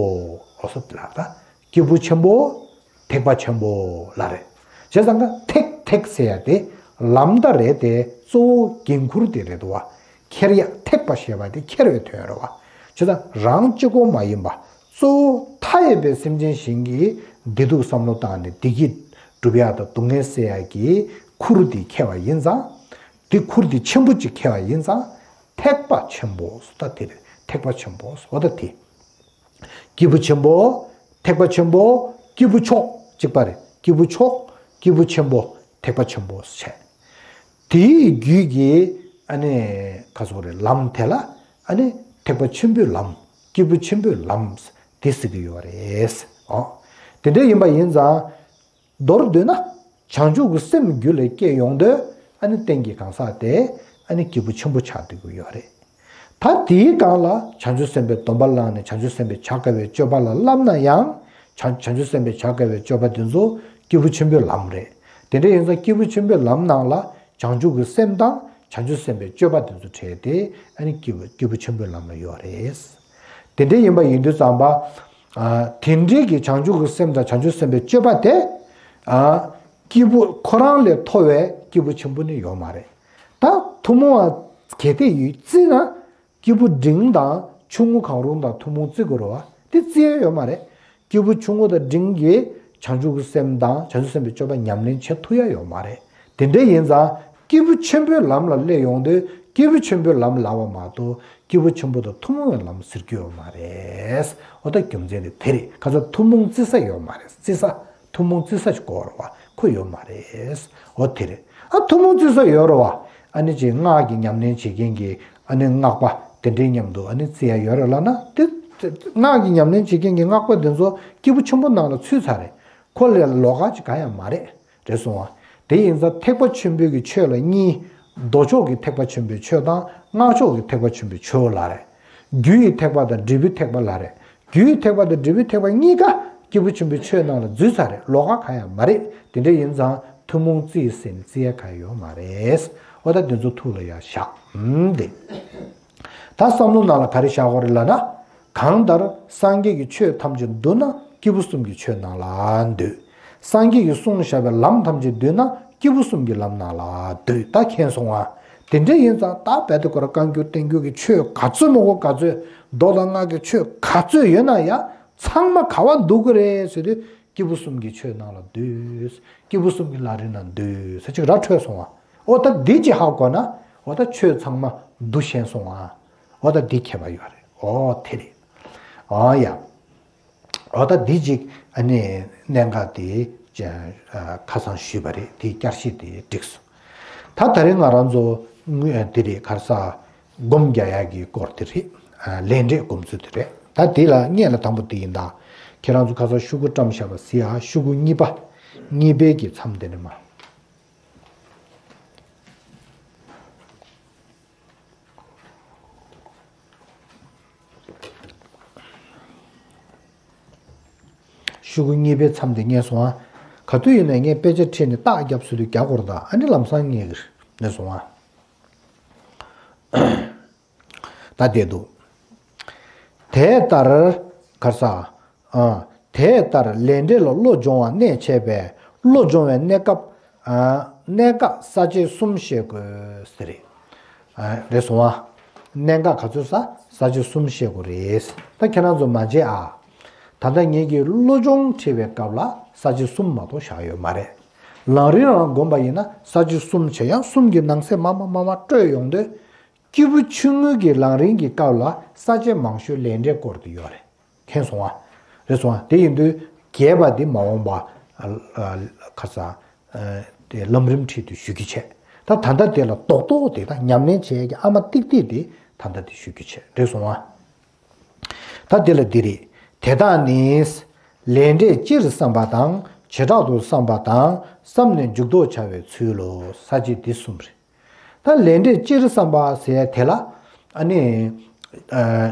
འོ་སོ་ལ་ད། སྐྱེས་བུ་ཆེན་པོ། ཐེག་པ་ཆེན་པོ་ལ་རེད། བྱས་ཙང་ཀ་ཐེག་ཐེག་ཟེར་ཡ་དེ་ལམ་ད་རེད་དེ། གཙོ་བོ་འགན་འཁུར་དེ་རེད་དོ་བ། ཁྱེར་ཡ། ཐེག་པ་ཞེས་པ་དེ་ཁྱེར་བའི་དོན་རེད་བ། བྱས་ཙང་རང་གཅིག་པོ་མ་ཡིན་པ། གཙོ་བོ་མཐའ་ཡས་པའི་སེམས་ཅན་གཞན་གྱི་བདེ་སྡུག་བསམ་བློ་བཏང་ནས་བདེ་སྐྱིད་སྒྲུབ་ཡ་དང་སྡུག་བསྔལ་སེལ་ཡ་གི་ཁུར་དེ་འཁྱེར་བ་ཡིན་ཙང་། དེ་ཁུར་དེ་ཆེན་པོ་ཅིག་འཁྱེར་བ་ཡིན་ཙང་། ཐེག་པ་ཆེན་པོ་ཟེར་ད་དེ་རེད། ཐེག་པ་ཆེན་པོ་ཟེར་བ་ད་དེ། སྐྱེས་བུ་ཆེན་པོ། ཐེག་པ་ཆེན་པོ། སྐྱེས་བུ་མཆོག་གཅིག་པ་རེད། སྐྱེས་བུ་མཆོག་སྐྱེས་བུ་ཆེན་པོ། ཐེག་པ་ཆེན་པོ་བྱས། དེའི་རྒྱུད་ཀྱི་ཨ་ནི་ག་ཟེར་རེད། ལམ་དེ་ལ་ཨ་ནི་ཐེག་པ་ཆེན་པོའི་ལམ། སྐྱེས་བུ་ཆེན་པོའི་ལམ་དེ་ཟེར་གྱི་ཡོད་རེད། ཨོ། དེ་འདྲ་ཡིན་པ་ཡིན་ཙང་། མདོར་བསྡུས་ན། བྱང་ཆུབ་ཀྱི་སེམས་རྒྱུད་ལ་སྐྱེ་ཡོང་དུས་ཨ་ནི་རྟེན་གྱི་གང་ཟག་དེ་ཨ་ནི་སྐྱེས་བུ་ཆེན་པོ་ཆགས་བསྡད་ཀྱི་ཡོད་རེད། ད་དེའི་སྒང་ལ་བྱང་ཆུབ་སེམས་དཔའི་སྡོམ་པ་བླངས་ནས་བྱང་ཆུབ་སེམས་དཔའི་བྱ་དཀའ་བའི་སྤྱོད་པ་ལ་བསླབ་ན་ཡང་། བྱང་བྱང་ཆུབ་སེམས་དཔའི་བྱ་དཀའ་བའི་སྤྱོད་པ་དེ་ཚོ་སྐྱེས་བུ་ཆེན་པོའི་ལམ་རེད། དེ་འདྲ་ཡིན་ཙང་སྐྱེས་བུ་ཆེན་པོའི་ལམ་ནང་ལ་བྱང་ཆུབ་ཀྱི་སེམས་དང་བྱང་ཆུབ་སེམས་དཔའི་སྤྱོད་པ་དེ་ཚོ་བྲལ་ཏེ་ཨ་ནི་སྐྱེས་བུ་སྐྱེས་བུ་ཆེན་པོའི་ལམ་ལ་ཡོད་རེད། དེ་འདྲ་ཡིན་པ་ཡིན་དུས་ཙམ་པ། དེ་འདྲའི་གི་བྱང་ཆུབ་ཀྱི་སེམས་དང་བྱང་ཆུབ་སེམས་དཔའི་སྤྱོད་པ་དེ། སྐྱེས་བུ་ཁོ་རང་ལས་མཐོ་བའི་སྐྱེས་བུ་ཆེན་པོ་ནི་ཡོད་མ་རེད། ད་ཐུན་མོང་བ་གལ་ཏེ་ཡོད་བརྩིས་ན། སྐྱེས་བུ་འབྲིང་དང་ཆུང་ངུ་གང་རུང་དང་ཐུན་མོང་བརྩི་དགོས་རེད་བ། དེ་བརྩི་ཡ་ཡོད་མ་རེད། སྐྱེས་བུ་ཆུང་ངུ་དང་འབྲིང་གིས་བྱང་ཆུབ་ཀྱི་སེམས་དང་བྱང་ཆུབ་སེམས་དཔའི་སྤྱོད་པ་ཉམས་ལེན་བྱེད་ཐུབ་ཡ་ཡོད་མ་རེད། དེ་འདྲ་ཡིན་ཙང་སྐྱེས་བུ་ཆེན་པོའི་ལམ་ལ་སླེབས་ཡོང་དུས་སྐྱེས་བུ་ཆེན་པོའི་ལམ་ལབ་པ་མ་གཏོགས་སྐྱེས་བུ་ཆེན་པོ་དང་ཐུན་མོང་བའི་ལམ་ཟེར་རྒྱུ་ཡོད་མ་རེད། འོ་ད་རྒྱུ་མཚན་དེ་དེ་རེད། ཁ་སང་ཐུན་མོང་བརྩི་ས་ཡོད་མ་རེད། བརྩི་ས། ཐུན་མོང་བརྩི་ས་ཞིག་དགོས་རེད་བ། ཁོ་ཡོད་མ་རེད། འོ་དེ་རེད། ཨ་ཐུན་མོང་བརྩི་ས་ཡོད་རེད་བ། ཨ་ནི་ཅིག་སྔགས་ཀྱི་ཉམས་ལེན་བྱེད་མཁན་གྱི་ཨ་ནི་སྔགས་པ་དེ་འདྲའི་མཉམ་དུ་ཨ་ནི་བརྩི་ཡ་ཡོད་རེད་ལབ་ན། དེ་དེ་སྔགས་ཀྱི་ཉམས་ལེན་བྱེད་མཁན་གྱི་སྔགས་པ་དེ་ཚོ་སྐྱེས་བུ་ཆེན་པོ་ནང་ལ་ཚུད་ཚར་རེད། ཁོ་ལས་ལོགས་ཀ་ཅིག་གང་ཡང་མ་རེད། རེད་སོང་བ། དེ་ཡིན་ཙང་ཐེག་པ་ཆེན་པོའི་གི་ཆོས་ལ་གཉིས། མདོ་ཕྱོགས་ཀྱི་ཐེག་པ་ཆེན་པོའི་ཆོས་དང་སྔགས་ཕྱོགས་ཀྱི་ཐེག་པ་ཆེན་པོའི་ཆོས་ལབ་རེད། རྒྱུ་ཡི་ཐེག་པ་དང་འབྲས་བུའི་ཐེག་པ་ལབ་རེད། རྒྱུ་ཡི་ཐེག་པ་དང་འབྲས་བུའི་ཐེག་པ་གཉིས་ཀ་སྐྱེས་བུ་ཆེན་པོའི་ཆོས་ནང་ལ་འཛུལ་ཚར་རེད། ལོགས་ཀ་གང་ཡང་མ་རེད། དེ་འདྲ་ཡིན་ཙང་ཐུན་མོང་བརྩི་ཡི་ཟེར་ནས་བརྩི་ཡ་གང་ཡང་ཡོད་མ་རེད། འོ་ད་དེ་ཚོ་ཐུགས་ལ་ཡ་བཞག་ཨུམ་དེ། ད་བསམ་བློ་ནང་ལ་ག་རེ་བཞག་དགོས་རེད་ལབ་ན། གང་ལྟར་སངས་རྒྱས་ཀྱི་ཆོས་ཐམས་ཅད་བསྡུ་ན་སྐྱེས་བུ་གསུམ་གྱི་ཆོས་ནང་ལ་འདུས། སངས་རྒྱས་ཀྱིས་གསུངས་བཞག་པའི་ལམ་ཐམས་ཅད་བསྡུས་ན་སྐྱེས་བུ་གསུམ་གྱི་ལམ་ནང་ལ་འདུས། ད་མཁྱེན་སོང་ང་། དེ་འདྲ་ཡིན་ཙང་ད་རྦད་དེ་ཁོ་རང་བཀའ་འགྱུར་བསྟན་འགྱུར་གྱི་ཆོས་ག་ཚོད་མང་པོ་ག་ཚོད། མདོ་དང་སྔགས་ཀྱི་ཆོས་ག་ཚོད་ཡོད་ན་ཡང་ཚང་མ་ག་བ་འདུ་དགོས་རེད་ཟེར་དུས། སྐྱེས་བུ་གསུམ་གྱི་ཆོས་ནང་ལ་འདུས། སྐྱེས་བུ་གསུམ་གྱི་ལམ་རིམ་ནང་འདུས་ཟེར་ཅིག་ར་འཕྲོད་སོང་བ། འོ་ད་འདི་ཅིག་ཧ་གོ་ན། འོ་ད་ཆོས་ཚང་མ་འདུ་ཤེས་སོང་བ། འོ་ད་འདི་ཁྱད་པར་ཡོད་རེད། འོ་དེ་རེད། ཨ་ཡ། འོ་ད་འདི་ཅིག་ཨ་ནི་གནད་འགག་དེ་ཁ་སང་ཞུས་པ་རེད། དེ་བསྐྱར་བཤད་དེ་འགྲིག་སོང་། ད་ད་རེས་ང་རང་ཚོ་དངོས་དེ་རེད། ག་རེ་ཟ། སྒོམ་རྒྱག་ཡག་གི་སྐོར་དེ་རེད། ལས་འབྲས་སྒོམ་ཚུལ་དེ་རེད། ད་དེ་ལ་སྔོན་ལ་དང་པོ་དེ་ཡིན་ད། ཁྱེད་རང་ཚོ་ཁ་སང་ཤོག་གུ་བཀྲམ་བཞག་པ་གཟིགས་ཨ། ཤོག་གུ་གཉིས་པ། གཉིས་པའི་གི་མཚམས་དེ་ནས་མར། ཤོག་གུ་གཉིས་པའི་མཚམས་དེ་རྙེད་སོང་ཨ། ག་དུས་ཡིན་ནའི་ངས་དཔེ་ཆ་ཁྲིད་ནས་རྟགས་རྒྱབ་ཟེར་དུས་རྒྱག་དགོས་རེད་ད། ཨ་ནི་ལམ་སང་རྙེད་ཀྱི་རེད། རྙེད་སོང་ཨ། ད་བསྡད་འདུག་དེ་ལྟར་ག་རེ་ཟ། ཨ། དེ་ལྟར་ལས་འབྲས་ལ་བློ་སྦྱོང་བ་གནད་ཆེ་བས། བློ་སྦྱོང་བའི་གནས་སྐབས། ཨ། གནད་འགག་ས་བཅད་གསུམ་བཤད་དགོས་ཟེར་རེད། ཨ། རེད་སོང་ཨ། གནད་འགག་ག་ཚོད་ཟ། ས་བཅད་གསུམ་བཤད་དགོས་རེད། ད་ཁྱེད་རང་ཚོ་མ་བརྗེད་ཨ། ད་ལྟ་ངེད་ཀྱིས་བློ་སྦྱོང་ཁྲིད་པའི་སྐབས་ལ་ས་བཅད་གསུམ་མ་གཏོགས་བཞག་ཡོད་མ་རེད། ལམ་རིམ་རང་སྒོམ་པ་ཡིན་ན་ས་བཅད་གསུམ་བྱེད། ཡང་གསུམ་གྱི་ནང་གསེས་མར་མར་མར་མར་སྤྲོད་ཡོང་དུས། སྐྱེས་བུ་ཆུང་ངུ་གི་ལམ་རིམ་གྱི་སྐབས་ལ་ས་བཅད་མང་ཤོས་ལས་འབྲས་སྐོར་དུ་ཡོད་རེད། མཁྱེན་སོང་ཨ། རེད་སོང་ཨ། དེ་ཡིན་དུས་རྒྱས་པ་འདི་མ་འོངས་པ། ཨ། ཨ། ཁ་ས། ཨ། དེ་ལམ་རིམ་ཁྲིད་དུ་ཞུ་རྒྱུ་བྱས། ད་ད་ལྟ་དེ་ལ་རྡོག་རྡོག་དེ་དང་ཉམས་ལེན་བྱེད་ཡས་ཀྱི་ཨ་མ་ཏིག་ཏིག་དེ་ད་ལྟ་དེ་ཞུ་རྒྱུ་བྱས། རེད་སོང་ཨ། ད་དེ་ལ་འདི་རེད། དེ་དག་ནི། ལས་འབྲས་སྤྱིར་བསམ་པ་དང་བྱེ་བྲག་ཏུ་བསམ་པ་དང་བསམས་ནས་འཇུག་ལྡོག་བྱ་བའི་ཚུལ་ལོ། ས་བཅད་འདི་གསུམ་རེད། ད་ལས་འབྲས་སྤྱིར་བསམ་པ་ཟེར་དེ་ལ། ཨ་ནི། ཨ།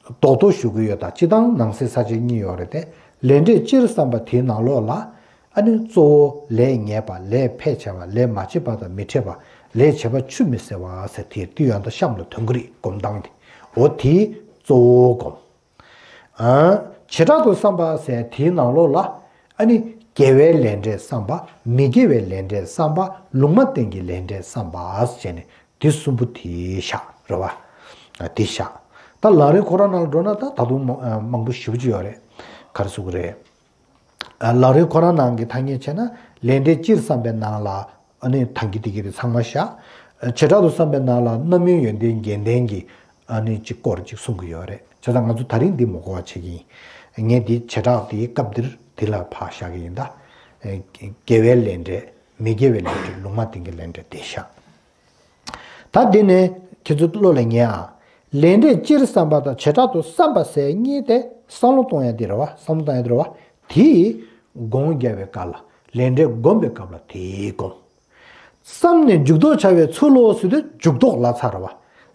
རྡོག་རྡོག་ཞུ་གི་ཡོད། ད་སྤྱི་དང་ནང་གསེས་ས་བཅད་གཉིས་ཡོད་རེད་དེ། ལས་འབྲས་སྤྱིར་བསམ་པ་དེའི་ནང་ལོགས་ལ། ཨ་ནི་གཙོ་བོ་ལས་ཉེས་པ། ལས་ཕལ་ཆེ་བ། ལས་མ་བྱས་པ་དང་མི་འཕྲད་པ། ལས་བྱས་པ་ཆུད་མི་ཟ་བ་ཟེར་དེ་དུས་ཡང་དང་གཤམ་ལ་ཐོན་གི་རེད། སྒོམ་སྟངས་དེ། འོ་དེ་གཙོ་བོ་སྒོམ། ཨ། བྱེ་བྲག་ཏུ་བསམ་པ་ཟེར་དེའི་ནང་ལོགས་ལ། ཨ་ནི་དགེ་བའི་ལས་འབྲས་བསམ་པ། མི་དགེ་བའི་ལས་འབྲས་བསམ་པ། ལུང་མ་བསྟན་གྱི་ལས་འབྲས་བསམ་པ་བྱས་ནས་དེ་གསུམ་པོ་དེ་བཞག་རེད་བ། ཨ། དེ་བཞག་ད་ལམ་རིམ་ཁོ་རང་ནང་ལ་འགྲོ་ན་ད་ད་དུང་མང་པོ་ཞེ་པོ་ཅིག་ཡོད་རེད། ག་རེ་ཟེར་དགོས་རེད། ཨ། ལམ་རིམ་ཁོ་རང་ནང་གི་ཐ་སྙད་བྱས་ན་ལས་འབྲས་སྤྱིར་བསམ་པའི་ནང་ལ། ཨ་ནི་ཐང་གི་དེ་གི་དེ་ཚང་མ་བཞག་བྱེ་བྲག་ཏུ་བསམ་པའི་ནང་ལ་རྣམ་སྨིན་ཡོན་ཏན་བརྒྱད་ལྡན་གྱི། ཨ་ནི་གཅིག་སྐོར་གཅིག་གསུང་གི་ཡོད་རེད། བྱས་ཙང་ང་ཚོ་ད་རིང་འདི་མ་གོ་བ་བྱེད་ཀྱི་ཡིན། ངས་འདི་བྱེ་བྲག་དེའི་སྐབས་འདིར་དེ་ལ་ཕར་བཞག་གི་ཡིན་ད། དགེ་བའི་ལས་འབྲས། མི་དགེ་བའི་ལས་འབྲས། ལུང་མ་བསྟན་གྱི་ལས་འབྲས་དེ་བཞག་ད་འདི་ནས་ཁྱེད་ཚོ་བློ་ལ་ངེས་ཨ། ལས་འབྲས་སྤྱིར་བསམ་པ་དང་བྱེ་བྲག་ཏུ་བསམ་པ་ཟེར་གཉིས་དེ་བསམ་བློ་གཏོང་ཡ་འདི་རེད་བ། བསམ་བློ་གཏོང་ཡ་འདི་རེད་བ། དེ་སྒོམ་རྒྱག་པའི་སྐབས་ལ། ལས་འབྲས་སྒོམ་པའི་སྐབས་ལ་དེ་སྒོམ། བསམས་ནས་འཇུག་ལྡོག་བྱ་བའི་ཚུལ་ལོ་ཟེར་དུས་འཇུག་ལྡོག་ལབ་ཚར་བ།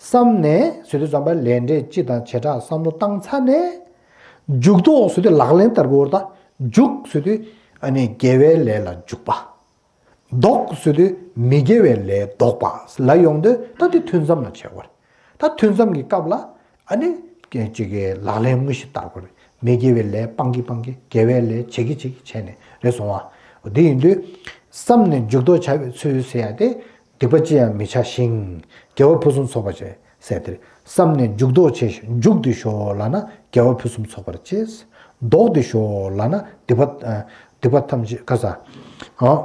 བསམས་ནས་ཟེར་དུས་ཙམ་པ་ལས་འབྲས་སྤྱི་དང་བྱེ་བྲག་བསམ་བློ་བཏང་ཚར་ནས། འཇུག་ལྡོག་ཟེར་དུས་ལག་ལེན་བསྟར་དགོས་རེད་ད། འཇུག་ཟེར་དུས་ཨ་ནི་དགེ་བའི་ལས་ལ་འཇུག་པ། ལྡོག་ཟེར་དུས་མི་དགེ་བའི་ལས་ལྡོག་པ་ལ་ཡོང་དུས་ད་དེ་ཐུན་མཚམས་ལ་བྱེད་དགོས་རེད། ད་ཐུན་མཚམས་ཀྱི་སྐབས་ལ་ཨ་ནི་ཅིག་གི་ལག་ལེན་དངོས་གཞི་བསྟར་དགོས་རེད། མི་དགེ་བའི་ལས་སྤང་གི་སྤང་གི་དགེ་བའི་ལས་བྱེད་ཀྱི་བྱེད་ཀྱི་བྱས་ནས་རེད་སོང་བ། འོ་དེ་ཡིན་དུས། བསམས་ནས་འཇུག་ལྡོག་བྱ་བའི་ཚུལ་ཟེར་ཡ་དེ། སྡིག་པ་ཅི་ཡང་མི་བྱ་ཞིང་། དགེ་བ་ཕུན་སུམ་ཚོགས་པར་བྱེད་ཟེར་དེ་རེད། བསམས་ནས་འཇུག་ལྡོག་བྱས་ཤིང་འཇུག་སྟེ་ཞོག་ལབ་ན་དགེ་བ་ཕུན་སུམ་ཚོགས་པར་བྱེད། ལྡོག་སྟེ་ཞོག་ལབ་ན་སྡིག་པ་ཨ། སྡིག་པ་ཐམས་ཅད་ཁ་ས། ཨ།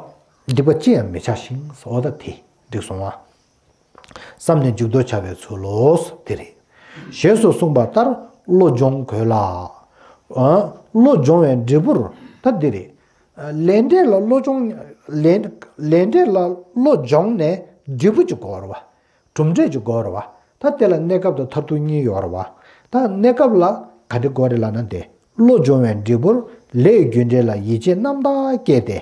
སྡིག་པ་ཅི་ཡང་མི་བྱ་ཞིང་། འོ་ད་དེ་འགྲིག་སོང་ཨ། བསམས་ནས་འཇུག་ལྡོག་བྱ་བའི་ཚུལ་ལོ། དེ་རེད། ཞེས་སུ་གསུངས་པ་ལྟར་བློ་སྦྱོང་དགོས་ལ། ཨ། བློ་སྦྱོང་བའི་འབྲས་བུར་ད་འདི་རེད། ལས་འབྲས་ལ་བློ་སྦྱོང་། ལས་ལས་འབྲས་ལ་བློ་སྦྱོང་ནས་འབྲས་བུ་ཅིག་དགོས་རེད་བ། གྲུབ་འབྲས་ཅིག་དགོས་རེད་བ། ད་དེ་ལ་གནས་སྐབས་དང་མཐར་ཐུག་གཉིས་ཡོད་རེད་བ། ད་གནས་སྐབས་ལ་ག་འདྲ་དགོས་རེད་ལབ་ན་དེ། བློ་སྦྱོང་བའི་འབྲས་བུར་ལས་རྒྱུ་འབྲས་ལ་ཡིད་ཆེས་རྣམ་དག་སྐྱེས་ཏེ།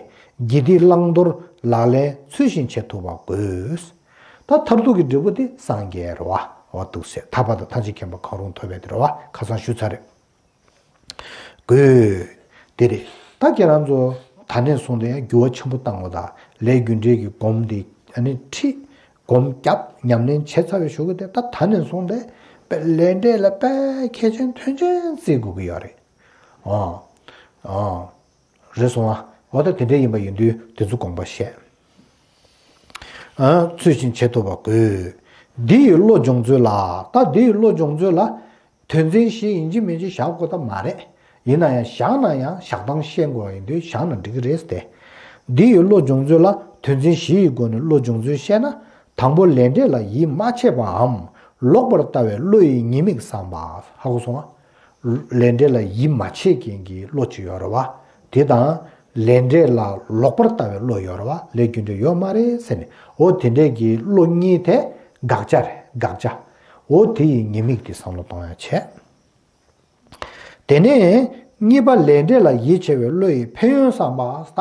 དགེ་སྡིག་བླང་དོར་ལག་ལེན་ཚུལ་བཞིན་བྱེད་ཐུབ་པ་དགོས། ད་མཐར་ཐུག་གི་འབྲས་བུ་དེ་སངས་རྒྱས་རེད་བ། འོ་འདུག་སེ་ཐར་པ་དང་ཐམས་ཅད་མཁྱེན་པ་གང་རུང་ཐོབ་པའི་དེ་རེད་བ། ཁ་སང་ཞུས་ཚར་རེད། དགོས། དེ་རེད། ད་ཁྱེད་རང་ཚོ་ད་ནས་བཟུང་སྟེ་ཡང་འགྱུར་བ་ཆེན་པོ་བཏང་དགོས། ད་ལས་རྒྱུ་འབྲས་ཀྱི་སྒོམ་དེ་ཨ་ནི་ཁྲིད། སྒོམ་བརྒྱབ་ཉམས་ལེན་བྱས་ཚར་བའི་གཞུག་གུ་དེ་ད་ད་ནས་བཟུང་སྟེ་དཔེ་ལས་འབྲས་ལ་དཔེ་གལ་ཆེན་དོན་ཆེན་བརྩི་དགོས་ཀྱི་ཡོད་རེད། ཨ། ཨ། རེད་སོང་ཨ། འོ་ད་དེ་འདྲ་ཡིན་པ་ཡིན་དུས་དེ་ཚོ་དགོངས་པ་བཞེས། ཨ། ཚུལ་བཞིན་བྱེད་ཐུབ་པ་དགོས། འདི་ཡི་བློ་སྦྱོང་ཚུལ་ལ། ད་འདི་ཡི་བློ་སྦྱོང་ཚུལ་ལ། དོན་ཚན་བཞི་ཡིན་གཅིག་མིན་གཅིག་བཞག་དགོས་ད་མ་རེད། ཡིན་ན་ཡང་བཞག་ན་ཡང་བཞག་སྟངས་ཤེས་དགོས་པ་ཡིན་དུས་བཞག་ན་འགྲིག་གི་རེད་དེ། འདི་ཡི་བློ་སྦྱོང་ཚུལ་ལ་དོན་ཚན་བཞི་ཡི་སྒོ་ནས་བློ་སྦྱོང་ཚུལ་བཤད་ན། དང་པོ་ལས་འབྲས་ལ་ཡིད་མ་ཆེས་པའམ་ལོག་པར་ལྟ་བའི་བློ་ཡི་ཉེས་དམིགས་བསམ་པ། ཧ་གོ་སོང་ང་། ལས་འབྲས་ལ་ཡིད་མ་ཆེས་མཁན་གྱི་བློ་ཅིག་ཡོད་རེད་བ། དེ་དང་། ལས་འབྲས་ལ་ལོག་པར་ལྟ་བའི་བློ་ཡོད་རེད་བ། ལས་རྒྱུ་འབྲས་ཡོད་མ་རེད་ཟེར་ནས། འོ་དེ་འདྲས་ཀྱི་བློ་གཉིས་དེ་དགག་བྱ་རེད། དགག་བྱ། འོ་དེ་ཡི་ཉེས་དམིགས་དེ་བསམ་བློ་གཏོང་ཡ་བྱས། དེ་ནས་གཉིས་པ་ལས་འབྲས་ལ་ཡིད་ཆེས་པའི་བློ་ཡི་ཕན་ཡོན་བསམ་པ། ད་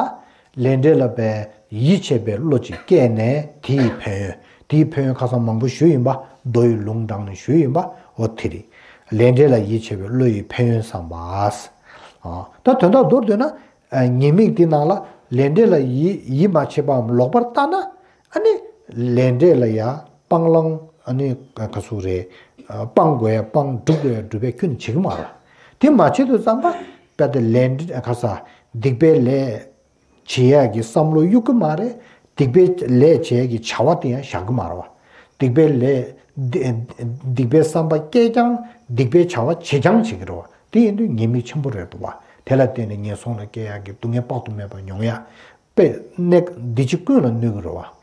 ལས་འབྲས་ལ་བའི་ཡིད་ཆེས་པའི་བློ་ཅིག་སྐྱེས་ནས་དེ་ཡི་ཕན་ཡོན། དེ་ཡི་ཕན་ཡོན་ཁ་སང་མང་པོ་ཞུས་ཡིན་པ། མདོ་ཡི་ལུང་དྲངས་ནས་ཞུས་ཡིན་པ། འོ་དེ་རེད། ལས་འབྲས་ལ་ཡིད་ཆེས་པའི་བློ་ཡི་ཕན་ཡོན་བསམ་པ། ཨ། ད་དོན་དག་མདོར་བསྡུས་ན། ཨ། ཉེས་དམིགས་དེ་ནང་ལ་ལས་འབྲས་ལ་ཡིད་ཡིད་མ་ཆེས་པའམ་ལོག་པར་ལྟ་ན། ཨ་ནི་ལས་འབྲས་ལ་ཡང་སྤང་བླང་། ཨ་ནི་ག་ཚོད་རེད། ཨ། སྤང་དགོས་ཡ་སྤང་། སྒྲུབ་དགོས་ཡ་སྒྲུབ་པའི་ཁྱོན་ནས་བྱེད་ཀྱི་མ་རེད། དེ་མ་བྱེད་དུས་ཙམ་པ་དཔེ་དེ་ལས་འབྲས་ག་ས་སྡིག་པའི་ལས་བྱེད་ཡ་གི་བསམ་བློ་གཡུག་གི་མ་རེད། སྡིག་པའི་ལས་བྱེད་ཡ་གི་བྱ་བ་དེ་ཡང་བཞག་གི་མ་རེད་བ། སྡིག་པའི་ལས་སྡིག་སྡིག་པའི་བསམ་པ་སྐྱེས་ཀྱང་སྡིག་པའི་བྱ་བ་བྱེད་ཀྱང་བྱེད་ཀྱི་རེད་བ། དེ་ཡིན་དུས་ཉེས་དམིགས་ཆེན་པོ་རེད་འདུག་བ། དེ་ལ་བརྟེན་ནས་ངན་སོང་ལ་སྐྱེ་ཡག་གི་སྡུག་བསྔལ་དཔག་ཏུ་མེད་པ་མྱོང་ཡག་དཔེ་གནད་འདི་གཅིག་ཀུན་ལ་གནོད་ཀྱི་རེད་བ།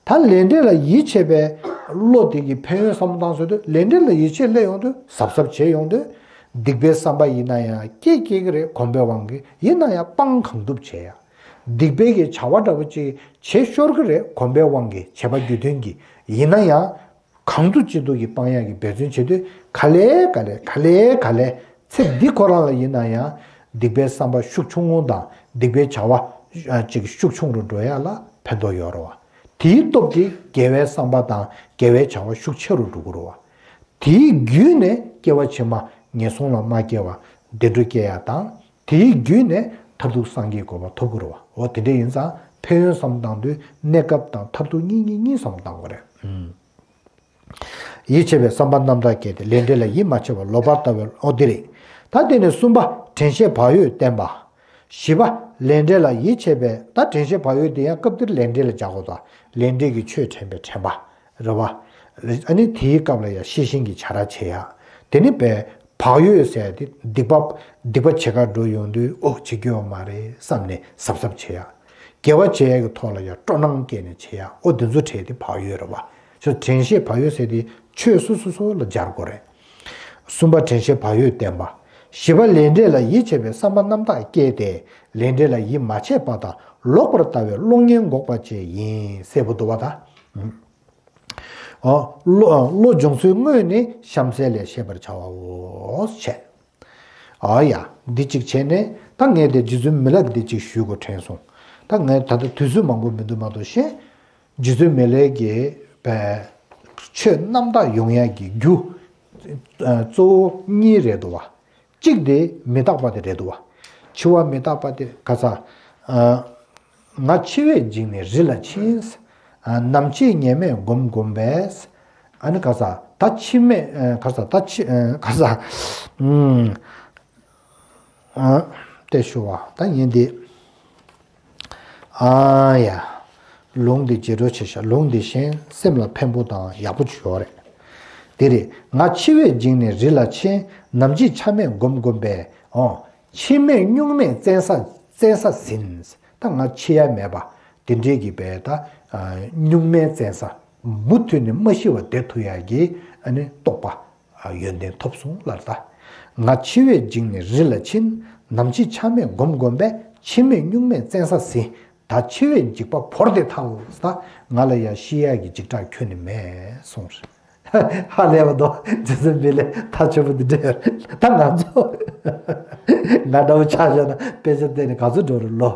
ད་ལས་འབྲས་ལ་ཡིད་ཆེས་པའི་བློ་དེ་གི་ཕན་ཡོན་བསམ་བློ་བཏང་ཟེར་དུས། ལས་འབྲས་ལ་ཡིད་ཆེས་སླེབས་ཡོང་དུས། གཟབ་གཟབ་བྱས་ཡོང་དུས། སྡིག་པའི་བསམ་པ་ཡིན་ན་ཡང་སྐྱེ་སྐྱེ་གི་རེད། གོམས་པའི་དབང་གིས། ཡིན་ན་ཡང་སྤང་གང་ཐུབ་བྱས་ཡ། སྡིག་པའི་གི་བྱ་བ་འདྲ་བོ་ཅིག་བྱེད་ཤོར་གི་རེད། གོམས་པའི་དབང་གིས། བྱས་པ་རྒྱུ་མཐུན་གྱིས། ཡིན་ན་ཡང་གང་ཐུབ་ཅི་ཐུབ་ཀྱིས་སྤང་ཡག་གི་འབད་བརྩོན་བྱེད་དུས། ག་ལེ་ག་ལེ་ག་ལེ་ག་ལེ་ཚེ་འདི་ཁོ་རང་ལ་ཡིན་ན་ཡང་སྡིག་པའི་བསམ་པ་ཤུགས་ཆུང་ངུ་དང་། སྡིག་པའི་བྱ་བ་ཅིག་ཤུགས་ཆུང་རུ་འགྲོ་ཡག་ལ་ཕན་ཐོགས་ཡོད་རེད་བ། དེའི་སྟོབས་ཀྱིས་དགེ་བའི་བསམ་པ་དང་དགེ་བའི་བྱ་བ་ཤུགས་ཆེ་རུ་འགྲོ་གི་རེད་བ། དེའི་བརྒྱུད་ནས་སྐྱེ་བ་ཕྱི་མ་ངན་སོང་ལ་མ་སྐྱེ་བ། བདེ་འགྲོ་སྐྱེ་ཡག་དང་། དེའི་བརྒྱུད་ནས་མཐར་ཐུག་སངས་རྒྱས་གོ་འཕང་ཐོབ་ཀྱི་རེད་བ། འོ་དེ་འདྲ་ཡིན་ཙང་ཕན་ཡོན་བསམ་བཏང་དུས་གནས་སྐབས་དང་མཐར་ཐུག་གཉིས་གཉིས་གཉིས་བསམ་བཏང་དགོས་རེད། ཨུམ། ཡིད་ཆེས་པའི་བསམ་པ་རྣམ་དག་སྐྱེས་ཏེ། ལས་འབྲས་ལ་ཡིད་མ་ཆེས་པ་ལོག་པར་ལྟ་བའི། འོ་འདི་རེད། ད་དེ་ནས་གསུམ་པ་དྲན་ཤེས་བག་ཡོད་བསྟེན་པ། བཞི་པ་ལས་འབྲས་ལ་ཡིད་ཆེས་པའི། ད་དྲན་ཤེས་བག་ཡོད་དེ་ཡང་སྐབས་དེར་ལས་འབྲས་ལ་སྦྱར་དགོས་ད། ལས་འབྲས་ཀྱི་ཆོས་དྲན་པའི་དྲན་པ་རེད་བ། ཨ་ནི་དེའི་སྐབས་ལ་ཡང་ཤེས་བཞིན་གྱི་བྱ་ར་བྱེད་ཡ། དེ་ནི་བས་བག་ཡོད་ཟེར་ཡ་དེ་སྡིག་པ་སྡིག་པ་བྱེད་གར་འགྲོ་ཡོང་དུས། ཨོ་བྱེད་རྒྱུ་ཡོད་མ་རེད་བསམ་ནས་གཟབ་གཟབ་བྱེད་ཡ། དགེ་བ་བྱེད་ཡ་གི་ཐོག་ལ་ཡང་སྤྲོ་སྣང་སྐྱེས་ནས་བྱེད་ཡ། ཨོ་དེ་ཚོ་བྱས་ཏེ་བག་ཡོད་རེད་བ། ཅོ་དྲན་ཤེས་བག་ཡོད་ཟེར་དེ་ཆོས་སོ་སོ་སོ་ལ་སྦྱར་དགོས་རེད། གསུམ་པ་དྲན་ཤེས་བག་ཡོད་བསྟེན་པ། བཞི་པ་ལས་འབྲས་ལ་ཡིད་ཆེས་པའི་བསམ་པ་རྣམ་དག་སྐྱེས་ཏེ། ལས་འབྲས་ལ་ཡིད་མ་ཆེས་པ་དང་ལོག་པར་ལྟ་བའི་བློ་ངན་འགོག་པ་བཅས་ཡིན། གསལ་པོ་འདུག་བ་ད། ཨོ། བློ་བློ་སྦྱོང་ཚུལ་དངོས་ནི་གཤམ་གསལ་ལས་ཤེས་པར་བྱའོ། བྱས། ཨ་ཡ། འདི་གཅིག་བྱས་ནས་ད་ངས་དེ་རྗེ་བཙུན་མི་ལ་གི་འདི་གཅིག་ཞུ་དགོས་དྲན་སོང་། ད་ངས་ད་ལྟ་དུས་ཚོད་མང་པོ་མི་འདུག་མ་གཏོགས་ཤེས། རྗེ་བཙུན་མི་ལའི་གི་བའི་ཆོས་རྣམ་དག་ཡོང་ཡ་གི་རྒྱུ་ཨ་གཙོ་བོ་གཉིས་རེད་འདུག་བ། གཅིག་དེ་མི་རྟག་པ་དེ་རེད་འདུག་བ། འཆི་བ་མི་རྟག་པ་དེ་ག་ས། ཨ་ང་འཆི་བས་འཇིགས་ནས་རི་ལ་ཕྱིན། ཨ་ནམ་འཆི་ངེས་མེད་སྒོམ་སྒོམ་པས། ཨ་ནི་ག་ས་ད་འཆི་མེད་ཨ་ག་ས་ད་འཆི་ཨ་ག་ས། ཨུམ། ཨ། ཏེ་ཞུ་བ་ད་ཡིན་ཏེ། ཨ་ཡ། ལུང་འདི་རྗེས་འགྲོ་ཆེ་ཤ་ལུང་འདི་གཞན་སེམས་ལ་ཕན་པོ་དང་ཡག་པོ་ཅིག་ཡོད་རེད། དེ་རེད། ང་འཆི་བས་འཇིགས་ནས་རི་ལ་ཕྱིན། ནམ་འཆི་ཆ་མེད་སྒོམ་སྒོམ་པས། འོ། འཆི་མེད་གཉུག་མས་བཙན་ས་བཙན་ས་ཟིན། ད་ང་འཆི་ཡ་མེད་པ། དེ་འདྲའི་གི་བས་ད། གཉུག་མའི་བཙན་ས། མུ་མཐུད་ནས་མ་ཤི་བ་བསྡད་ཐུབ་ཡ་གི་ཨ་ནི་རྟོགས་པ། ཡོན་ཏན་ཐོབ་སོང་ལར་ད། ང་འཆི་བས་འཇིགས་ནས་རི་ལ་ཕྱིན། ནམ་འཆི་ཆ་མེད་སྒོམ་སྒོམ་པས། འཆི་མེད་གཉུག་མས་བཙན་ས་ཟིན། ད་འཆི་བས་འཇིགས་པ་བོར་ཏེ་ཐལ། ད་ང་ལ་ཡ་ཤི་ཡ་གི་འཇིགས་སྐྲག་ཁྱོན་ནས་མེད་གསུངས། ཧ་ལས་པ་དོ། རྗེ་བཙུན་མི་ལས་ཐག་ཆོད་པོ་འདི་འདྲ་ཡོད་རེད། ད་ང་ཚོ་ང་འདྲ་བོ་ཆགས་བཞག་ན་དཔེ་ཆ་བལྟས་ནས་ག་ཚོད་འགྲོ་རུང་ལོ་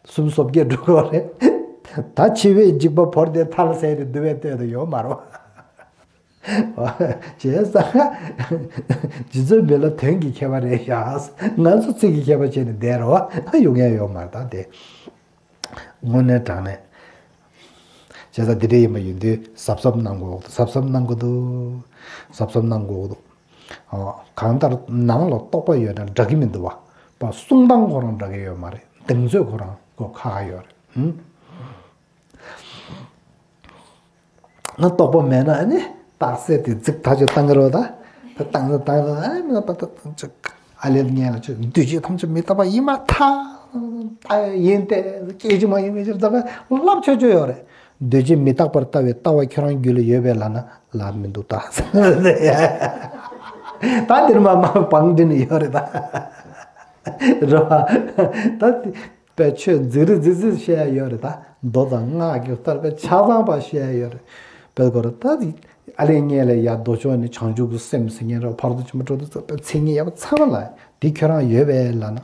གསུམ་སོ་བརྒྱད་འགྲོ་གི་རེད། ད་འཆི་བས་འཇིགས་པ་བོར་ཏེ་ཐལ་ཟེར་ཏེ་འདུལ་བའི་སྟོད་དུ་ཡོད་མ་རེད། བྱས་ཙང་རྗེ་བཙུན་མི་ལ་དོན་གྱི་ཁྱད་པར་རེད་ཤག་ང་ཚོ་ཚིག་གི་ཁྱད་པར་བྱས་ནས་བསྡད་རོགས་ཡོང་ཡ་ཡོད་མ་རེད་ད་དེ། དངོས་གནས་དྲང་གནས། བྱས་ཙང་འདི་འདྲ་ཡིན་པ་ཡིན་དུས་གཟབ་གཟབ་གནང་དགོས་འདུག་གཟབ་གཟབ་གནང་དགོས་འདུག་གཟབ་གཟབ་གནང་དགོས་འདུག་ཨ། གང་ལྟར་ནང་ལ་རྟོགས་པ་ཡོད་ན་འདྲ་གི་མི་འདུག་བ། པ་གསུང་སྟངས་ཁོ་རང་འདྲ་གི་ཡོད་མ་རེད། གདེང་ཚོད་ཁོ་རང་ཁོ་ཁག་ཁག་ཡོད་རེད། ཧུམ། ང་རྟོགས་པ་མེད་ན་ཨ་ནི་རྟགས་གསལ་དེ་རྫིག་ཐག་ཆོད་བཏང་གི་རོགས་ད། ད་བཏང་ད་བཏང་ད་ཨ་མིན་པ་ད་ད་ཅིག་ཨ་ལས་ངན་ལ་ཅིག་འདུས་བྱས་ཐམས་ཅད་མི་རྟག་པ་ཡིན་མ་ཐག་ད་ཡིན་ཏེ་སྐད་ཅིག་མ་ཡིན་མི་ཅིག་ད་ལབ་ཆོག་ཆོག་ཡོད་རེད། འདུས་བྱས་མི་རྟག་པར་ལྟ་བའི་ལྟ་བ་ཁྱོད་རང་རྒྱུད་ལ་ཡོད་པས་ལབ་ན་ལབ་མི་འདུག་ད། ད་འདིར་མ་མ་བང་འདི་ནི་ཡོད་རེད་ད། རོ། ད། པའི་ཆོས་རྫིག་རི་རྫིག་རྫིག་བཤད་ཡ་ཡོད་རེད་ད། མདོ་དང་སྔགས་ཀྱི་ལྟར་པའི་ཆ་ཚང་པ་བཤད་ཡ་ཡོད་རེད། པའི་སྐོར་ད་ཨ་ལས་ངས་ལས་ཡ་མདོ་ཕྱོགས་ནས་བྱང་ཆུབ་ཀྱི་སེམས་ཟེར་མཁན་རེད། ཕར་ཚུར་ཆེན་པོ་འགྲོ་དུས་ཚོད་པའི་མཚན་ཉིད་ཡག་པོ་ཚང་མ་ལ་འདི་ཁྱོད་རང་ཡོད་པས་ལབ་ན་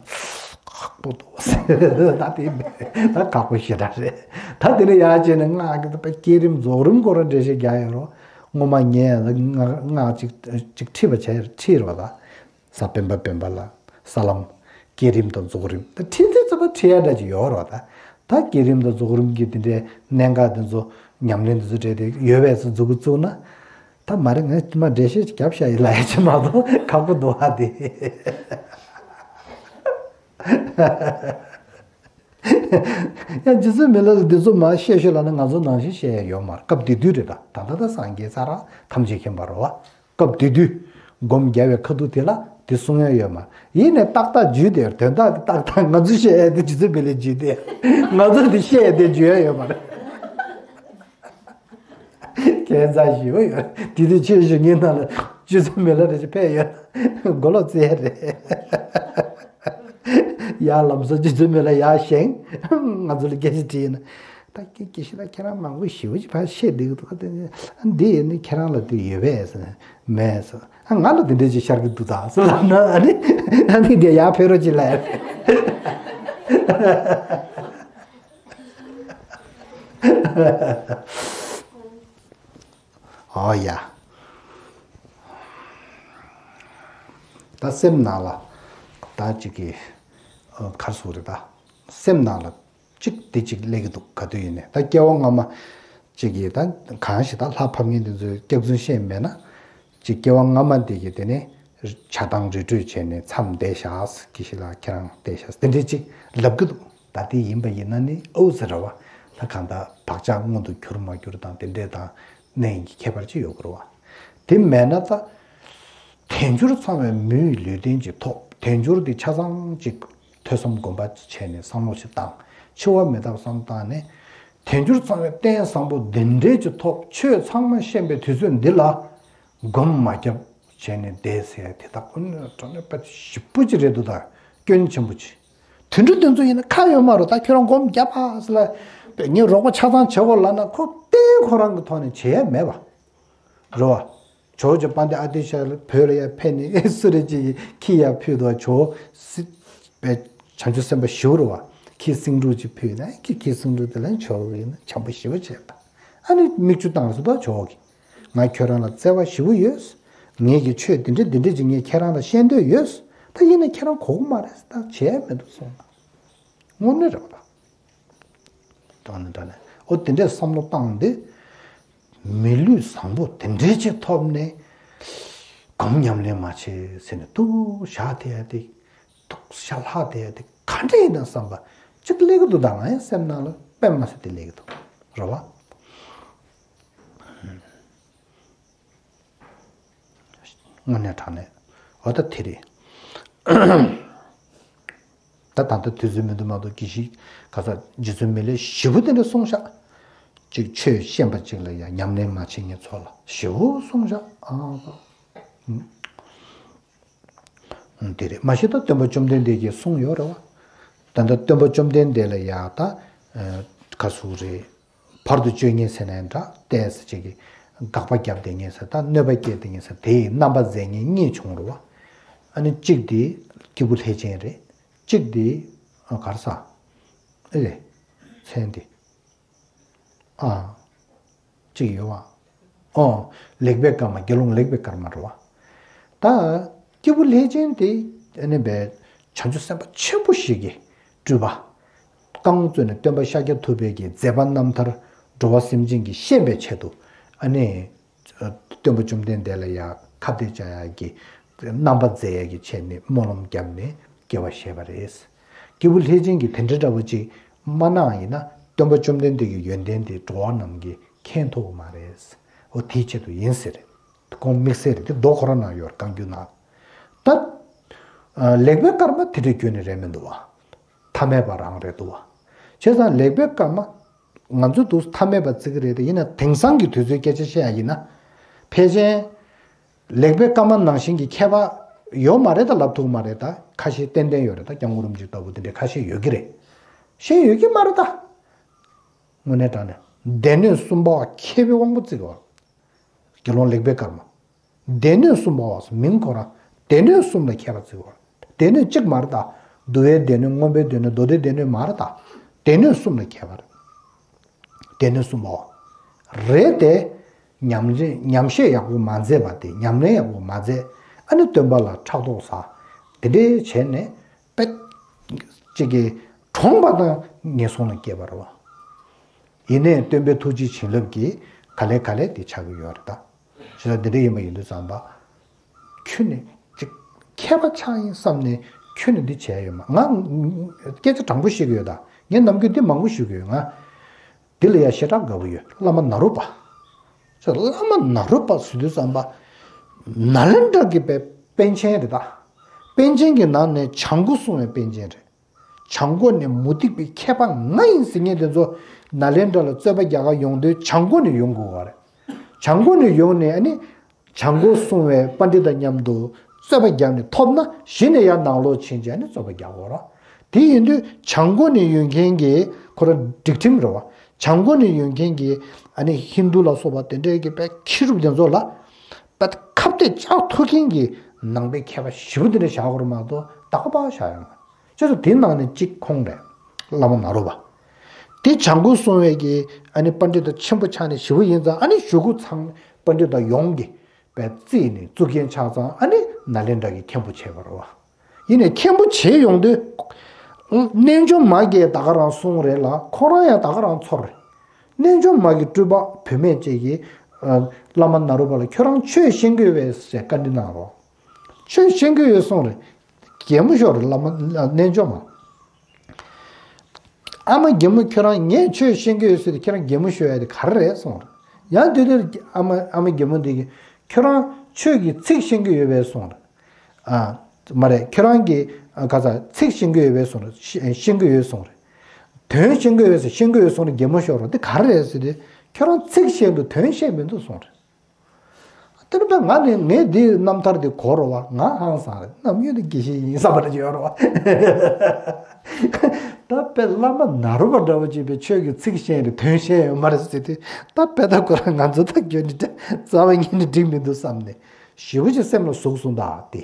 ཁག་པོ་འདུག་ཟེར་ད་དེ་ད་ཁག་པོ་ཞེ་དྲག་རེད། ད་དེ་ནས་ཡར་བྱས་ནས་སྔགས་ཀྱི་ད་པའི་བསྐྱེད་རིམ་རྫོགས་རིམ་སྐོར་འགྲེལ་བཤད་རྒྱག་ཡོད་རོགས། སྔོན་མ་ངས་སྔགས་ཅིག་ཅིག་ཁྲིད་པ་བྱས་ཁྲིད་རོགས་ད། ས་སྤེན་པ་སྤེན་པ་ལ་ས་ལམ། བསྐྱེད་རིམ་དང་རྫོགས་རིམ་ད་ཁྲིད་དེ་ཚོ་པ་ཁྲིད་ཡ་འདྲ་ཅིག་ཡོད་རོགས་ད། ད་བསྐྱེད་རིམ་དང་རྫོགས་རིམ་གྱི་དེ་འདྲའི་གནད་འགག་དེ་ཚོ་ཉམས་ལེན་དེ་ཚོ་སྤྲད་དེ་ཡོད་པས་སུ་འཛུགས་བཙུགས་ན། ད་མ་རེད་ངས་མ་འགྲེལ་བཤད་ཅིག་རྒྱབ་བཞག་ཡིན་ལ་ཡ་ཅི་མ་གཏོགས་ཁག་པོ་འདུག་ཨ་དེ། ཡང་རྗེ་བཙུན་མི་ལ་ལ་འདི་ཚོ་མ་བཤད་ཤོད་ལབ་ན་ང་ཚོ་ནང་བཞིན་བཤད་ཡ་ཡོད་མ་རེད། སྐབས་དེ་དུས་རེད་ད། ད་ལྟ་ད་སངས་རྒྱས་ས་ར་ཐམས་ཅད་མཁྱེན་པ་རེད་བ། སྐབས་དེ་དུས་སྒོམ་རྒྱལ་བའི་ཁ་ཐུག་དེ་ལ་དེ་གསུང་ཡ་ཡོད་མ་རེད། ཡིན་ནའི་ཏག་ཏག་བརྒྱུད་དེ་དོན་དག་དེ་ཏག་ཏག་ང་ཚོས་བཤད་ཡ་དེ་རྗེ་བཙུན་མི་ལས་བརྒྱུད་དེ་ང་ཚོ་དེ་བཤད་ཡ་དེ་བརྒྱུད་ཡ་ཡོད་མ་རེད། ཁྱད་མཚར་ཞེ་པོ་ཡོད། དེ་དུས་ཆོས་ཞུ་མཁན་ནང་ལ་རྗེ་བཙུན་མི་ལ་རེ་ཞིག་ཕེབས་ཡོད་ན་མགོ་ལོག་རྩེ་ཡ་རེད། ཡར་ལམ་སང་རྗེ་བཙུན་མི་ལ་ཡར་བཞེངས། ང་ཚོ་ལ་སྐད་ཆ་དྲིས་ན། ད་སྐད་སྐད་ཤེས་ན་ཁྱེད་རང་མང་པོ་ཞེ་པོ་ཅིག་ཕར་བཤད་བསྡད་ཀྱི་འདུག་ག་དེ་འདི་ཡིན་ནི་ཁྱེད་རང་ལ་དེ་ཡོད་པས་ཟེར་ན་མེད་ཟེར། ཨ་ང་ལ་དེ་འདྲ་ཅིག་ཤར་གྱི་འདུག་ད་ཟེར་ལབ་ན་ཨ་ནི་ཨ་ནི་དེ་ཡར་ཕེབས་རོགས་ཅིག་ལབ་ཡ་རེད། ཨོ་ཡ། ད་སེམས་ནང་ལ་ད་ཅིག་གི་ཨ་གར་སོང་རེད་ད། སེམས་ནང་ལ་ཅིག་དེ་ཅིག་སླེབས་ཀྱི་འདུག་ག་དུས་ཡིན་ནའི་ད་སྐྱེ་བ་སྔ་མ་ཅིག་གི་ད་གང་ཞིག་ད་ལྷ་ཕབ་མཁན་དེ་ཚོའི་སྐྱག་རྫུན་བཤད་མེད་ན། ཅིག་སྐྱེ་བ་སྔ་མ་དེ་གི་དེ་ནས་ཆགས་སྡང་རི་ཁྲོད་བྱས་ནས་མཚམས་བསྡད་བཞག་གི་ཞིག་ལ་ཁྱེད་རང་བསྡད་བཞག་དེ་འདྲས་ཅིག་ལབ་ཀྱི་འདུག་ད་དེ་ཡིན་པ་ཡིན་ན་ནི་ཨོ་ཟེར་ར་བ། ད་གང་ལྟར་བག་ཆགས་མངོན་དུ་གྱུར་མ་གྱུར་དང་དེ་འདྲས་དང་གནས་ཡིན་གྱི་ཁྱད་པར་ཅིག་ཡོད་དགོས་ར་བ། དེ་མེད་ན་ད། དལ་འབྱོར་ཚང་བའི་མུས་ལུས་རྟེན་གྱི་ཐོབ། དལ་འབྱོར་འདི་ཆ་ཚང་ཅིག་ཐོས་བསམ་སྒོམ་པ་བྱས་ནས་བསམ་བློ་ཞིག་བཏང་། འཆི་བ་མི་རྟག་བསམ་བཏང་ནས། དལ་འབྱོར་ཚང་བའི་རྟེན་བཟང་པོ་འདི་འདྲའི་ཅིག་ཐོབ། ཆོས་ཚང་མ་ཤེས་པའི་དུས་ཚོད་འདི་ལ། སྒོམ་མ་བརྒྱབ་བྱས་ནས་བསྡད་ཟེར་ཡ་དེ་དག་ཁོ་ནི་དྲང་གནས་དཔེ་ཞིབ་པོ་ཅིག་རེད་འདུག་ད་སྐྱོན་ཆེན་པོ་ཅིག་དུད་འགྲོ་དེ་ཚོ་ཡིན་ན་ཁ་ཡོད་མ་རེད། ད་ཁྱོད་རང་སྒོམ་བརྒྱབ་ཨ་ཟེར་ལ། ངས་རོགས་པ་ཆ་ཚང་བྱེད་དགོས་ལབ་ན་ཁོ་གཏན་ཁོ་རང་གི་ཐོག་ནས་བྱེད་ཡ་མེད་པ། རེད་བ། ཇོ་བོ་རྗེ་དཔལ་ལྡན་ཨ་ཏི་ཤ་བོད་ལ་ཡར་ཕེབས་ནས་སུ་རེད་ཅིག་ཁྱི་ཡར་ཕུལ་འདུག་ཇོ་བོ་སི་པའི་བྱང་ཆུབ་སེམས་དཔའ་ཞིག་རེད་བ། ཁྱི་སེང་འབྲུག་ཅིག་ཕུལ་ན་ཁྱི་ཁྱི་སེང་འབྲུག་དེ་ལ་ཇོ་བོ་ཡིན་ན་བྱམས་པོ་ཞེ་པོ་བྱས་པ། ཨ་ནི་མིག་ཆུ་བཏང་སོང་ད་ཇོ་བོ་གིས། ང་ཁྱོད་རང་ལ་བརྩེ་བ་ཞེ་པོ་ཡོད། ངེད་ཀྱི་ཆོས་འདི་འདྲ་འདི་འདྲ་ཅིག་ངས་ཁྱེད་རང་ལ་བཤད་འདོད་ཡོད། ད་ཡིན་ན་ཁྱེད་རང་གོ་གི་མ་རེད། ད་བྱས་མི་འདུག་གསུངས་པ། དངོས་གནས་རེད་བ་ད། དྲང་གནས་དྲང་གནས་ཨོ་དེ་འདྲས་བསམ་བློ་བཏང་སྟེ། མི་ལུས་བཟང་པོ་དེ་འདྲས་ཅིག་ཐོབ་ནས། སྒོམ་ཉམས་ལེན་མ་བྱས་ཟེར་ནས་ཏུ་བཞག་དེ་ཡ་དེ། ཏུག་ ཤ་ལྷག་དེ་དེ་ག་འདྲ་ཡིན་ན་བསམ་པ་ཅིག་སླེབས་ཀྱི་འདུག་ད་ང་ཡང་སེམས་ནང་ལ་དཔེ་མ་སྲིད་དེ་སླེབས་ཀྱི་འདུག་རེད་བ། དངོས་གནས་དྲང་གནས་འོ་ད་དེ་རེད། ད་ད་ལྟ་དུས་ཚོད་མི་འདུག་མ་གཏོགས་དགེ་བཤེས་ག་ས་རྗེ་བཙུན་མི་ལས་ཞེ་པོ་དེ་འདྲ་གསུངས་ཤག་ཅིག་ཆོས་ཤེས་པ་ཅིག་ལ་ཡང་ཉམས་ལེན་མ་བྱེད་མཁན་ཚོ་ལ་ཞེ་པོ་གསུངས་ཤག་ཨ་ཨ་དེ་རེད། མ་གཞི་ད་སྟོན་པ་བཅོམ་ལྡན་འདས་ཀྱིས་གསུངས་ཡོད་རེད་བ། ད་ལྟ་སྟོན་པ་བཅོམ་ལྡན་འདས་ལ་ཡང་ད་ག་ཟེར་རེད། བར་དུ་གཅོད་ཉེས་ཟེར་ནའི་འདྲ་ཏོག་ཙམ་ཅིག་གིས་དགག་པ་བརྒྱབ་བསྡད་མཁན་ཟེར་ད་གནོད་པ་སྐྱེལ་བསྡད་མཁན་ཟེར་དེ་ཡི་རྣམ་པ་མཛེས་མཁན་གཉིས་བྱུང་རེད་བ། ཨ་ནི་གཅིག་དེ་སྐྱེས་བུ་ལྷས་བྱིན་རེད། གཅིག་དེ་ག་རེ་ཟེར། ཨེ་ལས། མཚན་དེ། ཨ། གཅིག་ཡོད་བ། ཨོ། ལེགས་པའི་སྐར་མ་དགེ་སློང་ལེགས་པའི་སྐར་མ་རེད་བ། ད་སྐྱེས་བུ་ལྷས་བྱིན་དེ་ཨ་ནི་བས་བྱང་ཆུབ་སེམས་དཔའ་ཆེན་པོ་ཞིག་གི་སྤྲུལ་པ། རྐང་བཙུགས་ནས་སྟོན་པ་ཤཱཀྱ་ཐུབ་པའི་གི་མཛད་པ་རྣམ་ཐར་འགྲོ་བ་སེམས་ཅན་གྱིས་ཤེས་པའི་ཆེད་དུ་ཨ་ནི་སྟོན་པ་བཅོམ་ལྡན་འདས་ལ་ཡང་ཁ་གཏད་བཅག་ཡག་གི་རྣམ་པ་མཛེས་ཡག་གི་ཆེད་ནས་སྨོན་ལམ་བརྒྱབ་ནས་དགེ་བ་བཞེས་པ་རེད། སྐྱེས་བུ་ལྷས་བྱིན་གྱིས་དེ་འདྲ་འདྲ་བོ་ཅིག་མ་གནང་ཡིན་ན་སྟོན་པ་བཅོམ་ལྡན་འདས་ཀྱི་ཡོན་ཏན་དེ་འགྲོ་བ་རྣམས་ཀྱིས་མཁྱེན་ཐུབ་ཀྱི་མ་རེད། འོ་དེའི་ཆེད་དུ་ཡིན་ཟེར། ཁོང་དམིགས་བསལ་རེད་དེ་མདོ་ཁོ་རང་ནང་ཡོད་རེད་བཀའ་འགྱུར་ནང་། ད། ལེགས་པའི་སྐར་མ་དེ་འདྲའི་ཁྱོན་ནས་རེད་མི་འདུག་བ། ཐ་མལ་པ་རང་རེད་འདུག་བ། བྱས་ཙང་ལེགས་པའི་སྐར་མ། ང་ཚོ་འདུག་ཐ་མལ་པ་བརྩི་གི་རེད་དེ་ཡིན་ན་དེང་སང་གི་དུས་ཚོད་སྐད་ཆ་བཤད་ཡ་ཡིན་ན། ཕལ་ཆེར། ལེགས་པའི་སྐར་མ་ནང་བཞིན་གྱི་མཁས་པ་ཡོད་མ་རེད་ད་ལབ་ཐུབ་མ་རེད་ད་ཁ་ཤས་ཏན་ཏན་ཡོད་རེད་ད་སྐྱབས་མགོན་རིན་པོ་ཆེ་ལྟ་བུ་དེ་འདྲའི་ཁ་ཤས་ཡོད་ཀྱི་རེད། ཤེས་ཡོད་ཀྱི་མ་རེད་ད། དངོས་གནས་དྲང་གནས་སྡེ་སྣོད་གསུམ་པ་བ་མཁས་པའི་དབང་པོ་བརྩི་གི་བ། དགེ་སློང་ལེགས་པའི་སྐར་མ། སྡེ་སྣོད་གསུམ་པ་བ་མིང་ཁོ་རང་སྡེ་སྣོད་གསུམ་ལ་མཁས་པ་བརྩི་གི་བ། སྡེ་སྣོད་གཅིག་མ་རེད་ད། འདུལ་བའི་སྡེ་སྣོད་མངོན་པའི་སྡེ་སྣོད་མདོ་སྡེའི་སྡེ་སྣོད་མ་རེད་ད། སྡེ་སྣོད་གསུམ་ལ་མཁས་པ་རེད། སྡེ་སྣོད་གསུམ་པའོ། རེད་དེ། ཉམས་ཉམས་བཞེས་ཡག་པོ་མ་མཛད་པ་དེ་ཉམས་ལེན་ཡག་པོ་མ་མཛད། ཨ་ནི་སྟོན་པ་ལ་ཕྲག་དོག་ཟ། དེ་འདྲའི་བྱས་ནས་དཔེ། གཅིག་གིས་གྲོངས་པ་དང་ངན་སོང་ལ་སྐྱེས་པ་རེད་བ། ཡིན་ནའི་སྟོན་པའི་ཐུགས་རྗེའི་བྱིན་རླབས་ཀྱིས་ག་ལེ་ག་ལེ་དེ་ཆགས་ཀྱི་ཡོད་རེད་ད། ཞེ་ལ་འདི་འདྲ་ཡིན་པ་ཡིན་དུས་ཙམ་པ། ཁྱོད་ནི་ཅིག་མཁས་པ་ཆགས་ཡིན་བསམ་ནས་ཁྱོད་ནི་འདི་བྱས་ཡོད་མ་ང་སྐད་ཆ་དྲང་པོ་བཤད་ཀྱི་ཡོད་ད། ངས་ནམ་རྒྱུན་འདི་མང་པོ་ཞུ་གི་ཡོད་ང་། འདི་ལ་ཡ་ཞེ་དྲག་དགའ་བོ་ཡོད་བླ་མ་ནཱ་རོ་པ། ཅེས་བླ་མ་ནཱ་རོ་པ་ཟེར་དུས་ཙམ་པ། ནཱ་ལེནྡྲ་གི་པའི་པཎ་ཆེན་རེད་ད། པཎ་ཆེན་གྱི་ནང་ནས་བྱང་སྒོ་སྲུང་བའི་པཎ་ཆེན་རེད། བྱང་སྒོ་ནས་མུ་སྟེགས་པའི་མཁས་པ་ང་ཡིན་ཟེར་མཁན་དེ་ཚོ་ནཱ་ལེནྡྲ་ལ་རྩོད་པ་རྒྱག་ག་ཡོང་དུས་བྱང་སྒོ་ནས་ཡོང་དགོས་པ་རེད། བྱང་སྒོ་ནས་ཡོང་ནས་ཨ་ནི། བྱང་སྒོ་སྲུང་བའི་པཎྜི་ཏ་མཉམ་དུ་རྩོད་པ་བརྒྱབ་ནས་ཐོབ་ན་གཞི་ནས་ཡར་ནང་ལོགས་ཕྱིན་བྱས་ནས་རྩོད་པ་རྒྱག་དགོས་རེད། དེ་ཡིན་དུས་བྱང་སྒོ་ནས་ཡོང་མཁན་གྱི་ཁོ་རང་སྒྲིག་ཁྲིམས་རེད་བ། བྱང་སྒོ་ནས་ཡོང་མཁན་གྱི་ཨ་ནི་ཧིན་དུ་ལ་སོགས་པ་དེ་འདྲའི་གི་པའི་ཁྱི་སྒྲུབ་དེ་ཚོ་ལ་པའི་ཁ་གཏད་བཅག་ཐུབ་མཁན་གྱི་ནང་པའི་མཁས་པ་ཞེ་པོ་དེ་འདྲ་བཞག་དགོས་རེད་མ་གཏོགས་ད་ག་པར་བཞག་ཡོང་མ་རེད། ཅེས་སོ་དེའི་ནང་ནས་གཅིག་ཁོང་རེད། བླ་མ་ནཱ་རོ་པ། དེ་བྱང་སྒོ་སྲུང་བའི་གི་ཨ་ནི་པཎྜི་ཏ་ཆེན་པོ་ཆགས་ནས་ཞེ་པོ་ཡིན་ཙང་ཨ་ནི་གཞུག་གུ་ཚང་པཎྜི་ཏ་ཡོངས་ཀྱི་པའི་རྩིས་ནས་གཙུག་རྒྱན་ཆགས་ཙང་ཨ་ནི་ནཱ་ལེནྡྲ་གི་མཁན་པོ་བྱས་པ་རེད་བ། ཡིན་ནའི་མཁན་པོ་བྱས་ཡོང་དུས། རྣལ་འབྱོར་མ་གིས་ད་ག་རང་གསུངས་རེད་ལ་ཁོ་རང་ཡང་ད་ག་རང་ཚོར་རེད། རྣལ་འབྱོར་མ་གི་སྤྲུལ་པ་བུད་མེད་ཅིག་གིས། བླ་མ་ནཱ་རོ་པ་ལ་ཁྱོད་རང་ཆོས་ཤེས་ཀྱི་ཡོད་པས་ཟེར་བཀའ་འདྲི་གནང་རོགས། ཆོས་ཤེས་ཀྱི་ཡོད་གསུངས་རེད། གད་མོ་ཤོར་རེད་བླ་མ་རྣལ་འབྱོར་མ། ཨ་མ་རྒན་མོ་ཁྱོད་རང་ངས་ཆོས་ཤེས་ཀྱི་ཡོད་ཟེར་དུས་ཁྱེད་རང་གད་མོ་ཤོར་ཡ་དེ་ག་རེ་རེད་གསུངས་རེད། ཡང་དེ་དུས་ཨ་མ་ཨ་མ་རྒན་མོ་འདི་གིས་ཁྱོད་རང་ཆོས་ཀྱི་ཚིག་ཤེས་ཀྱི་ཡོད་པས་གསུངས་རེད། ཨ། མ་རེད་ཁྱོད་རང་གིས་ཨ་ག་ས་ཚིག་ཤེས་ཀྱི་ཡོད་པས་གསུངས་རེད་ཤེས་ཤེས་ཀྱི་ཡོད་གསུངས་རེད། དོན་ཤེས་ཀྱི་ཡོད་ཟེར་ཤེས་ཀྱི་ཡོད་གསུངས་རེད་གད་མོ་ཤོར་རོ་དེ་ག་རེ་རེད་ཟེར་དུས་ཁྱོད་རང་ཚིག་ཤེས་འདུག་དོན་ཤེས་མི་འདུག་གསུངས་རེད། དེ་ནི་ད་ང་ནི་ངས་འདིའི་རྣམ་ཐར་འདི་གོ་རོ་བ་ང་ཧང་སང་རེད་རྣམ་གཡེང་དེ་དགེ་བཤེས་ཡིན་བསམ་པ་རེ་ཡོད་རོ་བ། ད་དཔེ་བླ་མ་ནཱ་རོ་པ་འདྲ་བོ་ཅིག་པའི་ཆོས་ཀྱི་ཚིག་ཤེས་རེད་དོན་ཤེས་ཡོད་མ་རེད་ཟེར་དུས་ད་དཔེ་ད་ཁོ་རང་ང་ཚོ་ད་ཁྱོད་ནི་རྩ་བ་ཉིད་ནས་འགྲིག་མི་འདུག་བསམ་ནས་ཞེ་པོ་ཅིག་སེམས་ལ་ཟུག་སོང་ད་དེ།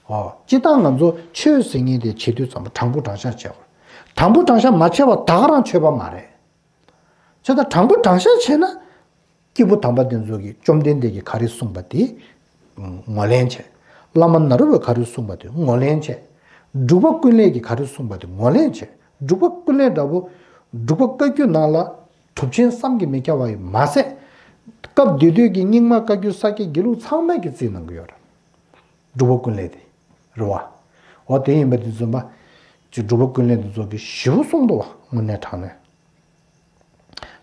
ཨོ། སྤྱིར་བཏང་ང་ཚོ་ཆོས་ཟེར་མཁན་དེ་བྱེད་དུས་ཙམ་པ་དྲང་པོ་དྲང་བཞག་བྱེད་དགོས། དྲང་པོ་དྲང་བཞག་མ་བྱས་པ་ད་ག་རང་ཆོས་པ་མ་རེད། བྱས་ཙང་དྲང་པོ་དྲང་བཞག་བྱས་ན། སྐྱེས་བུ་དམ་པ་དེ་ཚོ་གིས་བཅོམ་ལྡན་འདས་ཀྱིས་ག་རེ་གསུངས་པ་དེ། ངོས་ལེན་བྱེད། བླ་མ་ནཱ་རོ་པས་ག་རེ་གསུངས་པ་དེ་ངོས་ལེན་བྱེད། འབྲུག་པ་ཀུན་ལེགས་ཀྱིས་ག་རེ་གསུངས་པ་དེ་ངོས་ལེན་བྱེད། འབྲུག་པ་ཀུན་ལེགས་འདྲ་པོ། འབྲུག་པ་བཀའ་བརྒྱུད་ནང་ལ། གྲུབ་ཆེན་བསམ་གྱིས་མི་ཁྱབ་པ་ཡིན་མ་ཟད། སྐབས་དེ་དུས་ཀྱི་རྙིང་མ་བཀའ་བརྒྱུད་ས་སྐྱ་དགེ་ལུགས་ཚང་མས་ཀྱི་རྩིས་གནང་གི་ཡོད་རེད། འབྲུག་པ་ཀུན་ལེགས་དེ། རེད་བ། འོ་དེ་ཡིན་པ་དེ་ཚོ་མ་ཅིག་སྒྲུབ་པ་ཀུན་ལེགས་དེ་ཚོ་གི་ཞིབ་པོ་གསུངས་འདུག་བ། དངོས་གནས་དྲང་གནས།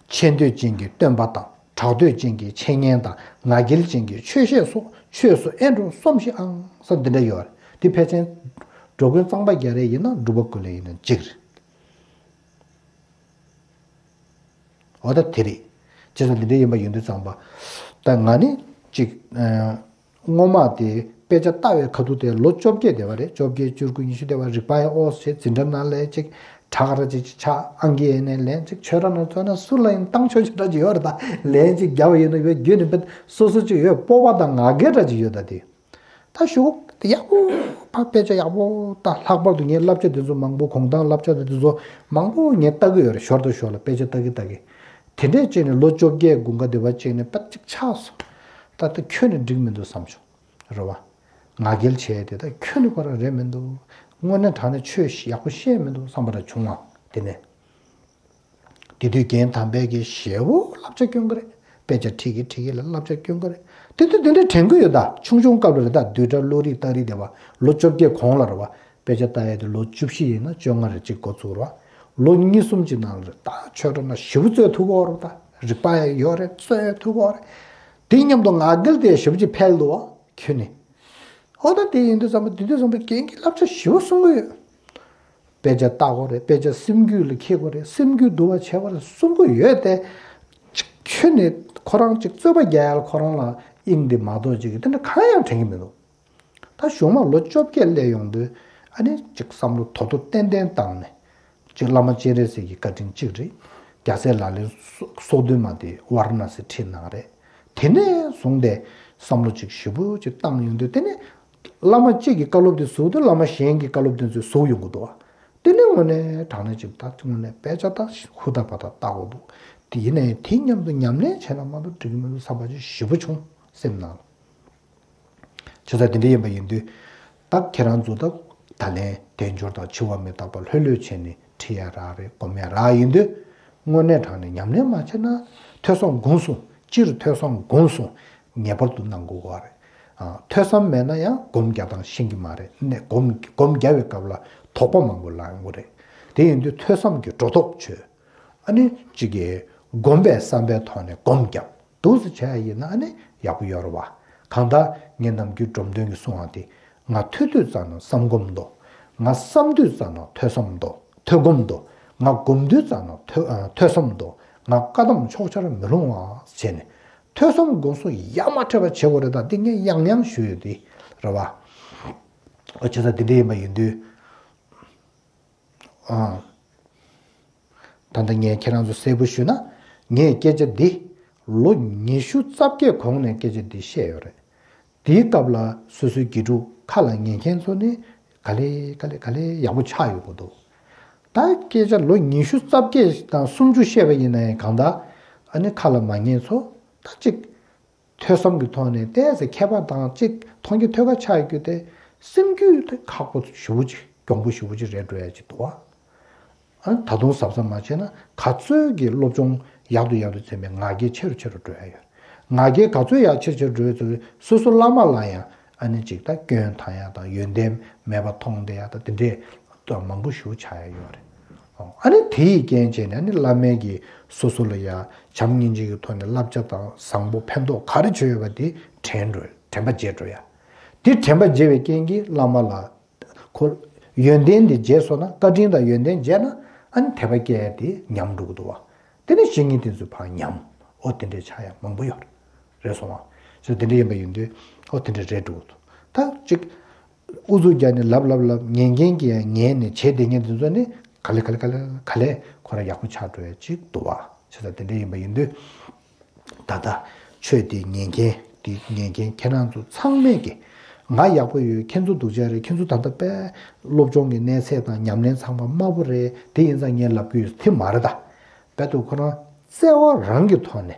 ཆེ་འདོད་ཅན་གྱི་སྟོན་པ་དང་། གྲགས་འདོད་ཅན་གྱི་འཆད་ཉན་དང་། ང་རྒྱལ་ཅན་གྱི་ཆོས་བཤད་སོགས་ཆོས་སུ་ཨེ་འགྲོ་སོམས་ཤིག་ཨང་ཟེར་འདི་འདྲ་ཡོད་རེད། འདི་ཕལ་ཆེར་འགྲོ་མགོན་གཙང་པ་རྒྱ་རས་ཡིན་ན་སྒྲུབ་པ་ཀུན་ལེགས་ཡིན་ན་གཅིག་རེད། འོ་ད་དེ་རེད། བྱས་ཙང་འདི་འདྲ་ཡིན་པ་ཡིན་དུས་ཙམ་པ། ད་ང་ནི་གཅིག་ཨ། སྔོན་མ་དེ་དཔེ་ཆ་ལྟ་བའི་ཁ་ཐུག་དེ་ལོ་བཅོ་བརྒྱད་དེ་བ་རེད། བཅོ་བརྒྱད་བཅུ་དགུ་ཉི་ཤུ་དེ་བ་རིག་པ་ཡང་ཨོ་ཞེས་འཛིན་གྲྭ་ནང་ལས་གཅིག་གྲགས་ར་ཅིག་ཆགས། ཨང་ཀི་ཡས་ནས་ལན་གཅིག་ཆོས་ར་ནང་ཚོ་ན་སུ་ལ་ཡིན་བཏང་ཆོག་ཆོག་འདྲ་ཅིག་ཡོད་རེད། ད་ལན་གཅིག་རྒྱབ་ཡོད་ན་ཡོད་རྒྱུ་ནི་དཔེ་སོ་སོ་ཅིག་ཡོད། སྤོབས་པ་དང་ང་རྒྱལ་འདྲ་ཅིག་ཡོད། ད་དེ་ད་ཞུ་དེ་ཡག་པོ་ཕ་དཔེ་ཆ་ཡག་པོ་ད་ལྷག་པར་དུ་ངའི་བསླབ་བྱ་དེ་ཚོ་མང་པོ་གོང་ཐང་བསླབ་བྱ་དེ་ཚོ་མང་པོ་ངས་ལྟ་གི་ཡོད་རེད། ཞོར་དུ་ཞོར་ལ་དཔེ་ཆ་ལྟ་གི་ལྟ་གི་དེ་འདྲས་བྱས་ནས་ལོ་བཅོ་བརྒྱད་དགུན་ཁ་དེ་བ་བྱས་ནས་དཔེ་གཅིག་ཆགས་སོང་། ད་ལྟ་ཁྱོན་ནས་འགྲིག་མི་འདུག་བསམ་བྱུང་། རེད་བ། ང་རྒྱལ་བྱས་དེ་ད་ཁྱོན་ནས་ཁོ་རང་རེད་མི་འདུག་དངོས་གནས་དྲང་གནས་ཆོས་ཡག་པོ་བཤད་མི་འདུག་བསམ་པ་ར་བྱུང་ང་། དེ་ནས། དེ་དུས་རྒན་དམ་པས་ཀྱི་ཞེ་བོ་བསླབ་བྱ་སྐྱོན་གི་རེད། དཔེ་ཆ་ཁྲིད་ཀྱི་ཁྲིད་ཀྱི་ལ་བསླབ་བྱ་སྐྱོན་གི་རེད། དེ་དུས་དེ་འདྲའི་དྲན་གི་ཡོད། ད་ཆུང་ཆུང་སྐབས་ལ་རེད། ད་བསྡུས་གྲྭ་བློ་རིག་རྟགས་རིགས་དེ་བ་ལོ་བཅོ་བརྒྱད་གོང་ལ་རེད་བ། དཔེ་ཆ་ལྟ་ཡས་དེ་ལོ་བཅུ་བཞི་ཡིན་ན་བཅོ་ལྔ་རེ་གཅིག་འགོ་ཚུགས་རེད་བ། ལོ་གཉིས་གསུམ་གྱི་ནང་ལ་རེད། ད་ཆོས་གྲོགས་ན་ཞེ་བོ་རྩོད་ཐུབ་གོ་རེད། ད་རིག་པ་ཡང་ཡོད་རེད། རྩོད་ཐུབ་གོ་རེད། དེ་མཉམ་དུ་ང་རྒྱལ་དེ་ཞེ་བོ་ཅིག་འཕེལ་འདུག་བ། ཁྱོད་ནི། ཨོ་ད་དེ་ཡིན་དུས་ཙམ་པ་དེ་དུས་ཙམ་པ་རྒན་གྱིས་བསླབ་བྱ་ཞེ་བོ་གསུང་གི་ཡོད། དཔེ་ཆ་ལྟ་དགོས་རེད། དཔེ་ཆ་སེམས་རྒྱུད་ལ་འཁྱེར་དགོས་རེད། སེམས་རྒྱུད་འདུལ་བ་བྱེད་དགོས་རེད་གསུང་གི་ཡོད་དེ། ཁྱོད་ནི་ཁོ་རང་ཅིག་རྩོད་པ་རྒྱག་ཡ་ལ་ཁོ་རང་ལ་དབྱིངས་འདི་མ་གཏོགས་ཅིག་དེ་འདྲ་གང་ཡང་དྲན་གྱི་མི་འདུག་ད་གཞུང་མ་ལོ་བཅོ་བརྒྱད་སླེབས་ཡོང་དུས་ཨ་ནི་ཅིག་བསམ་བློ་དོ་དོ་ཏན་ཏན་བཏང་ནས། གཅིག་བླ་མ་སྤྱན་རས་གཟིགས་ཀྱི་བཀའ་དྲིན་གཅིག་རེད། རྒྱལ་སྲས་ལག་ལེན་སོ་སོ་བདུན་མ་དེ་ཝཱ་ར་ཎ་སི་ཁྲིད་གནང་རེད། དེ་ནས་བཟུང་སྟེ་བསམ་བློ་གཅིག་ཞིབ་པོ་གཅིག་བཏང་ཡོང་དུས་དེ་ནས་བླ་མ་གཅིག་གི་བཀའ་སློབ་དེ་ཟུག་དུས་བླ་མ་གཞན་གྱི་བཀའ་སློབ་དེ་ཚོས་ཟུག་ཡོང་གི་འདུག་བ། དེ་ནས་དངོས་གནས་དྲང་གནས་གཅིག་ད་དངོས་གནས་དཔེ་ཆ་ད་ཧུར་ཐག་པ་ད་ལྟ་དགོས་འདུག་དེ་ཡིན་ནའི་དེ་མཉམ་དུ་ཉམས་ལེན་བྱས་ན་མ་གཏོགས་འགྲིག་གི་མི་འདུག་བསམ་པ་ཅིག་ཞིབ་པོ་བྱུང་སེམས་ནང་། བྱས་ཙང་དེ་འདྲ་ཡིན་པ་ཡིན་དུས། ད་ཁྱེད་རང་ཚོ་ད་ད་ལན་དལ་འབྱོར་དང་འཆི་བ་མི་རྟག་པ་ལྷོད་ལྷོད་བྱས་ནས་ཁྲིད་ཡ་རག་རེད། སྒོམ་ཡ་རག་ཡིན་དུས། དངོས་གནས་དྲང་གནས་ཉམས་ལེན་མ་བྱས་ན། ཐོས་བསམ་སྒོམ་གསུམ་སྤྱིར་ཐོས་བསམ་སྒོམ་གསུམ་ངེས་པར་དུ་གནང་དགོས་པ་རེད། ཨ། ཐོས་བསམ་མེད་ན་ཡང་སྒོམ་རྒྱག་སྟངས་ཤེས་ཀྱི་མ་རེད། ནས་སྒོམ་སྒོམ་རྒྱག་པའི་སྐབས་ལ་དོགས་པ་མང་པོ་ལངས་ཀྱི་རེད། དེ་ཡིན་དུས་ཐོས་བསམ་གྱི་སྒྲོ་འདོགས་ཆོད། ཨ་ནི་གཅིག་གིས་སྒོམ་པའི་བསམ་པའི་ཐོག་ནས་སྒོམ་རྒྱབ། འདུག་སེ་བྱས་ཡིན་ན་ཨ་ནི་ཡག་པོ་ཡོད་རེད་བ། གང་ལྟར་ངས་ནམ་རྒྱུན་འབྲོམ་སྟོན་གྱིས་གསུང་བ་དེ། ང་ཐོས་དུས་ཙམ་ན་བསམ་སྒོམ་འདུག་ང་བསམ་དུས་ཙམ་ན་ཐོས་བསམ་འདུག་ཐོས་སྒོམ་འདུག་ང་སྒོམ་དུས་ཙམ་ན་ཐོས་ཨ་ཐོས་བསམ་འདུག་ང་བཀའ་གདམས་ཕྱོགས་ཆར་མི་ལྷུང་བ་བྱས་ནས། ཐོས་བསམ་སྒོམ་གསུམ་ཡ་མ་བྲལ་བ་བྱེད་དགོས་རེད། ད་འདི་ངས་ཡང་ཡང་ཞུ་ཡོད་དེ་རེད་བ། ཨ་བྱས་ཙང་འདི་འདྲ་ཡིན་པ་ཡིན་དུས། ཨ། ད་ལྟ་ངས་ཁྱེད་རང་ཚོ་གསལ་པོ་ཞུས་ན། ངས་སྐད་ཆ་འདི་ལོ་ཉི་ཤུ་རྩ་བརྒྱད་གོང་ནས་སྐད་ཆ་འདི་བཤད་ཡོད་རེད། དེའི་སྐབས་ལ་སོ་སོའི་དགེ་ཕྲུག་ཁ་ལ་ཉན་མཁན་ཚོ་ནི་ག་ལེ་ག་ལེ་ག་ལེ་ཡག་པོ་ཆགས་ཡོང་གི་འདུག་ད་སྐད་ཆ་ལོ་ཉི་ཤུ་རྩ་བརྒྱད་དང་སུམ་ཅུ་བཤད་པ་ཡིན་ན་ཡང་གང་ལྟར་ཨ་ནི་ཁ་ལ་མ་ཉན་ཚོ་ད་གཅིག་ཐོས་བསམ་གྱི་ཐོག་ནས་ཏོག་ཙམ་མཁས་པ་དང་གཅིག་མཐོང་རྒྱ་ཐོས་པ་ཆགས་རྒྱུ་དེ་སེམས་རྒྱུད་དེ་ཁག་པོ་ཞེ་པོ་ཅིག་གྱོང་པོ་ཞེ་པོ་ཅིག་རེད་འགྲོ་ཡ་ཅིག་འདུག་བ། ཨ་ད་དུང་གཟབ་གཟབ་མ་བྱས་ན་ག་ཚོད་ཀྱི་སློབ་སྦྱོང་ཡག་ཏུ་ཡག་ཏུ་ཕྱིན་པའི་ང་རྒྱལ་ཆེ་རུ་ཆེ་རུ་འགྲོ་ཡ་ཡོད། ང་རྒྱལ་ག་ཚོད་ཡག་ཆེ་རུ་ཆེ་རུ་འགྲོ་ཡ་ཚོད་སོ་སོ་བླ་མ་ལ་ཡང་ཨ་ནི་ཅིག་ད་སྐྱོན་བཏང་ཡ་དང་ཡོན་ཏན་མེད་པ་མཐོང་བསྡད་ཡ་དང་དེ་འདྲས་མང་པོ་ཞེ་པོ་ཆགས་ཡ་ཡོད་རེད། ཨ་ནི་དེ་ཡི་རྐྱེན་བྱས་ནས་ཨ་ནི་བླ་མས་ཀྱིས་སོ་སོ་ལ་ཡ་བྱམས་སྙིང་རྗེ་གི་ཐོག་ནས་བསླབ་བྱ་དང་བཟང་པོ་ཕན་ཐོགས་ག་རེ་བྱས་ཡོད་པ་དེ་དྲན་འགྲོ་དྲན་པ་བརྗེད་འགྲོ་ཡ། དེ་དྲན་པ་བརྗེད་པའི་རྐྱེན་གྱིས་བླ་མ་ལ་ཁོ་ཡོན་ཏན་དེ་བརྗེད་སོང་ན། བཀའ་དྲིན་དང་ཡོན་ཏན་བརྗེད་ན་ཨ་ནི་དད་པ་སྐྱེ་ཡ་དེ་ཉམས་འགྲོ་གི་འདུག་བ། དེ་ནས་བཤེས་གཉེན་དེ་ཚོ་ཕར་ཉམས། ཨོ་དེ་འདྲའི་ཆགས་ཡ་མང་པོ་ཡོད་རེད་སོང་བ། ཅེས་དེ་འདྲ་ཡིན་པ་ཡིན་དུས་ཨོ་དེ་འདྲ་རེད་འགྲོ་གི་འདུག་ད་གཅིག་ཨུ་ཚུགས་རྒྱག་ནས་ལབ་ལབ་ལབ་ཉན་མཁན་གྱིས་ཡང་ཉན་ནས་བྱས་བསྡད་མཁན་དེ་ཚོ་ནི་ག་ལེ་ག་ལེ་ག་ལེ་ག་ལེ་ཁོ་རང་ཡག་པོ་ཆགས་འགྲོ་ཡ་ཅིག་འདུག་བ། བྱས་ཙང་དེ་འདྲ་ཡིན་པ་ཡིན་དུས། ད་ལྟ་ཆོས་འདི་ཉན་མཁན་འདི་ཉན་མཁན་ཁྱེད་རང་ཚོ་ཚང་མས་ཀྱི་ང་ཡག་པོ་ཡོད། ཁྱེད་ཚོ་སྡུག་ཅག་རེད། ཁྱེད་ཚོ་ད་ལྟ་དཔེ་སློབ་སྦྱོང་གི་གནས་ཚད་དང་ཉམས་ལེན་ཚང་མ་དམའ་པོ་རེད། དེ་ཡིན་ཙང་ངས་ལབ་ཀྱི་ཡོད་དེ་མ་རེད་ད། དཔེ་དུ་ཁོ་རང་བརྩེ་བ་རང་གི་ཐོག་ནས་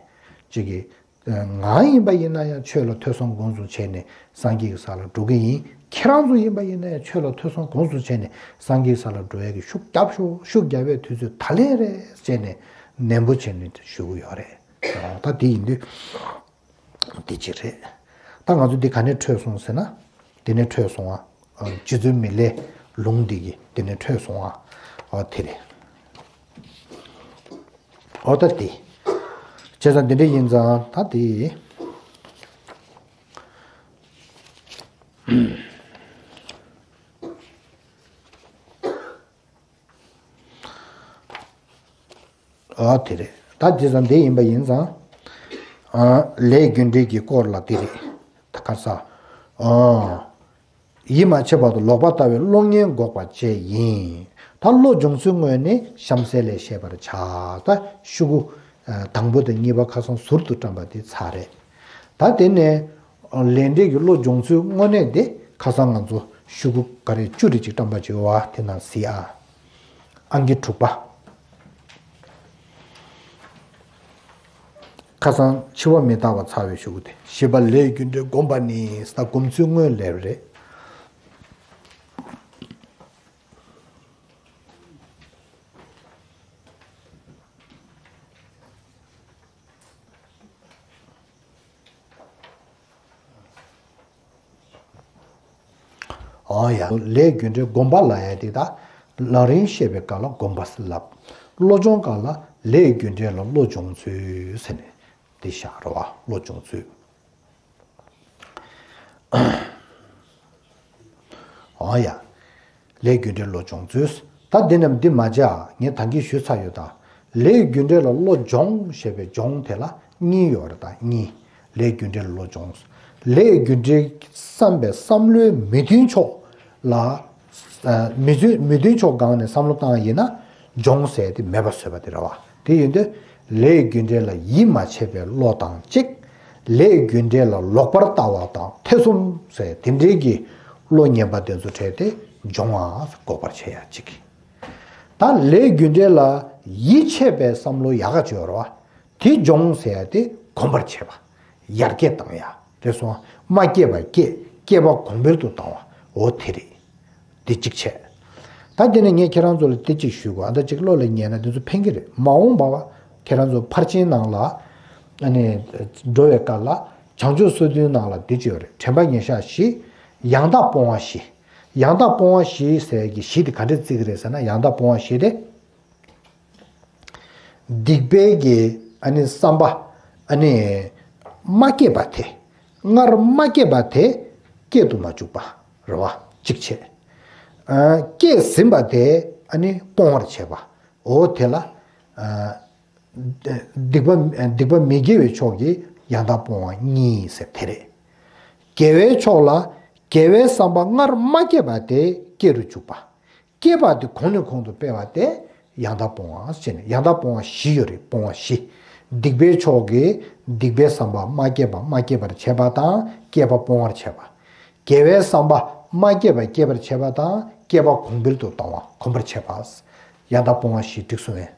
ཅིག་གི་ང་ཡིན་པ་ཡིན་ན་ཡང་ཆོས་ལ་ཐོས་བསམ་སྒོམ་གསུམ་བྱས་ནས་སངས་རྒྱས་ཀྱི་ས་ལ་འགྲོ་གི་ཡིན། ཁྱེད་རང་ཚོ་ཡིན་པ་ཡིན་ན་ཡང་ཆོས་ལ་ཐོས་བསམ་སྒོམ་གསུམ་བྱས་ནས་སངས་རྒྱས་ཀྱི་ས་ལ་འགྲོ་ཡ་གི་ཤུགས་རྒྱབ་ཤོག་ཤུགས་རྒྱབ་པའི་དུས་ཚོད་ད་ལན་རེད་བྱས་ནས་ནན་པོ་བྱས་ནས་ཞུ་གི་ཡོད་རེད། ད་དེ་ཡིན་དུས་དེ་གཅིག་རེད། ད་ང་ཚོ་འདི་ག་ནས་འཕྲོས་སོང་ཟེར་ན། དེ་ནས་འཕྲོས་སོང་བ། རྗེ་བཙུན་མི་ལས་ ལུང་འདི་གི་དེ་ནས་འཕྲོས་སོང་ཨ། ཨོ་དེ་རེད། ཨོ་ད་དེ། བྱས་ཙང་འདི་འདྲ་ཡིན་ཙང་ད་དེ། ཨ་དེ་རེད། ད་བྱས་ཙང་འདི་ཡིན་པ་ཡིན་ཙང་། ཨ་ལས་རྒྱུ་འབྲས་ཀྱི་སྐོར་ལ་དེ་རེད། ད་ག་ས། ཨ་ཡིད་མ་ཆེས་པར་དུ་ལོག་པར་ལྟ་བའི་བློ་ངན་འགོག་པ་བཅས་ཡིན། ད་བློ་སྦྱོང་ཚུལ་དངོས་ནི་གཤམ་གསལ་ལས་བཤད་པར་བྱ། ད་ཤོག་གུ་དང་པོ་དང་གཉིས་པ་ཁ་སང་ཟུར་དུ་བཀྲམ་པ་དེ་ཚར་རེད། ད་དེ་ནས་ལས་འབྲས་ཀྱི་བློ་སྦྱོང་ཚུལ་དངོས་གནས་དེ་ཁ་སང་ང་ཚོ་ཤོག་གུ་ག་རེ་བཅུ་རེ་ཅིག་བཀྲམ་པ་ཅིག་ཡོད་པ་དེ་ནང་གཟིགས་ཨ། ཨང་ཀི་དྲུག་པ། ཁ་སང་འཆི་བ་མི་རྟག་པ་ཚར་བའི་ཤོག་གུ་དེ། བཞི་པ་ལས་རྒྱུ་འབྲས་བསྒོམ་པ་ནི་ད་སྒོམ་ཚུལ་དངོས་ལས་རེད། ཨོ་ཡ། ལས་རྒྱུ་འབྲས་བསྒོམ་པ་ལབ་ཡ་དེ་ད་ལམ་རིམ་བཤད་པའི་སྐབས་ལ་བསྒོམ་པ་ལབ། བློ་སྦྱོང་སྐབས་ལ་ལས་རྒྱུ་འབྲས་ལ་བློ་སྦྱོང་ཚུལ་ཟེར་ནས་དེ་བཞག་རེད་བ། བློ་སྦྱོང་ཚུལ། ཨོ་ཡ། ལས་རྒྱུ་འབྲས་བློ་སྦྱོང་ཚུལ། ད་འདི་རྣམས་འདི་མ་བྱ། ངས་ད་གིན་ཞུས་ཚར་ཡོད་ད། ལས་རྒྱུ་འབྲས་ལ་བློ་སྦྱོང་ཞེས་པའི་སྦྱོང་དེ་ལ་གཉིས་ཡོད་རེད་ད། གཉིས། ལས་རྒྱུ་འབྲས་ལ་བློ་སྦྱོང་། ལས་རྒྱུ་འབྲས་བསམ་པའི་བསམ་བློའི་མི་མཐུན་ཕྱོགས་ལ། ཨ་མི་མཐུན་མི་མཐུན་ཕྱོགས་སྒང་ནས་བསམ་བློ་བཏང་ཡིན་ན་སྦྱོང་ཟེར་དེ་མེད་པ་བཟོས་པ་དེ་རེད་བ། དེ་ཡིན་དུས་ལས་རྒྱུ་འབྲས་ལ་ཡིད་མ་ཆེས་པའི་བློ་དང་གཅིག། ལས་རྒྱུ་འབྲས་ལ་ལོག་པར་ལྟ་བ་དང་ཐེ་ཚོམ་ཟེར་དེ་འདྲའི་གི་བློ་ངན་པ་དེ་ཚོ་བྲལ་ཏེ་སྦྱོང་བ་འགོག་པར་བྱེད་ཡ་གཅིག། ད་ལས་རྒྱུ་འབྲས་ལ་ཡིད་ཆེས་པའི་བསམ་བློ་ཡག་ག་བྱོས་རོ། དེ་སྦྱོང་ཟེར་ཡ་དེ་གོམས་པར་བྱེད་པ། ཡར་རྒྱས་བཏང་ཡ། རེད་སོང་། མ་སྐྱེས་པ་སྐྱེ། སྐྱེས་པ་གོང་འཕེལ་དུ་བཏང་བ། འོ་དེ་རེད། འདི་གཅིག་བྱས། ད་དེ་ནས་ངས་ཁྱེད་རང་ཚོ་ལ་དེ་གཅིག་ཞུ་དགོས། ཨ་ད་གཅིག་བློ་ལ་ངེས་ན་དེ་ཚོ་ཕན་གྱི་རེད། མ་འོངས་པ་བ་ཁྱེད་རང་ཚོ་ཕར་ཕྱིན་ནང་ལ་ཨ་ནི་འགྲོ་བའི་སྐབས་ལ་བྱང་ཆུབ་སོ་བདུན་ནང་ལ་འདི་གཅིག་ཡོད་རེད། དྲན་པ་ཉེར་བཞག་བཞི། ཡང་དག་སྤོང་བ་བཞི། ཡང་དག་སྤོང་བ་བཞི་ཟེར་གྱི་བཞི་དེ་ག་འདྲས་བརྩི་གི་རེད་ཟེར་ན། ཡང་དག་སྤོང་བ་བཞི་དེ། སྡིག་པའི་གི་ཨ་ནི་བསམ་པ་ཨ་ནི་མ་སྐྱེས་པ་དེ། སྔར་མ་སྐྱེས་པ་དེ་སྐྱེ་དུ་མ་བཅུག་པ་རེད་བ། གཅིག་བྱས། ཨ་སྐྱེས་ཟིན་པ་དེ་ཨ་ནི་སྤོང་བར་བྱེད་པ། འོ་དེ་ལ་ཨ་སྡིག་པ་སྡིག་པ་མི་དགེ་བའི་ཕྱོགས་ཀྱི་ཡང་དག་སྤོང་བ་གཉིས་ཟེར་དེ་རེད། དགེ་བའི་ཕྱོགས་ལ་དགེ་བའི་བསམ་པ་སྔར་མ་སྐྱེས་པ་དེ་སྐྱེ་རུ་བཅུག་པ། སྐྱེས་པ་དེ་གོང་ནས་གོང་དུ་སྤེལ་བ་དེ་ཡང་དག་སྤོང་བ་ཟེར་ནས། ཡང་དག་སྤོང་བ་བཞི་ཡོད་རེད། སྤོང་བ་བཞི། སྡིག་པའི་ཕྱོགས་ཀྱི་སྡིག་པའི་བསམ་པ་མ་སྐྱེས་པ་མ་སྐྱེས་པར་བྱེད་པ་དང་སྐྱེས་པ་སྤོང་བར་བྱེད་པ། དགེ་བའི་བསམ་པ་མ་སྐྱེས་པ་སྐྱེས་པར་བྱེད་པ་དང་སྐྱེས་པ་གོང་འཕེལ་དུ་གཏོང་བ། གོམས་པར་བྱེད་པ། ཡང་དག་སྤོང་བ་བཞི་འགྲིག་སོང་ངས།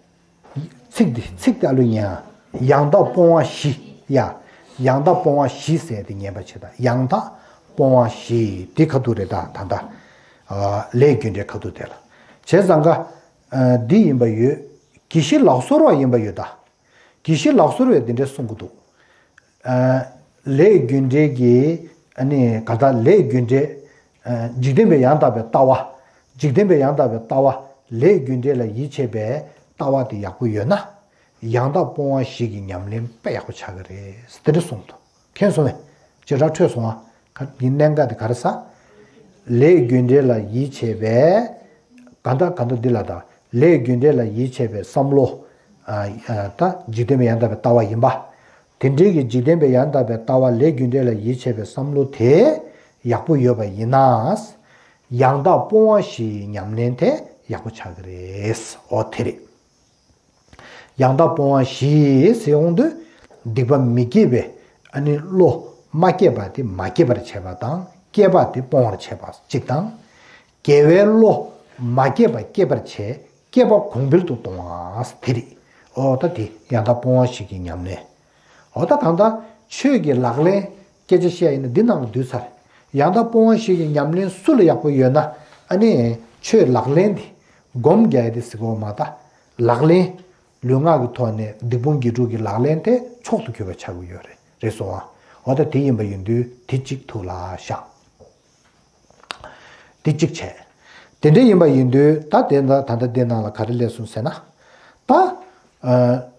ཚིག་འདི་ཚིག་འདི་ཨ་ལུ་ཉན། ཡང་དག་སྤོང་བ་བཞི་ཡ། ཡང་དག་སྤོང་བ་བཞི་ཟེར་དེ་ཉན་པ་བྱེད་དང་། ཡང་དག་སྤོང་བ་བཞི་དེ་ག་དུས་རེད། ད་ད་ལྟ་ཨ་ལས་རྒྱུ་འབྲས་ག་དུས་དེ་ལ་བྱས་ཙང་ཀ་ཨ་འདི་ཡིན་པ་ཡོད། དགེ་བཤེས་ལག་སོར་བ་ཡིན་པ་ཡོད་ད། དགེ་བཤེས་ལག་སོར་བས་འདི་འདྲས་གསུང་གི་འདུག། ཨ་ལས་རྒྱུ་འབྲས་ཀྱི་ཨ་ནི་ག་ད་ལས་རྒྱུ་འབྲས། ཨ་འཇིག་རྟེན་པའི་ཡང་དག་པའི་ལྟ་བ། འཇིག་རྟེན་པའི་ཡང་དག་པའི་ལྟ་བ། ལས་རྒྱུ་འབྲས་ལ་ཡིད་ཆེས་པའི་ལྟ་བ་དེ་ཡག་པོ་ཡོད་ན། ཡང་དག་སྤོང་བ་བཞི་གི་ཉམས་ལེན་དཔེ་ཡག་པོ་ཆགས་ཀྱི་རེད། དེ་འདྲ་གསུངས་འདུག། མཁྱེན་སོང་ངས། བྱེ་བྲག་འཕྲོད་སོང་ཨ། ག་འདི་གནད་འགག་དེ་ག་རེ་ཟ། ལས་རྒྱུ་འབྲས་ལ་ཡིད་ཆེས་པའི་ག་ད་ག་ད་འདི་ལ་ད། ལས་རྒྱུ་འབྲས་ལ་ཡིད་ཆེས་པའི་བསམ་བློ། ཨ་ཨ་ད་འཇིག་རྟེན་པའི་ཡང་དག་པའི་ལྟ་བ་ཡིན་པ། དེ་འདྲའི་གི་འཇིག་རྟེན་པའི་ཡང་དག་པའི་ལྟ་བ་ལས་རྒྱུ་འབྲས་ལ་ཡིད་ཆེས་པའི་བསམ་བློ་དེ་ཡག་པོ་ཡོད་པ་ཡིན་ན། ཡང་དག་སྤོང་བ་བཞིའི་ཉམས་ལེན་དེ་ཡག་པོ་ཆགས་ཀྱི་རེད། འོ་དེ་རེད། ཡང་དག་སྤོང་བ་བཞི་ཟེར་ཡོང་དུས། སྡིག་པ་མི་སྐྱེ་བའི་ཨ་ནི་བློ་མ་སྐྱེས་པ་དེ་མ་སྐྱེས་པར་བྱེད་པ་དང་། སྐྱེས་པ་དེ་སྤོང་བར་བྱེད་པ་གཅིག་དང་། དགེ་བའི་བློ་མ་སྐྱེས་པ་སྐྱེད་པར་བྱེད། སྐྱེས་པ་གོང་འཕེལ་དུ་གཏོང་བ་དེ་རེད། འོ་ད་དེ་ཡང་དག་སྤོང་བ་བཞི་གི་ཉམས་ལེན། འོ་ད་གང་ལྟར་ཆོས་ཀྱི་ལག་ལེན་སྐད་ཆ་བཤད་ཡིན་ན་འདི་ནང་ལ་འདུས་ཚར། ཡང་དག་སྤོང་བ་བཞི་གི་ཉམས་ལེན་སུ་ལ་ཡག་པོ་ཡོད་ན། ཨ་ནི་ཆོས་ལག་ལེན་དེ་སྒོམ་རྒྱག་ཡ་དེ་ཟེར་གོ་མ་ད། ལག་ལེན། ལུས་ངག་གི་ཐོག་ནས་སྡིག་སྤོང་དགེ་སྒྲུབ་ཀྱི་ལག་ལེན་དེ་མཆོག་ཏུ་གྱུར་པ་ཆགས་ཀྱི་ཡོད་རེད། རེད་སོང་ཨ། འོ་ད་དེ་ཡིན་པ་ཡིན་དུས་དེ་གཅིག་ཐུགས་ལ་བཞག། དེ་གཅིག་བྱས། དེ་འདྲ་ཡིན་པ་ཡིན་དུས་ད་དེ་ད་ད་ལྟ་དེ་ནང་ལ་ག་རེ་སླེབས་སོང་ཟེར་ན། ད་ཨ་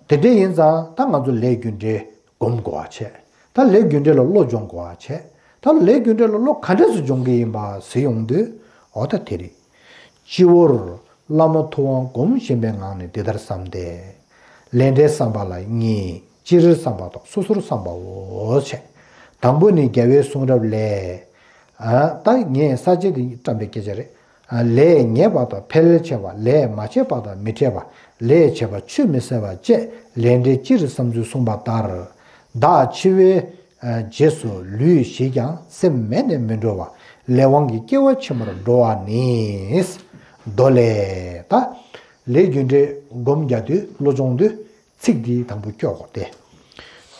དེ་འདྲ་ཡིན་ཙང་ད་ང་ཚོ་ལས་རྒྱུ་འབྲས་སྒོམ་དགོས་པ་བྱས། ད་ལས་རྒྱུ་འབྲས་ལ་བློ་སྦྱོང་དགོས་པ་བྱས། ད་ལས་རྒྱུ་འབྲས་ལ་བློ་ག་འདྲས་སུ་སྦྱོང་གི་ཡིན་པ་ཟེར་ཡོང་དུས། འོ་ད་དེ་རེད། སྤྱི་བོར་བླ་མ་ཐུབ་དབང་བསྒོམ་བཞིན་པའི་ངང་ནས་འདི་ལྟར་བསམ་སྟེ། ལས་འབྲས་བསམ་པ་ལ་གཉིས། སྤྱིར་བསམ་པ་དང་སོ་སོར་བསམ་པའོ་བྱས། དང་པོ་ནི་རྒྱལ་བའི་གསུང་རབ་ལས། ཨ་ད་ངས་ས་བཅད་འདི་བཀྲམ་པའི་སྐད་ཆ་རེད། ཨ་ལས་ངེས་པ་དང་ཕལ་ཆེ་བ། ལས་མ་བྱས་པ་དང་མི་འཕྲད་པ། ལས་བྱས་པ་ཆུད་མི་ཟ་བ་བཅས་ལས་འབྲས་སྤྱིར་བསམ་ཚུལ་གསུངས་པ་ལྟར། བདག་འཆི་བའི་ཨ་རྗེས་སུ་ལུས་ཞིག་ཀྱང་སེམས་མེད་ནས་མི་འགྲོ་བ། ལས་དབང་གིས་སྐྱེ་བ་ཕྱི་མར་འགྲོ་བ་ནི། མདོ་ལས། ད་ལས་རྒྱུ་འབྲས་སྒོམ་རྒྱག་དུས་བློ་སྦྱོང་དུས་ཚིག་འདི་དང་པོ་སྐྱོར་དགོས་ཏེ།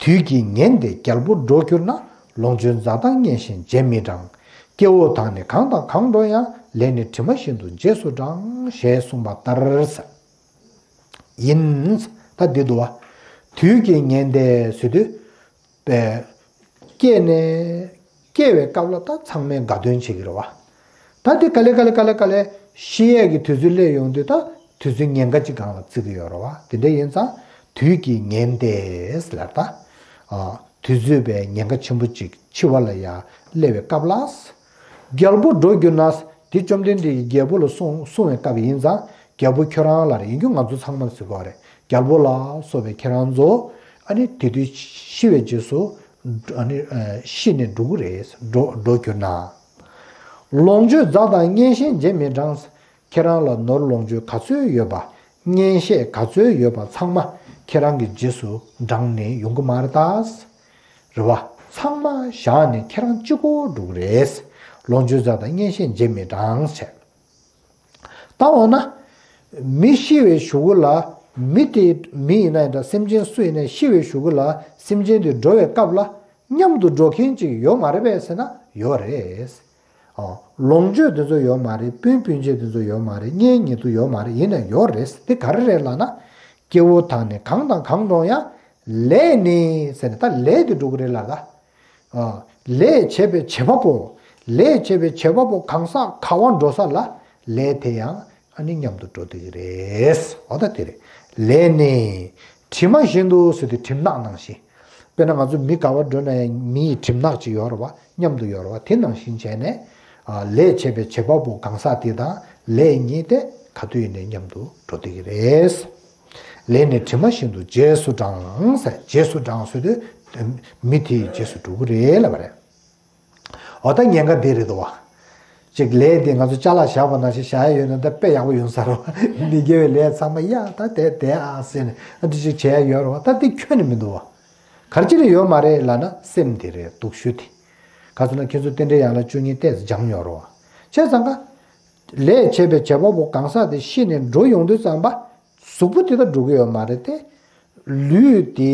དུས་ཀྱིས་ཉེན་ཏེ་རྒྱལ་པོ་འགྲོ་གྱུར་ན། ལོངས་སྤྱོད་མཛའ་དང་གཉེན་བཤེས་རྗེས་མི་འབྲང་། སྐྱེ་བོ་དག་ནི་གང་དང་གང་འགྲོ་ཡང་། ལས་ནི་གྲིབ་མ་བཞིན་དུ་རྗེས་སུ་འབྲང་། ཞེས་གསུངས་པ་ལྟར། ཡིན། ད་འདི་འདུག་བ། དུས་ཀྱིས་ཉེན་ཏེ་ཟེར་དུས། པའི་སྐྱེས་ནས་སྐྱེ་བའི་སྐབས་ལ་ད་ཚང་མས་དགའ་སྟོན་བྱེད་ཀྱི་རེད་བ། ད་དེ་ག་ལེ་ག་ལེ་ག་ལེ་ག་ལེ་ཤི་ཡས་ཀྱི་དུས་ཚོད་སླེབས་ཡོང་དུས་ད་དུས་ཚོད་ཉེན་ཁ་ཅིག་སྒང་ལ་བརྩི་གི་ཡོད་རེད་བ། དེ་འདྲ་ཡིན་ཙང་དུས་ཀྱིས་ཉེན་ཏེ་ལབ་ད། ཨ་དུས་ཚོད་པའི་ཉེན་ཁ་ཆེན་པོ་ཅིག་འཆི་བ་ལ་ཡ་སླེབས་པའི་སྐབས་ལ། རྒྱལ་པོ་འགྲོ་གྱུར་ན། དེ་བཅོམ་ལྡན་འདས་ཀྱིས་རྒྱལ་པོ་ལ་གསུངས་གསུངས་པའི་སྐབས་ཡིན་ཙང་རྒྱལ་པོ་ཁྱོད་རང་ལ་རེད། ཡིན་རྒྱུ་ང་ཚོ་ཚང་མར་ཟེར་དགོས་རེད། རྒྱལ་པོ་ལ་སོགས་པའི་ཁྱེད་རང་ཚོ་ཨ་ནི་དེ་དུས་ཤི་བའི་རྗེས་སུ་ཨ་ནི་ཤི་ནས་འགྲོ་གི་རེད། འགྲོ་འགྲོ་གྱུར་ན། ལོངས་སྤྱོད་མཛའ་དང་གཉེན་བཤེས་རྗེས་མི་འབྲང་། ཁྱེད་རང་ལ་ནོར་ལོངས་སྤྱོད་ག་ཚོད་ཡོད་པ། གཉེན་བཤེས་ག་ཚོད་ཡོད་པ་ཚང་མ་ཁྱེད་རང་གི་རྗེས་སུ་འབྲངས་ནས་ཡོང་གི་མ་རེད་ད། རེད་བ། ཚང་མ་བཞག་ནས་ཁྱེད་རང་གཅིག་པོ་འགྲོ་གི་རེད། ལོངས་སྤྱོད་མཛའ་དང་གཉེན་བཤེས་རྗེས་མི་འབྲང་བྱས། ད་འོ་ན། མི་ཤི་བའི་གཞུག་གུ་ལ། མི་དེ་མི་ཡིན་ན་ཡང་འདྲ། སེམས་ཅན་སུ་ཡིན་ན་ཤི་བའི་གཞུག་གུ་ལ་སེམས་ཅན་དེ་འགྲོ་བའི་སྐབས་ལ་མཉམ་དུ་འགྲོ་མཁན་ཅིག་ཡོད་མ་རེད་པས་ཟེར་ན་ཡོད་རེད། ཨོ། ལོངས་སྤྱོད་དེ་ཚོ་ཡོད་མ་རེད། སྤུན་སྤུན་མཆེད་དེ་ཚོ་ཡོད་མ་རེད། གཉེན་ཉེ་དུ་ཡོད་མ་རེད། ཡིན་ན་ཡོད་རེད། དེ་ག་རེ་རེད་ལབ་ན། སྐྱེ་བོ་དག་ནི་གང་དང་གང་འགྲོ་ཡང་། ལས་ནི་ཟེར་ནས་ད་ལས་དེ་འགྲོ་གི་རེད་ལ་ད། ཨ། ལས་བྱས་པའི་བྱེད་པ་པོ། ལས་བྱས་པའི་བྱེད་པ་པོ་གང་ཟག་ག་བ་འགྲོ་ས་ལ་ལས་དེ་ཡང་ཨ་ནི་མཉམ་དུ་འགྲོ་བསྡད་ཀྱི་རེད། འོ་ད་དེ་རེད། ལས་ནི་གྲིབ་མ་བཞིན་དུ་ཟེར་དུས་གྲིབ་ནག་ནང་བཞིན། དཔེར་ན་ང་ཚོ་མི་ག་བ་འགྲོ་ན་ཡང་མི་ཡི་གྲིབ་ནག་ཅིག་ཡོད་རེད་བ། མཉམ་དུ་ཡོད་རེད་བ། དེ་ནང་བཞིན་བྱས་ནས། ཨ། ལས་བྱས་པའི་བྱེད་པ་པོ་གང་ཟག་དེ་དང་ལས་གཉིས་དེ་ག་དུས་ཡིན་ནའི་མཉམ་དུ་འགྲོ་བསྡད་ཀྱི་རེད། ལས་ནི་གྲིབ་མ་བཞིན་དུ་རྗེས་སུ་འབྲང་ཟེར། རྗེས་སུ་འབྲང་ཟེར་དུས་མི་དེའི་རྗེས་སུ་འགྲོ་གི་རེད་ལབ་པ་རེད། འོ་ད་ཉེན་ཁ་འདི་རེད་དོ། ཅིག་ལས་དེ་ང་ཚོ་ཅ་ལག་བཞག་པ་ནང་བཞིན་བཞག་ཡ་ཡོད་ན་ད་དཔེ་ཡག་པོ་ཡོང་ས་རེད་བ། མི་དགེ་བའི་ལས་ཚང་མ་ཡ་ད་དེ་དེ་ཨ་ཟེར་ནས་ཨ་འདི་ཅིག་བྱས་ཡ་ཡོད་རེད་བ། ད་འདི་ཁྱོན་ནས་མི་འདུག་བ། ག་རེ་བྱས་ནས་ཡོད་མ་རེད་ལབ་ན་སེམས་དེ་རེད། སྡུག་ཤོས་དེ། ག་ཚོད་ན་ཁྱེད་ཚོ་རྟེན་འབྲེལ་ཡན་ལག་བཅུ་གཉིས་ཏོག་ཙམ་སྦྱངས་ཡོད་རེད་བ། བྱས་ཙང་ཀ་ལས་བྱས་པའི་བྱེད་པ་པོ་གང་ཟག་དེ་ཤི་ནས་འགྲོ་ཡོང་དུས་ཙམ་པ། གཟུགས་པོ་དེ་དག་འགྲོ་གི་ཡོད་མ་རེད་དེ། ལུས་དེ།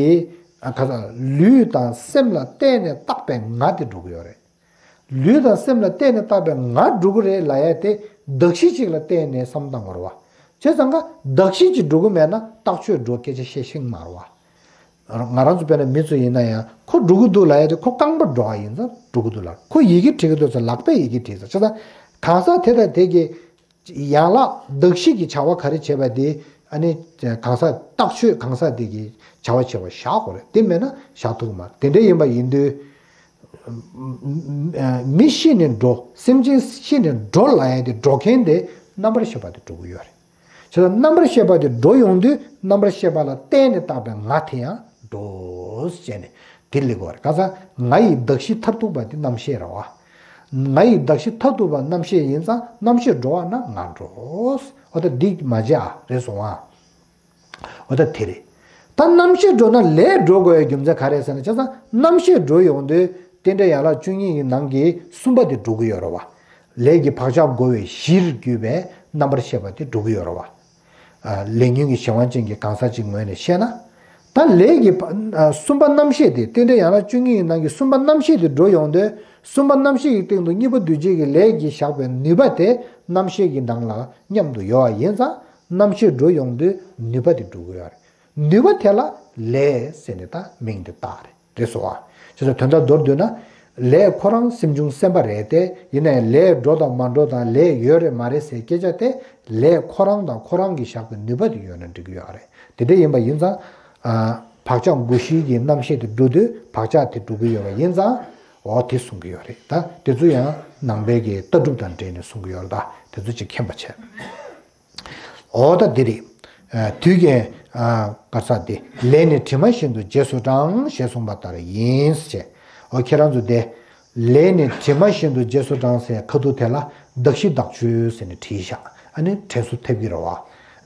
ཨ་ཁ་ས་ལུས་དང་སེམས་ལ་བརྟེན་ནས་བཏགས་པའི་ང་དེ་འགྲོ་གི་ཡོད་རེད། ལུས་དང་སེམས་ལ་བརྟེན་ནས་བཏགས་པའི་ང་འགྲོ་གི་རེད་ལབ་ཡ་དེ་གདགས་གཞི་གཅིག་ལ་བརྟེན་ནས་བསམ་བཏང་བ་རེད་བ། བྱས་ཙང་ཀ་གདགས་གཞི་གཅིག་འགྲོ་གི་མེད་ན་རྟགས་ཆོས་འགྲོ་སྐད་ཆ་བཤད་ཤེས་མ་རེད་བ། ང་རང་ཚོ་དཔེར་ན་མི་ཚོ་ཡིན་ན་ཡང་ཁོ་འགྲོ་གི་འདུག་ལབ་ཡ་དེ་ཁོ་རྐང་པ་འགྲོ་བ་ཡིན་ཙང་འགྲོ་གི་འདུག་ལབ། ཁོ་ཡི་གེ་བྲིས་གི་འདུག་ཙང་ལག་པས་ཡི་གེ་བྲིས་ཙང་། བྱས་ཙང་གང་ཟག་དེ་དང་དེ་གི་ཡན་ལག་གདགས་གཞི་གི་བྱ་བ་ག་རེ་བྱེད་པ་དེ་ཨ་ནི་གང་ཟག་རྟགས་ཆོས་གང་ཟག་དེ་གི་བྱ་བ་བྱེད་པ་བཞག་དགོས་རེད། དེ་མེད་ན་བཞག་ཐུབ་ཀྱི་མ་རེད། དེ་འདྲ་ཡིན་པ་ཡིན་དུས། མི་ཤི་ནས་འགྲོ། སེམས་ཅན་ཤི་ནས་འགྲོ་ལབ་ཡ་དེ་འགྲོ་མཁན་དེ་རྣམ་པར་ཤེས་པ་དེ་འགྲོ་གི་ཡོད་རེད། བྱས་ཙང་རྣམ་པར་ཤེས་པ་དེ་འགྲོ་ཡོང་དུས་རྣམ་པར་ཤེས་པ་ལ་བརྟེན་ནས་བཏགས་པའི་ང་དེ་ཡང་འགྲོ་ཟེར་ནས་དེ་སླེབས་དགོས་རེད། གང་ཟག་ང་ཡི་གདགས་གཞི་མཐར་ཐུག་པ་དེ་རྣམ་ཤེས་རེད་བ། ང་ཡི་གདགས་གཞི་མཐར་ཐུག་པ་རྣམ་ཤེས་ཡིན་ཙང་རྣམ་ཤེས་འགྲོ་བ་ན་ང་འགྲོ། འོ་ད་འདི་མ་བརྗེད་ཨ། རེད་སོང་ཨ། འོ་ད་དེ་རེད། ད་རྣམ་ཤེས་འགྲོ་ན་ལས་འགྲོ་དགོས་པའི་རྒྱུ་མཚན་ག་རེ་ཟེར་ན། བྱས་ཙང་རྣམ་ཤེས་འགྲོ་ཡོང་དུས་རྟེན་འབྲེལ་ཡན་ལག་བཅུ་གཉིས་ཀྱི་ནང་གི་གསུམ་པ་དེ་འགྲོ་གི་ཡོད་རེད་བ། ལས་ཀྱི་བག་ཆགས་བསྒོ་བའི་གཞིར་གྱུར་པའི་རྣམ་པར་ཤེས་པ་དེ་འགྲོ་གི་ཡོད་རེད་བ། ལས་ཉོན་གྱི་གཞན་དབང་ཅན་གྱི་གང་ཟག་ཅིག་ངོས་ནས་བཤད་ན། ད་ལས་ཀྱི་བ་གསུམ་པ་རྣམ་ཤེས་དེ་རྟེན་འབྲེལ་ཡན་ལག་བཅུ་གཉིས་ཀྱི་ནང་གི་གསུམ་པ་རྣམ་ཤེས་དེ་འགྲོ་ཡོང་དུས་གསུམ་པ་རྣམ་ཤེས་ཀྱི་སྟེང་དུ་གཉིས་པ་འདུ་བྱེད་ཀྱི་ལས་ཀྱིས་བཞག་པའི་ནུས་པ་དེ་རྣམ་ཤེས་ཀྱི་ནང་ལ་མཉམ་དུ་ཡོད་པ་ཡིན་ཙང་། རྣམ་ཤེས་འགྲོ་ཡོང་དུས་ནུས་པ་དེ་འགྲོ་གི་ཡོད་རེད། ནུས་པ་དེ་ལ་ལས་ཟེར་ནས་ད་མིང་དེ་བཏགས་རེད། རེད་སོ་ཨ། བྱས་ཙང་དོན་དག་མདོར་བསྡུས་ན། ལས་ཁོ་རང་སེམས་བྱུང་སེམས་པ་རེད་དེ། ཡིན་ནའི་ལས་འགྲོ་དང་མ་འགྲོ་དང་ལས་ཡོད་རེད་མ་རེད་ཟེར་སྐད་ཆ་དེ། ལས་ཁོ་རང་དང་ཁོ་རང་གི་བཞག་པའི་ནུས་པ་དེ་ཡོད་ན་འགྲིག་གི་ཡོད་རེད། དེ་འདྲ་ཡིན་པ་ཡིན་ཙང་། ཨ། བག་ཆགས་དགུ་ཤེས་ཀྱི་རྣམ་ཤེས་དེ་འགྲོ་དུས་བག་ཆགས་དེ་འགྲོ་གི་ཡོད་པ་ཡིན་ཙང་། འོ་དེ་གསུང་གི་ཡོད་རེད། ད་དེ་ཚོ་ཡང་ནང་པའི་གི་ལྟ་གྲུབ་དང་འབྲེལ་ནས་གསུང་གི་ཡོད་རེད། ད་དེ་ཚོ་ཅིག་མཁྱེན་པ་བྱས། འོ་ད་འདི་རེད། ཨ། དུས་ཀྱི། ཨ། ག་རེ་ཟེར་དེ། ལས་ནི་དྲི་མ་བཞིན་དུ་རྗེས་སུ་འབྲང་ཞེས་གསུངས་པ་ལྟར་ཡིན་ཞེས། འོ་ཁྱེད་རང་ཚོ་དེ། ལས་ནི་དྲི་མ་བཞིན་དུ་རྗེས་སུ་འབྲང་ཟེར་ཁ་ཐུག་དེ་ལ་གདགས་གཞི་དག་བཅོས་ཟེར་ནས་བྲིས་བཞག་ཨ་ནི་དྲན་གསོ་ཐེབས་ཀྱི་རེད་བ།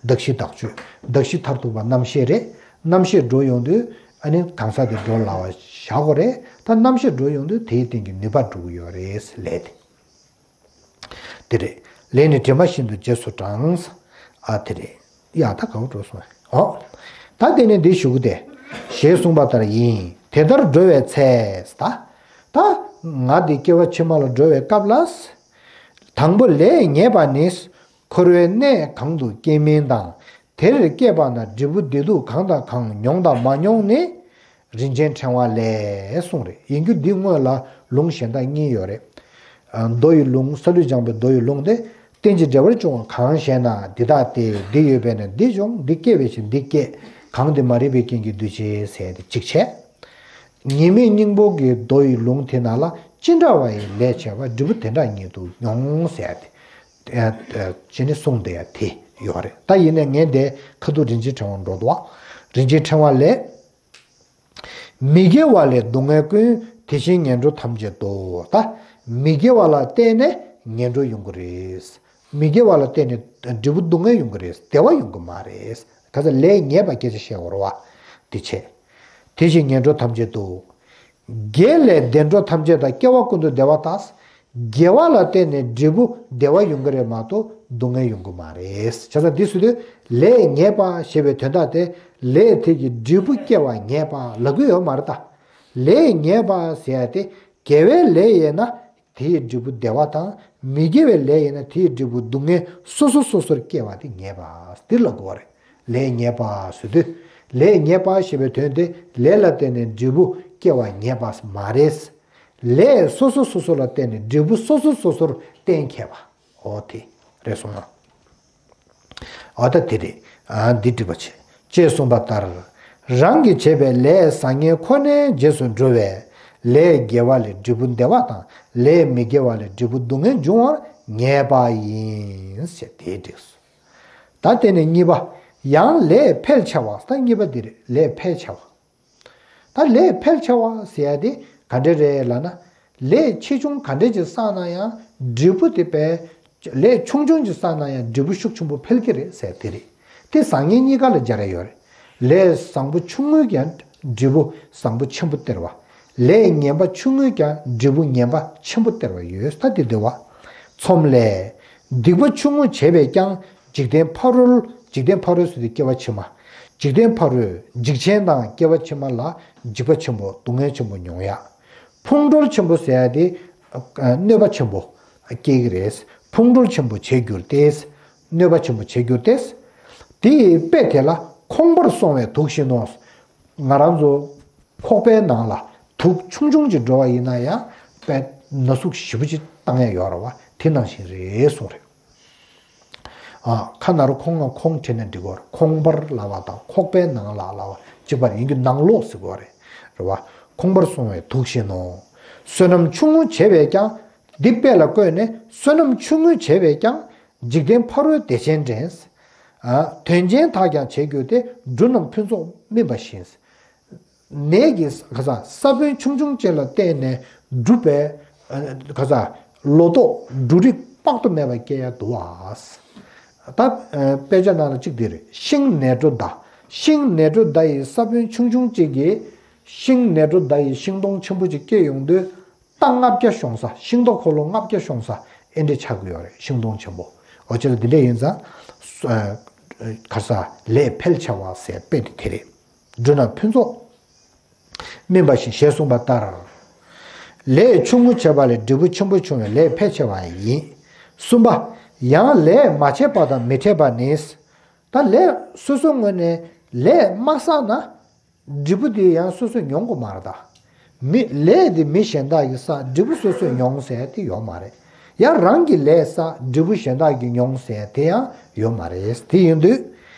གདགས་གཞི་དག་བཅོས། གདགས་གཞི་མཐར་ཐུག་པ་རྣམ་ཤེས་རེད། རྣམ་ཤེས་འགྲོ་ཡོང་དུས་ཨ་ནི་གང་ཟག་དེ་འགྲོ་སླ་བ་བཞག་གོ་རེད། ད་རྣམ་ཤེས་འགྲོ་ཡོང་དུས་དེའི་སྟེང་གི་ནུས་པ་འགྲོ་གི་ཡོད་རེད་ལས་དེ། དེ་རེད། ལས་ནི་དྲི་མ་བཞིན་དུ་རྗེས་སུ་འབྲང་། ཨ་དེ་རེད། ཡ་ད་ག་བ་འགྲོ་སོང་། འོ། ད་དེ་ནས་འདི་ཞུ་གི་དེ། ཞེས་གསུངས་པ་ལྟར་ཡིན། དེ་ལྟར་འགྲོ་བའི་ཚེ། ད། ད། ང་འདི་སྐྱེ་བ་ཕྱི་མ་ལ་འགྲོ་བའི་སྐབས་ལ། དང་པོ་ལས་ངེས་པ་ནི། འཁོར་བའི་གནས་གང་དུ་སྐྱེ་མིན་དང་། དེར་སྐྱེས་པ་ན་འབྲས་བུ་བདེ་སྡུག་གང་དང་གང་མྱོང་དང་མ་མྱོང་ནི། རིན་ཆེན་ཕྲེང་བ་ལས་གསུངས་རེད། ཡིན་རྒྱུ་འདི་སྔོན་ལ་ལུང་གཞན་དག་གཉིས་ཡོད་རེད། ཨ། མདོ་ཡི་ལུང་། སཱ་ལུ་ལྗང་པའི་མདོ་ཡི་ལུང་དེ། རྟེན་ཅིང་འབྲེལ་བར་འབྱུང་བ་གང་ཞེ་ན། འདི་དག་སྟེ། འདི་ཡོད་པས་ན་འདི་འབྱུང་། འདི་སྐྱེ་བའི་ཕྱིར་འདི་སྐྱེ། གང་འདི་མ་རིག་པའི་རྐྱེན་གྱིས་འདུ་བྱེད་ཟེར་ཏེ་གཅིག་བྱས། ཉི་མའི་སྙིང་པོ་གི་མདོ་ཡི་ལུང་དེ་ནང་ལ་ཅི་འདྲ་བ་ཡི་ལས་བྱས་པ་འབྲས་བུ་དེ་འདྲ་ཉིད་དུ་མྱོང་ཟེར་ཏེ། ཨ། ཨ། ཅི་ནི་གསུངས་བསྡད་ཡ་དེ་ཡོད་རེད། ད་ཡིན་ནའི་ངས་འདི་ཁ་ཐུག་རིན་ཆེན་ཕྲེང་བ་འགྲོ་འདུག་རིན་ཆེན་ཕྲེང་བ་ལས། མི་དགེ་བ་ལས་སྡུག་བསྔལ་ཀུན། དེ་བཞིན་ངན་འགྲོ་ཐམས་ཅད་དོ། ད་མི་དགེ་བ་ལ་བརྟེན་ནས་ངན་འགྲོ་ཡོང་གི་རེད། མི་དགེ་བ་ལ་བརྟེན་ནས་འབྲས་བུ་སྡུག་བསྔལ་ཡོང་གི་རེད། བདེ་བ་ཡོང་གི་མ་རེད། ག་ས་ལས་ངེས་པ་སྐད་ཆ་བཤད་དགོས་རེད་བ། དེ་བྱས། དེ་བཞིན་ངན་འགྲོ་ཐམས་ཅད་དོ། དགེ་ལས་བདེ་འགྲོ་ཐམས་ཅད་དང་། སྐྱེ་བ་ཀུན་ཏུ་བདེ་བ་དང་། དགེ་བ་ལ་བརྟེན་ནས་འབྲས་བུ་བདེ་བ་ཡོང་གི་རེད་མ་གཏོགས་སྡུག་བསྔལ་ཡོང་གི་མ་རེད། བྱས་ཙང་འདི་ཟེར་དུས་ལས་ངེས་པ་ཞེས་པའི་དོན་དག་དེ། ལས་དེ་གི་འབྲས་བུ་སྐྱེ་བ་ངེས་པ་ལབ་ཀྱི་ཡོད་མ་རེད་ད། ལས་ངེས་པ་ཟེར་ཡ་དེ་དགེ་བའི་ལས་ཡིན་ན་དེའི་འབྲས་བུ་བདེ་བ་དང་། མི་དགེ་བའི་ལས་ཡིན་ན་དེའི་འབྲས་བུ་སྡུག་བསྔལ་སོ་སོ་སོ་སོར་སྐྱེ་བ་དེ་ངེས་པ་འདི་ལབ་དགོས་པ་རེད། ལས་ངེས་པ་ཟེར་དུས། ལས་ངེས་པ་ཞེས་པའི་དོན་དེ་ལས་ལ་བརྟེན་ནས་འབྲས་བུ་སྐྱེ་བ་ངེས་པ་མ་རེད། ལས་སོ་སོ་སོ་སོ་ལ་བརྟེན་ནས་འབྲས་བུ་སོ་སོ་སོ་སོར་གཏན་འཁེལ་བ། འོ་དེ་རེད་སོང་ང་། འོ་ད་དེ་རེད། ཨ། འདི་འགྲིག་པ་བྱས། ཅེས་གསུངས་པ་ལྟར། རང་གིས་བྱས་པའི་ལས་བཟང་ངན་ཁོ་ནའི་རྗེས་སུ་འགྲོ་བས། ལས་དགེ་བ་ལས་འབྲས་བུ་བདེ་བ་དང་། ལས་མི་དགེ་བ་ལས་འབྲས་བུ་སྡུག་བསྔལ་འབྱུང་བར་ངེས་པ་ཡིན་ཞེས་དེའི་འགྲིགས་སོ། ད་དེ་ནས་གཉིས་པ། ཡང་ལས་འཕེལ་ཆེ་བ། ད་གཉིས་པ་འདི་རེད། ལས་འཕེལ་ཆེ་བ། ད་ལས་འཕེལ་ཆེ་བ་ཟེར་ཡ་དེ་ག་འདྲ་རེད་ལབ་ན། ལས་ཆེ་ཆུང་ག་འདྲ་ཅིག་བསགས་ན་ཡང་འབྲས་བུ་དེ་བས། ལས་ཆུང་ཆུང་ཅིག་བསགས་ན་ཡང་འབྲས་བུ་ཤུགས་ཆེན་པོ་འཕེལ་གྱི་རེད་ཟེར་དེ་རེད། དེ་བཟང་ངན་གཉིས་ཀ་ལ་སྦྱར་ཡ་ཡོད་རེད། ལས་བཟང་པོ་ཆུང་ངུས་ཀྱང་འབྲས་བུ་བཟང་པོ་ཆེན་པོ་སྟེར་བ། ལས་ངན་པ་ཆུང་ངུས་ཀྱང་འབྲས་བུ་ངན་པ་ཆེན་པོ་སྟེར་བ་ཡོད། ད་དེ་འདི་བ། ཚོམས་ལས། སྡིག་པ་ཆུང་ངུ་བྱས་པས་ཀྱང་འཇིག་རྟེན་ཕ་རོལ། འཇིག་རྟེན་ཕ་རོལ་ཟེར་དུས་སྐྱེ་བ་ཕྱི་མ། འཇིག་རྟེན་ཕ་རོལ་འཇིག་ཆེན་དང་སྐྱེ་བ་ཕྱི་མ་ལ་འཇིགས་པ་ཆེན་པོ་སྡུག་བསྔལ་ཆེན་པོ་མྱོང་ཡ། ཕུང་གྲོལ་ཆེན་པོ་ཟེར་ཡ་དེ་གནོད་པ་ཆེན་པོ་སྐྱེལ་གྱི་རེད། ཕུང་གྲོལ་ཆེན་པོ་བྱེད་འགྱུར་ཏེ། གནོད་པ་ཆེན་པོ་བྱེད་འགྱུར་ཏེ། དེའི་དཔེ་དེ་ལ་ཁོང་པར་སོང་བའི་དུག་བཞིན་ནོ། ང་རང་ཚོ་ཁོག་པའི་ནང་ལ་དུག་ཆུང་ཆུང་ཅིག་འགྲོ་བ་ཡིན་ན་ཡང་དཔེ་ན་ཟུག་ཞེ་པོ་ཅིག་བཏང་ཡ་ཡོད་རེད་བ། དེ་ནང་བཞིན་རེད་གསུངས་རེད། ཨ། ཁ་ན་རོ་ཁོང་ང་ཁོང་བྲིས་ན་འགྲིག་གོ། ཁོང་པར་ལབ་པ་དང་ཁོག་པའི་ནང་ལ་ལབ་པ་གཅིག་པ་རེད། ཡིན་རྒྱུ་ནང་ལོགས་ཟེར་དགོས་རེད། རེད་བ། ཁོང་པར་སོང་བའི་དུག་བཞིན་ནོ། བསོད་ནམས་ཆུང་ངུ་བྱས་པས་ཀྱང་། འདི་དཔེ་ལ་བཀོད་ནས་བསོད་ནམས་ཆུང་ངུ་བྱས་པས་ཀྱང་། འཇིག་རྟེན་ཕ་རོལ་བདེ་ཆེན་འདྲེན། ཨ། དོན་ཆེན་དག་ཀྱང་བྱེད་འགྱུར་ཏེ། འབྲུ་རྣམས་ཕུན་ཚོགས་སྨིན་པ་བཞིན། ནས་ཀྱི་ག་ས་ས་བོན་ཆུང་ཆུང་ཅན་ལ་བརྟེན་ནས་གྲུབ་པའི་ག་ས་ལོ་ཏོག་འབྲུ་རིགས་དཔག་ཏུ་མེད་པ་སྐྱེ་ཡ་འདུག་བ། ད་དཔེ་ཆ་ནང་ལ་གཅིག་འདི་རེད། ཤིང་ནས་གྲོ་ཟླ། ཤིང་ནས་གྲོ་ཟླ་ཡི་ས་བོན་ཆུང་ཆུང་གཅིག་གིས་ཤིང་ནས་གྲོ་ཟླ་ཡི་ཤིང་སྡོང་ཆེན་པོ་གཅིག་སྐྱེ་ཡོང་དུས། རྟ་ལྔ་བརྒྱ་ཤོང་ས། ཤིང་ཏོག་འཁོར་ལོ་ལྔ་བརྒྱ་ཤོང་ས་ཨེ་འདྲ་ཆགས་ཀྱི་ཡོད་རེད། ཤིང་སྡོང་ཆེན་པོ། འོ་ཅེ་ལ་འདི་འདྲ་ཡིན་ཙང་། ཨ། ག་ས་ལས་འཕེལ་ཆེ་བ་ཟེར་དཔེ་དེ་དེ་རེད། འབྲུ་རྣམས་ཕུན་ཚོགས་སྨིན་པ་བཞིན་ཞེས་གསུངས་པ་ལྟར། ལས་ཆུང་ངུ་བྱས་པ་ལས་འབྲས་བུ་ཆེན་པོ་འབྱུང་བའི་ལས་འཕེལ་ཆེ་བ་ཡིན། གསུམ་པ། ཡང་ལས་མ་བྱས་པ་དང་མི་འཕྲད་པ་ནི། ད་ལས་སོ་སོའི་ངོས་ནས་ལས་མ་བསགས་ན། འབྲས་བུ་དེ་ཡང་སོ་སོས་མྱོང་དགོས་མ་རེད་ད། མི་ལས་དེ་མི་གཞན་དག་གིས་བསགས་འབྲས་བུ་སོ་སོས་མྱོང་ཟེར་དེ་ཡོད་མ་རེད། ཡང་རང་གི་ལས་བསགས་འབྲས་བུ་གཞན་དག་གིས་མྱོང་ཟེར་དེ་ཡང་ཡོད་མ་རེད། དེ་ཡིན་དུས།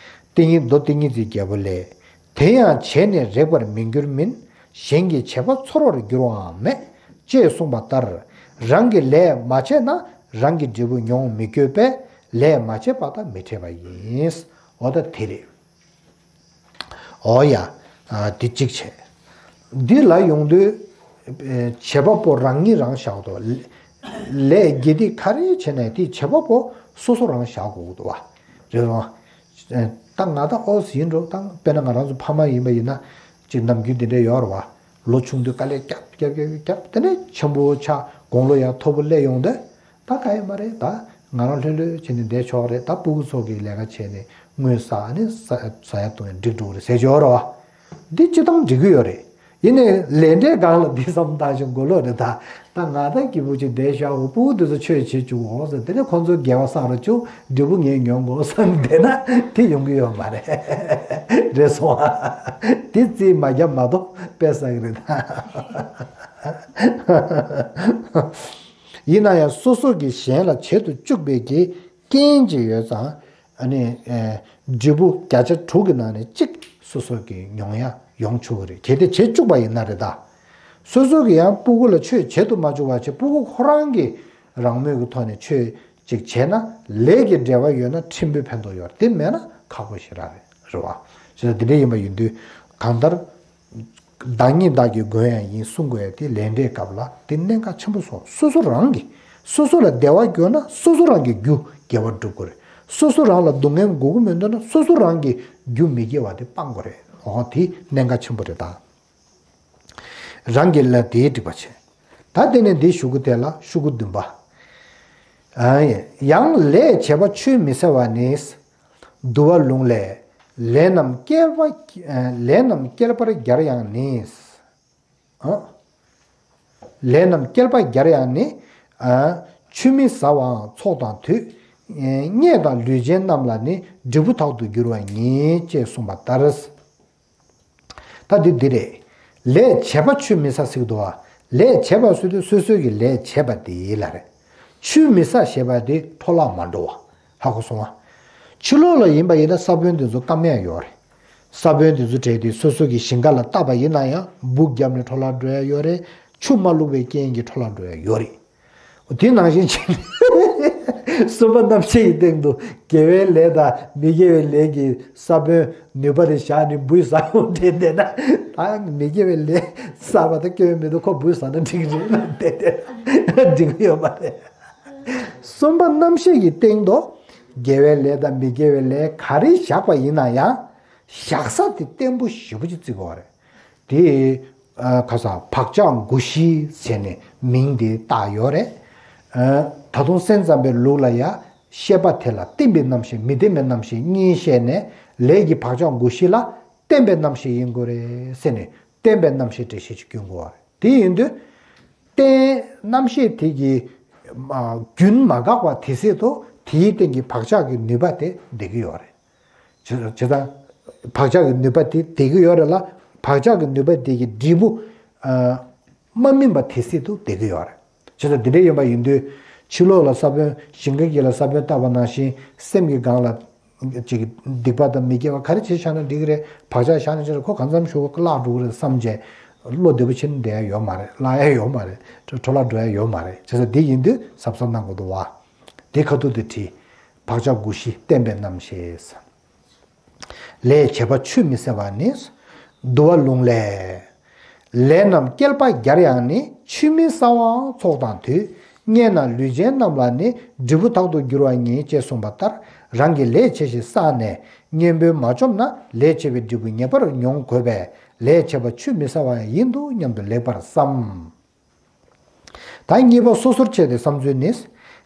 ཏིང་ངེ་མདོ་ཏིང་ངེ་འཛིན་རྒྱལ་པོ་ལས། དེ་ཡང་བྱས་ནས་རེག་པར་མི་འགྱུར་མིན། གཞན་གྱི་བྱས་པ་ཚོར་བར་འགྱུར་བའང་མེད། ཅེས་གསུངས་པ་ལྟར། རང་གི་ལས་མ་བྱས་ན་རང་གི་འབྲས་བུ་མྱོང་མི་དགོས་པས་ལས་མ་བྱས་པ་དང་མི་འཕྲད་པ་ཡིན། འོ་ད་དེ་རེད། འོ་ཡ། ཨ། འདི་གཅིག་བྱས། འདི་ལ་ཡོང་དུས། ཨེ། བྱེད་པ་པོ་རང་ཉིད་རང་བཞག་འདུག་ལས་དགེ་སྡིག་ག་རེ་བྱས་ནས་དེ་བྱེད་པ་པོ་སོ་སོ་རང་བཞག་དགོས་འདུག་བ། རེད་བ། ཨེ། ད་ང་ད་ཨོ་ཟིན་འགྲོ་ད་དཔེར་ན་ང་རང་ཚོ་ཕ་མ་ཡིན་པ་ཡིན་ན། ཅིག་ནམ་རྒྱུན་འདི་འདྲ་ཡོད་རེད་བ། ལོ་ཆུང་དུས་དཀའ་ལས་རྒྱབ་རྒྱབ་རྒྱབ་རྒྱབ་དེ་ནས་ཆེན་པོ་ཆགས་དགུང་ལོ་ཡང་མཐོ་པོ་སླེབས་ཡོང་དུས། ད་ག་ཡོད་མ་རེད། ད་ང་རང་ལྷོད་ལྷོད་བྱས་ནས་བསྡད་ཆོག་རེད། ད་སྤུ་གུ་ཚོ་གིས་ལས་ཀ་བྱས་ནས་དངུལ་བསགས་ནས་ཟ་ཟ་ཡ་བཏུང་ཡ་འགྲིག་འགྲོ་གི་རེད་ཟེར་གྱི་ཡོད་རེད་བ། འདི་སྤྱིར་བཏང་འགྲིག་གི་ཡོད་རེད། ཡིན་ནའི་ལས་འབྲས་སྒང་ལ་འདི་བསམ་བཏང་ཞིང་མགོ་ལོག་རེད་ད། ད་ང་ད་སྐྱིད་པོ་ཅིག་བསྡད་བཞག་འོ་སྤུ་གུ་དེ་ཚོ་ཆོས་བྱེད་བཅུག་འོ་ཟེར་དེ་ནས་ཁོང་ཚོ་དགེ་བ་བསགས་རོགས་བཅུག་འབྲས་བུ་ངས་མྱོང་དགོས་བསམ་བསྡད་ན་དེ་ཡོང་གི་ཡོད་མ་རེད། རེད་སོང་ཨ། དེ་རྩིས་མ་བརྒྱབ་མ་གཏོགས་དཔེ་བསགས་གི་རེད་ད། ཡིན་ན་ཡང་སོ་སོ་གིས་གཞན་ལ་བྱེད་དུ་བཅུག་པའི་གི་རྐྱེན་ཅིག་ཡོད་ཙང་། ཨ་ནི། ཨེ། འབྲས་བུ་བརྒྱ་ཆ་དྲུག་གི་ནང་ནས་གཅིག་སོ་སོ་གིས་མྱོང་ཡ་ཡོང་ཆོག་གི་རེད། གལ་ཏེ་བྱེད་བཅུག་པ་ཡིན་ན་རེད་ད། སོ་སོ་གིས་ཡང་སྤུ་གུ་ལ་ཆོས་བྱེད་དུ་མ་བཅུག་པ་བྱས་སྤུ་གུ་ཁོ་རང་གིས་རང་མོས་ཀྱི་ཐོག་ནས་ཆོས་ཅིག་བྱས་ན་ལས་ཀྱི་འབྲེལ་བ་ཡོད་ན་ཕྲན་བུའི་ཕན་ཐོགས་ཡོད་རེད། དེ་མེད་ན་ཁག་པོ་ཞེ་དྲག་རེད། རེད་བ། བྱས་ཙང་དེ་འདྲ་ཡིན་པ་ཡིན་དུས་གང་ལྟར། བདག་ཉིད་བདག་གི་མགོན་ཡང་ཡིན་གསུང་དགོས་ཡ་དེ་ལས་འབྲས་སྐབས་ལ་དེ་གནད་འགག་ཆེན་པོ་སོང་། སོ་སོ་རང་གིས་སོ་སོ་ལ་བདེ་བ་འགྱུར་ན་སོ་སོ་རང་གིས་རྒྱུ་དགེ་བ་སྒྲུབ་དགོས་རེད། སོ་སོ་རང་ལ་སྡུག་བསྔལ་དགོས་ཀྱི་མི་འདུག་ན་སོ་སོ་རང་གིས་རྒྱུ་མི་དགེ་བ་དེ་སྤང་དགོས་རེད། འོ་དེ་གནད་འགག་ཆེན་པོ་རེད་ད། རང་གི་ལས་དེའི་སྒྲིབ་པ་ཆེ། ད་དེ་ནས་འདི་ཞུ་གི་དེ་ལ་ཤོག་གུ་བདུན་པ། ཨ། ཡང་ལས་བྱས་པ་ཆུད་མི་ཟ་བ་ནི། འདུལ་བ་ལུང་ལས། ལས་རྣམས་བསྐལ་པ། ལས་རྣམས་བསྐལ་པར་བརྒྱར་ཡང་ནི། ཨ། ལས་རྣམས་བསྐལ་པ་བརྒྱར་ཡང་ནི། ཨ། ཆུད་མི་ཟ་བའང་ཚོགས་དང་དུས། རྙེད་དང་ལུས་ཅན་རྣམས་ལ་ནི་འབྲས་བུ་དག་ཏུ་འགྱུར་བ་ཉིད་ཅེས་གསུངས་པ་ལྟར། ད་འདི་འདི་རེད། ལས་བྱས་པ་ཆུད་མི་ཟ་ཟེར་གི་འདུག་བ། ལས་བྱས་པ་ཟེར་དུས་སོ་སོ་གིས་ལས་བྱས་པ་དེ་ལ་རེད། ཆུད་མི་ཟ་ཞེས་པ་དེ་འཕྲོ་བརླག་མ་འགྲོ་བ། ཧ་གོ་སོང་ང་། ཕྱི་ལོགས་ལ་ཡིན་པ་ཡིན་ན་ས་བོན་དེ་ཚོ་སྐམ་ཡ་ཡོད་རེད། ས་བོན་དེ་ཚོ་བྲལ་ཏེ་སོ་སོ་གི་ཞིང་ཁ་ལ་བཏབ་པ་ཡིན་ན་ཡང་སྦུག་བརྒྱབ་ནས་འཕྲོ་བརླག་འགྲོ་ཡ་ཡོད་རེད། ཆུ་མ་བླུགས་པའི་རྐྱེན་གྱིས་འཕྲོ་བརླག་འགྲོ་ཡ་ཡོད་རེད། དེ་ནང་བཞིན་བྱས་ནས་གསུམ་པ་རྣམ་བཤད་ཀྱི་སྟེང་དུ་དགེ་བའི་ལས་དང་མི་དགེ་བའི་ལས་ཀྱི་ས་བོན་ནུས་པ་དེ་བཞག་ནས་འབུ་ཟ་ཡོང་དྲན་བསྡད་ན། ད་མི་དགེ་བའི་ལས་བསགས་པ་དང་སྐྱོན་མི་འདུག་ཁོ་འབུ་ཟ་ན་འགྲིག་གི་རེད་ལབ་བསྡད་བསྡད་ན་འགྲིག་གི་ཡོད་མ་རེད། གསུམ་པ་རྣམ་བཤད་ཀྱི་སྟེང་དུ་དགེ་བའི་ལས་དང་མི་དགེ་བའི་ལས་ག་རེ་བཞག་པ་ཡིན་ན་ཡང་བཞག་ས་དེ་བརྟན་པོ་ཞེ་པོ་ཅིག་བརྩི་དགོས་པ་རེད། དེ། ཨ། ཁ་སང་བག་ཆགས་བསྒོ་ཤེས་ཟེར་ནས་མིང་དེ་བཏགས་ཡོད་རེད། ཨ། ད་དུང་སེམས་ཙམ་པའི་ལུགས་ལ་ཡང་བཤད་པ་དེ་ལ་བརྟན་པའི་རྣམ་བཤད་མི་བརྟན་པའི་རྣམ་བཤད་གཉིས་བཤད་ནས་ལས་ཀྱི་བག་ཆགས་བསྒོ་ཤེས་ལ་བརྟན་པའི་རྣམ་བཤད་ཡིན་དགོས་རེད་ཟེར་ནས་བརྟན་པའི་རྣམ་བཤད་འགྲེལ་བཤད་ཅིག་སྐྱོན་དགོས་པ་རེད། དེ་ཡིན་དུས་བརྟན་རྣམ་བཤད་དེ་གི་རྒྱུན་མ་འགག་པ་དེ་སྲིད་དུ་དེའི་སྟེང་གི་བག་ཆགས་ཀྱི་ནུས་པ་དེ་བསྡད་ཀྱི་ཡོད་རེད། བྱས་བྱས་ཙང་བག་ཆགས་ཀྱི་ནུས་པ་དེ་བསྡད་ཀྱི་ཡོད་རེད་ལ། བག་ཆགས་ཀྱི་ནུས་པ་དེ་གི་འབྲས་བུ། ཨ། མ་སྨིན་པ་དེ་སྲིད་དུ་བསྡད་ཀྱི་ཡོད་རེད། བྱས་ཙང་འདི་འདྲ་ཡིན་པ་ཡིན་དུས་ཕྱི་ལོགས་ལ་ས་བོན་ཞིང་ཁ་དཀྱིལ་ལ་ས་བོན་བཏབ་པ་ནང་བཞིན་སེམས་ཀྱི་སྒང་ལ་ཅིག་སྡིག་པ་དང་མི་དགེ་བ་ག་རེ་བྱས་བཞག་ན་འགྲིག་གི་རེད། བག་ཆགས་བཞག་ན་ཅི་རེད། ཁོ་གང་འཚམ་ཞིག་བརླག་འགྲོ་གི་རེད་བསམ་བྱས་བློ་བདེ་པོ་བྱས་ནས་བསྡད་ཡ་ཡོད་མ་རེད། བརླག་ཡ་ཡོད་མ་རེད། འཕྲོ་བརླག་འགྲོ་ཡ་ཡོད་མ་རེད། བྱས་ཙང་འདི་ཡིན་དུས་གཟབ་གཟབ་གནང་དགོས་འདུག་བ། དེ་ཁ་ཐུག་དེ་བྲིས། བག་ཆགས་བསྒོ་ཤེས་བརྟན་པའི་རྣམ་བཤད། ལས་བྱས་པ་ཆུད་མི་ཟ་བ་ནི། འདུལ་བ་ལུང་ལས། ལས་རྣམས་བསྐལ་པ་བརྒྱར་ཡང་ནི། ཆུད་མི་ཟ་བའང་ཚོགས་དང་དུས། རྙེད་ན་ལུས་ཅན་རྣམས་ལ་ནི། འབྲས་བུ་དག་ཏུ་འགྱུར་བ་ཉིད་ཅེས་གསུངས་པ་ལྟར། རང་གིས་ལས་བྱས་ཤིང་བསགས་ནས་གཉེན་པོས་མ་བཅོམ་ན། ལས་བྱས་པའི་འབྲས་བུ་ངེས་པར་མྱོང་དགོས་པས། ལས་བྱས་པ་ཆུད་མི་ཟ་བ་ཡིན་འདུག་སྙམ་དུ་ལེགས་པར་བསམ། ད་གཉིས་པ་སོ་སོར་ཕྱེ་སྟེ་བསམ་ཚུལ་ནི།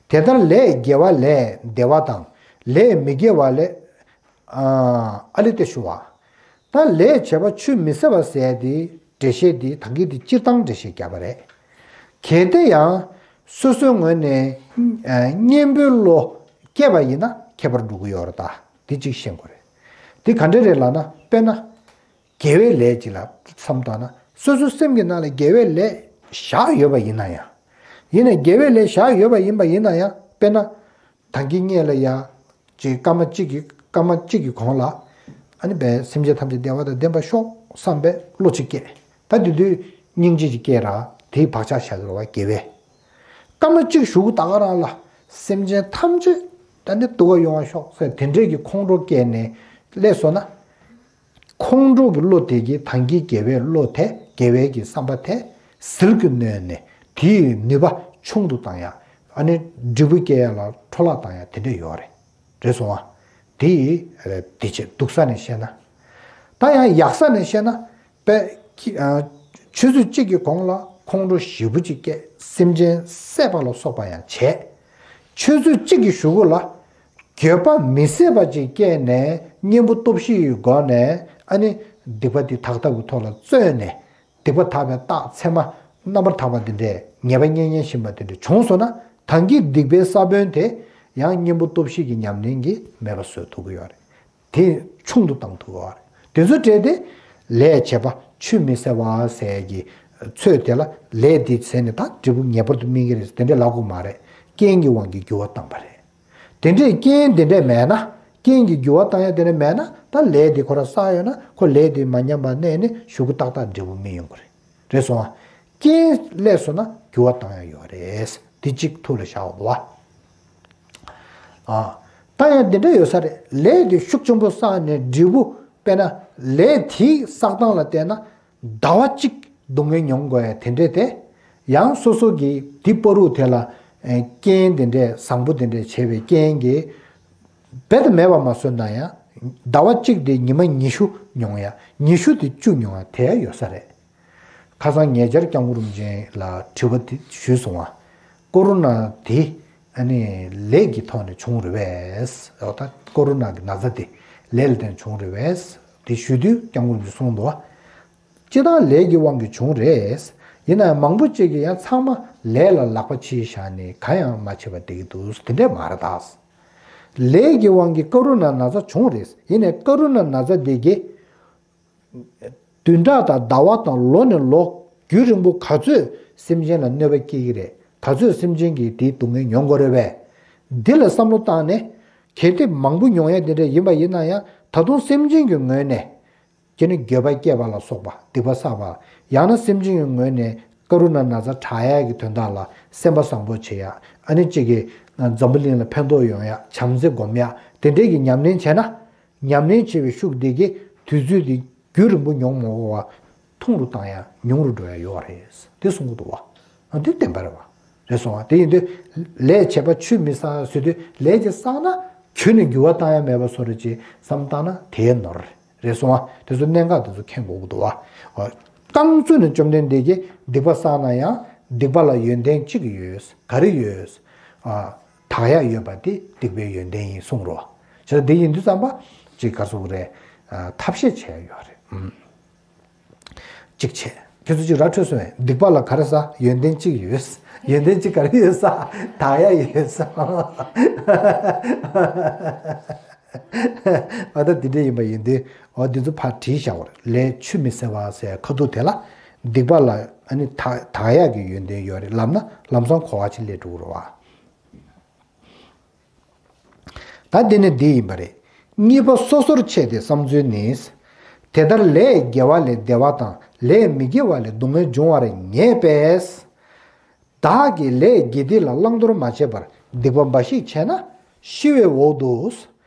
དེ་ལྟར་ལས་དགེ་བ་ལས་བདེ་བ་དང་། ལས་མི་དགེ་བ་ལས། ཨ། ཨ་ལི་སྟེ་ཞུ་བ། ད་ལས་བྱས་པ་ཆུད་མི་ཟ་བ་ཟེར་ཡ་དེ་འགྲེལ་བཤད་དེ་ད་གིན་དེ་སྤྱིར་བཏང་འགྲེལ་བཤད་བརྒྱབ་པ་རེད། གལ་ཏེ་ཡང་སོ་སོའི་ངོས་ནས། ཨ། གཉེན་པོའི་བློ་སྐྱེས་པ་ཡིན་ན་ཁྱད་པར་འགྲོ་གི་ཡོད་རེད། ད་དེ་གཅིག་ཤེས་དགོས་རེད། དེ་ག་འདྲ་རེད་ལབ་ན་དཔེར་ན། དགེ་བའི་ལས་ཅིག་ལ་བསམ་བཏང་ན་ སོ་སོའི་སེམས་ཀྱི་ནང་ལ་དགེ་བའི་ལས་བཞག་ཡོད་པ་ཡིན་ན་ཡང་། ཡིན་ནའི་དགེ་བའི་ལས་བཞག་ཡོད་པ་ཡིན་པ་ཡིན་ན་ཡང་། དཔེར་ན། ད་གིན་སྔོན་ལ་ཡ། ཅིག་སྐར་མ་གཅིག་གི་སྐར་མ་གཅིག་གི་གོང་ལ། ཨ་ནི་བས་སེམས་ཅན་ཐམས་ཅད་བདེ་བ་དང་ལྡན་པར་ཤོག་བསམ་པའི་བློ་གཅིག་སྐྱེས། ད་དེ་དུས་སྙིང་རྗེ་གཅིག་སྐྱེས་ར་དེའི་བག་ཆགས་བཞག་གི་རེད་བ་དགེ་བས། སྐར་མ་གཅིག་གཞུག་གུ་ད་ག་རང་ལ་སེམས་ཅན་ཐམས་ཅད་ད་ནི་སྡུག་ག་ཡོང་བ་ཤོག་ཟེར་དེ་འདྲས་ཀྱི་ཁོང་ཁྲོ་སྐྱེས་ནས་སླེབས་སོང་ན། ཁོང་ཁྲོ་གི་བློ་དེ་གིས་ད་གིན་དགེ་བའི་བློ་དེ་དགེ་བའི་གི་བསམ་པ་དེ་ཟིལ་གྱིས་གནོན་ནས་དེའི་ནུས་པ་ཆུང་དུ་བཏང་ཡ། ཨ་ནི་འབྲས་བུ་སྐྱེ་ཡ་ལ་འཕྲོ་བརླག་བཏང་ཡ་དེ་འདྲས་ཡོད་རེད། རེད་སོང་ཨ། དེ་ཡི་དེ་བྱེད་སྡུག་ས་ནས་བཤད་ན། ད་ཡང་ཡག་ས་ནས་བཤད་ན། པས་ཁྱི་ཨ། ཆུ་ཚོད་གཅིག་གི་གོང་ལ་ཁོང་ཁྲོ་ཞེ་པོ་ཅིག་སྐྱེས་སེམས་ཅན་བསད་པ་ལ་སོགས་པ་ཡང་བྱས། ཆུ་ཚོད་གཅིག་གི་གཞུག་གུ་ལ་འགྱོད་པ་མི་བཟད་པ་ཅིག་སྐྱེས་ནས་གཉེན་པོ་སྟོབས་བཞི་ཡི་སྒོ་ནས་ཨ་ནི་སྡིག་པ་འདི་དག་ཐབས་ཀྱི་ཐོག་ལ་བརྩོན་ནས། སྡིག་པ་དག་པའི་རྟགས་མཚན་མ་རྣམ་པར་དག་པ་འདི་འདྲས་ཉེས་པ་རྙེད་རྙེད་བཞིན་པ་འདི་འདྲས་བྱུང་སོང་ན། ད་གིན་སྡིག་པའི་ས་བོན་དེ་ཡང་གཉེན་པོ་སྟོབས་བཞི་གི་ཉམས་ལེན་གྱིས་མེད་པ་བཟོ་ཐུབ་ཀྱི་ཡོད་རེད། དེ་ཆུང་དུ་བཏང་ཐུབ་ཀྱི་ཡོད་རེད། དེ་ཚོ་གྲས་དེ་ལས་བྱེད་པ་ཆུད་མི་ཟ་བ་ཟེར་གྱི་ཚོད་དེ་ལ་ལས་འདི་ཟེར་ནས་ད་འབྲས་བུ་ངེས་པར་དུ་སྨིན་གྱི་རེད་དེ་འདྲས་ལབ་དགོས་མ་རེད། རྐྱེན་གྱི་དབང་གིས་འགྱུར་བ་བཏང་པ་རེད། དེ་འདྲས་རྐྱེན་དེ་འདྲས་མེད་ན། རྐྱེན་གྱིས་འགྱུར་བ་བཏང་ཡ་དེ་འདྲས་མེད་ན། ད་ལས་དེ་ཁོ་རང་བསགས་ཡོད་ན་ཁོ་ལས་དེ་མ་ཉམས་པར་གནས་ནས་གཞུག་གུ་ཏག་ཏག་འབྲས་བུ་སྨིན་ཡོང་གི་རེད། རེད་སོང་ཨ། རྐྱེན་སླེབས་སོང་ན་འགྱུར་བ་བཏང་ཡ་ཡོད་རེད། དེ་གཅིག་ཐུགས་ལ་བཞག་དགོས་པ། ཨ། ད་ཡང་དེ་འདྲས་ཡོད་ས་རེད། ལས་དེ་ཤུགས་ཆེན་པོ་བསགས་ནས་འབྲས་བུ་དཔེར་ན་ལས་དེའི་བསགས་སྟངས་ལ་བལྟས་ན། ཟླ་བ་གཅིག་སྡུག་བསྔལ་མྱོང་དགོས་ཡ་དེ་འདྲས་དེ། ཡང་སོ་སོ་གི་དེ་བར་དུ་དེ་ལ་ཨེ་རྐྱེན་དེ་འདྲས་བཟང་པོ་དེ་འདྲས་བྱས་པའི་རྐྱེན་གྱིས་རྦད་དེ་མེད་པ་མ་བཟོས་ན་ཡང་ཟླ་བ་གཅིག་དེ་ཉི་མ་ཉི་ཤུ་མྱོང་ཡ། ཉི་ཤུ་དེ་བཅུ་མྱོང་ཡ་དེ་ཡ་ཡོད་ས་རེད། ཁ་སང་ཉེ་ཆར་སྐྱབས་མགོན་རིན་པོ་ཆེ་ལ་དྲི་བ་དེ་ཞུས་སོང་བ། ཀོ་རོ་ན་དེ་ཨ་ནི་ལས་ཀྱི་ཐོག་ནས་བྱུང་རེད་པས། འོ་ད་ཀོ་རོ་ན་གི་ན་ཚ་དེ་ལས་ལ་བརྟེན་བྱུང་རེད་པས། དེ་ཞུ་དུས་སྐྱབས་མགོན་རིན་པོ་ཆེས་གསུངས་འདུག་བ། སྤྱིར་བཏང་ལས་ཀྱི་དབང་གིས་བྱུང་རེད། ཡིན་ན་ཡང་མང་པོ་ཅིག་གིས་ཡང་ཚང་མ་ལས་ལ་ལག་པ་ཕྱིས་བཞག་ནས་གང་ཡང་མ་བྱས་པ་བསྡད་ཀྱི་འདུག་དེ་འདྲས་མ་རེད་ད། ལས་ཀྱི་དབང་གིས་ཀ་རུ་ན་ན་ཚ་བྱུང་རེད། ཡིན་ནའི་ཀ་རུ་ན་ན་ཚ་འདི་གིས་བདུན་ཕྲག་དང་ཟླ་བ་དང་ལོ་ནས་ལོ་རྒྱུན་རིང་པོ་ག་ཚོད་སེམས་ཅན་ལ་གནོད་པ་སྐྱེལ་གྱི་རེད། ག་ཚོད་སེམས་ཅན་གྱིས་དེའི་སྡུག་བསྔལ་མྱོང་དགོས་རེད་པས། འདི་ལ་བསམ་བློ་བཏང་ནས་གལ་ཏེ་མང་པོ་མྱོང་ཡ་དེ་འདྲ་ཡིན་པ་ཡིན་ན་ཡང་ད་དུང་སེམས་ཅན་གྱི་ངོས་ནས། ཁྱེད་ནི་འགྱོད་པ་སྐྱེས་པ་ལ་སོགས་པ་སྡིག་པ་བསགས་པ། ཡང་ན་སེམས་ཅན་གྱི་ངོས་ནས་ཀ་རུ་ན་ན་ཚ་དྲག་ཡག་གི་དོན་དག་ལ་སེམས་པ་བཟང་པོ་བྱེད་ཡ། ཨ་ནི་གཅིག་གིས་འཛམ་བུ་གླིང་ལ་ཕན་ཐོགས་ཡོང་ཡ་བྱམས་བརྩེ་སྒོམ་ཡ་དེ་འདྲས་ཀྱི་ཉམས་ལེན་བྱས་ན། ཉམས་ལེན་བྱས་པའི་ཤུགས་དེ་གིས་དུས་ཚོད་དེ་རྒྱུན་རིང་པོ་མྱོང་མ་དགོས་པ་ཐུང་རུ་བཏང་ཡ་ཉུང་རུ་འགྲོ་ཡ་ཡོད་རེད་དེ་གསུང་གི་འདུག་བ། འདི་བདེན་པ་རེད་བ། རེད་སོང་བ། དེ་ཡིན་དུས་ལས་བྱེད་པ་ཆུད་མི་ཟ་ཟེར་དུས་ལས་ཅིག་བསགས་ན་ཁྱོན་ནས་འགྱུར་བ་བཏང་ཡ་མེད་པ་བཟོ་འདྲ་ཅིག་བསམ་བཏང་ན་དེའི་ནོར་རེད། རེད་སོང་བ། དེ་ཚོ་གནད་འགག་དེ་ཚོ་མཁྱེན་དགོས་ཀྱི་འདུག་བ། རྐང་བཙུགས་ནས་བཅོམ་ལྡན་འདས་ཀྱིས་སྡིག་པ་བསགས་ན་ཡང་སྡིག་པ་ལ་ཡོན་ཏན་གཅིག་ཡོད། ག་རེ་ཡོད། དག་ཡག་ཡོད་པ་དེ་སྡིག་པའི་ཡོན་ཏན་ཡིན་གསུངས་རོ། བྱས་ཙང་དེ་ཡིན་དུས་ཙམ་པ་ཅིག་ག་ཟེར་དགོས་རེད། ཐབས་ཤེས་བྱས་ཡོད་རེད། ཨུམ། གཅིག་བྱས། ཁྱེད་ཚོ་གཅིག་ར་འཕྲོད་སོང་བས། སྡིག་པ་ལ་ག་རེ་ཟ། ཡོན་ཏན་གཅིག་ཡོད། ཡོན་ཏན་གཅིག་ག་རེ་ཡོད་ཟ། དག་ཡག་ཡོད་ཟ། ཨ་ད་འདི་འདྲ་ཡིན་པ་ཡིན་དུས་འོ་འདི་ཚོ་ཕར་བྲིས་བཞག་པ་རེད། ལས་ཆུད་མི་ཟ་བ་ཟེར་ཁ་ཐུག་དེ་ལ་སྡིག་པ་ལ་ཨ་ནི་དག་དག་ཡག་གི་ཡོན་ཏན་ཡོད་རེད་ལབ་ན་ལམ་སང་གོ་བ་ཅིག་སླེབས་འགྲོ་གི་རེད་བ། ད་འདི་ནི་འདི་ཡིན་པ་རེད། གཉིས་པ་སོ་སོར་ཕྱེ་སྟེ་བསམ་ཚུལ་ནི། དེ་ལྟར་ལས་དགེ་བ་ལས་བདེ་བ་དང་ལས་མི་དགེ་བ་ལས་སྡུག་བསྔལ་འབྱུང་བར་ངེས་པས། བདག་གིས་ལས་དགེ་སྡིག་ལ་བླང་དོར་མ་བྱས་པར་སྡིག་པ་འབའ་ཞིག་བྱས་ན་ཤི་བའི་འོག་ཏུ།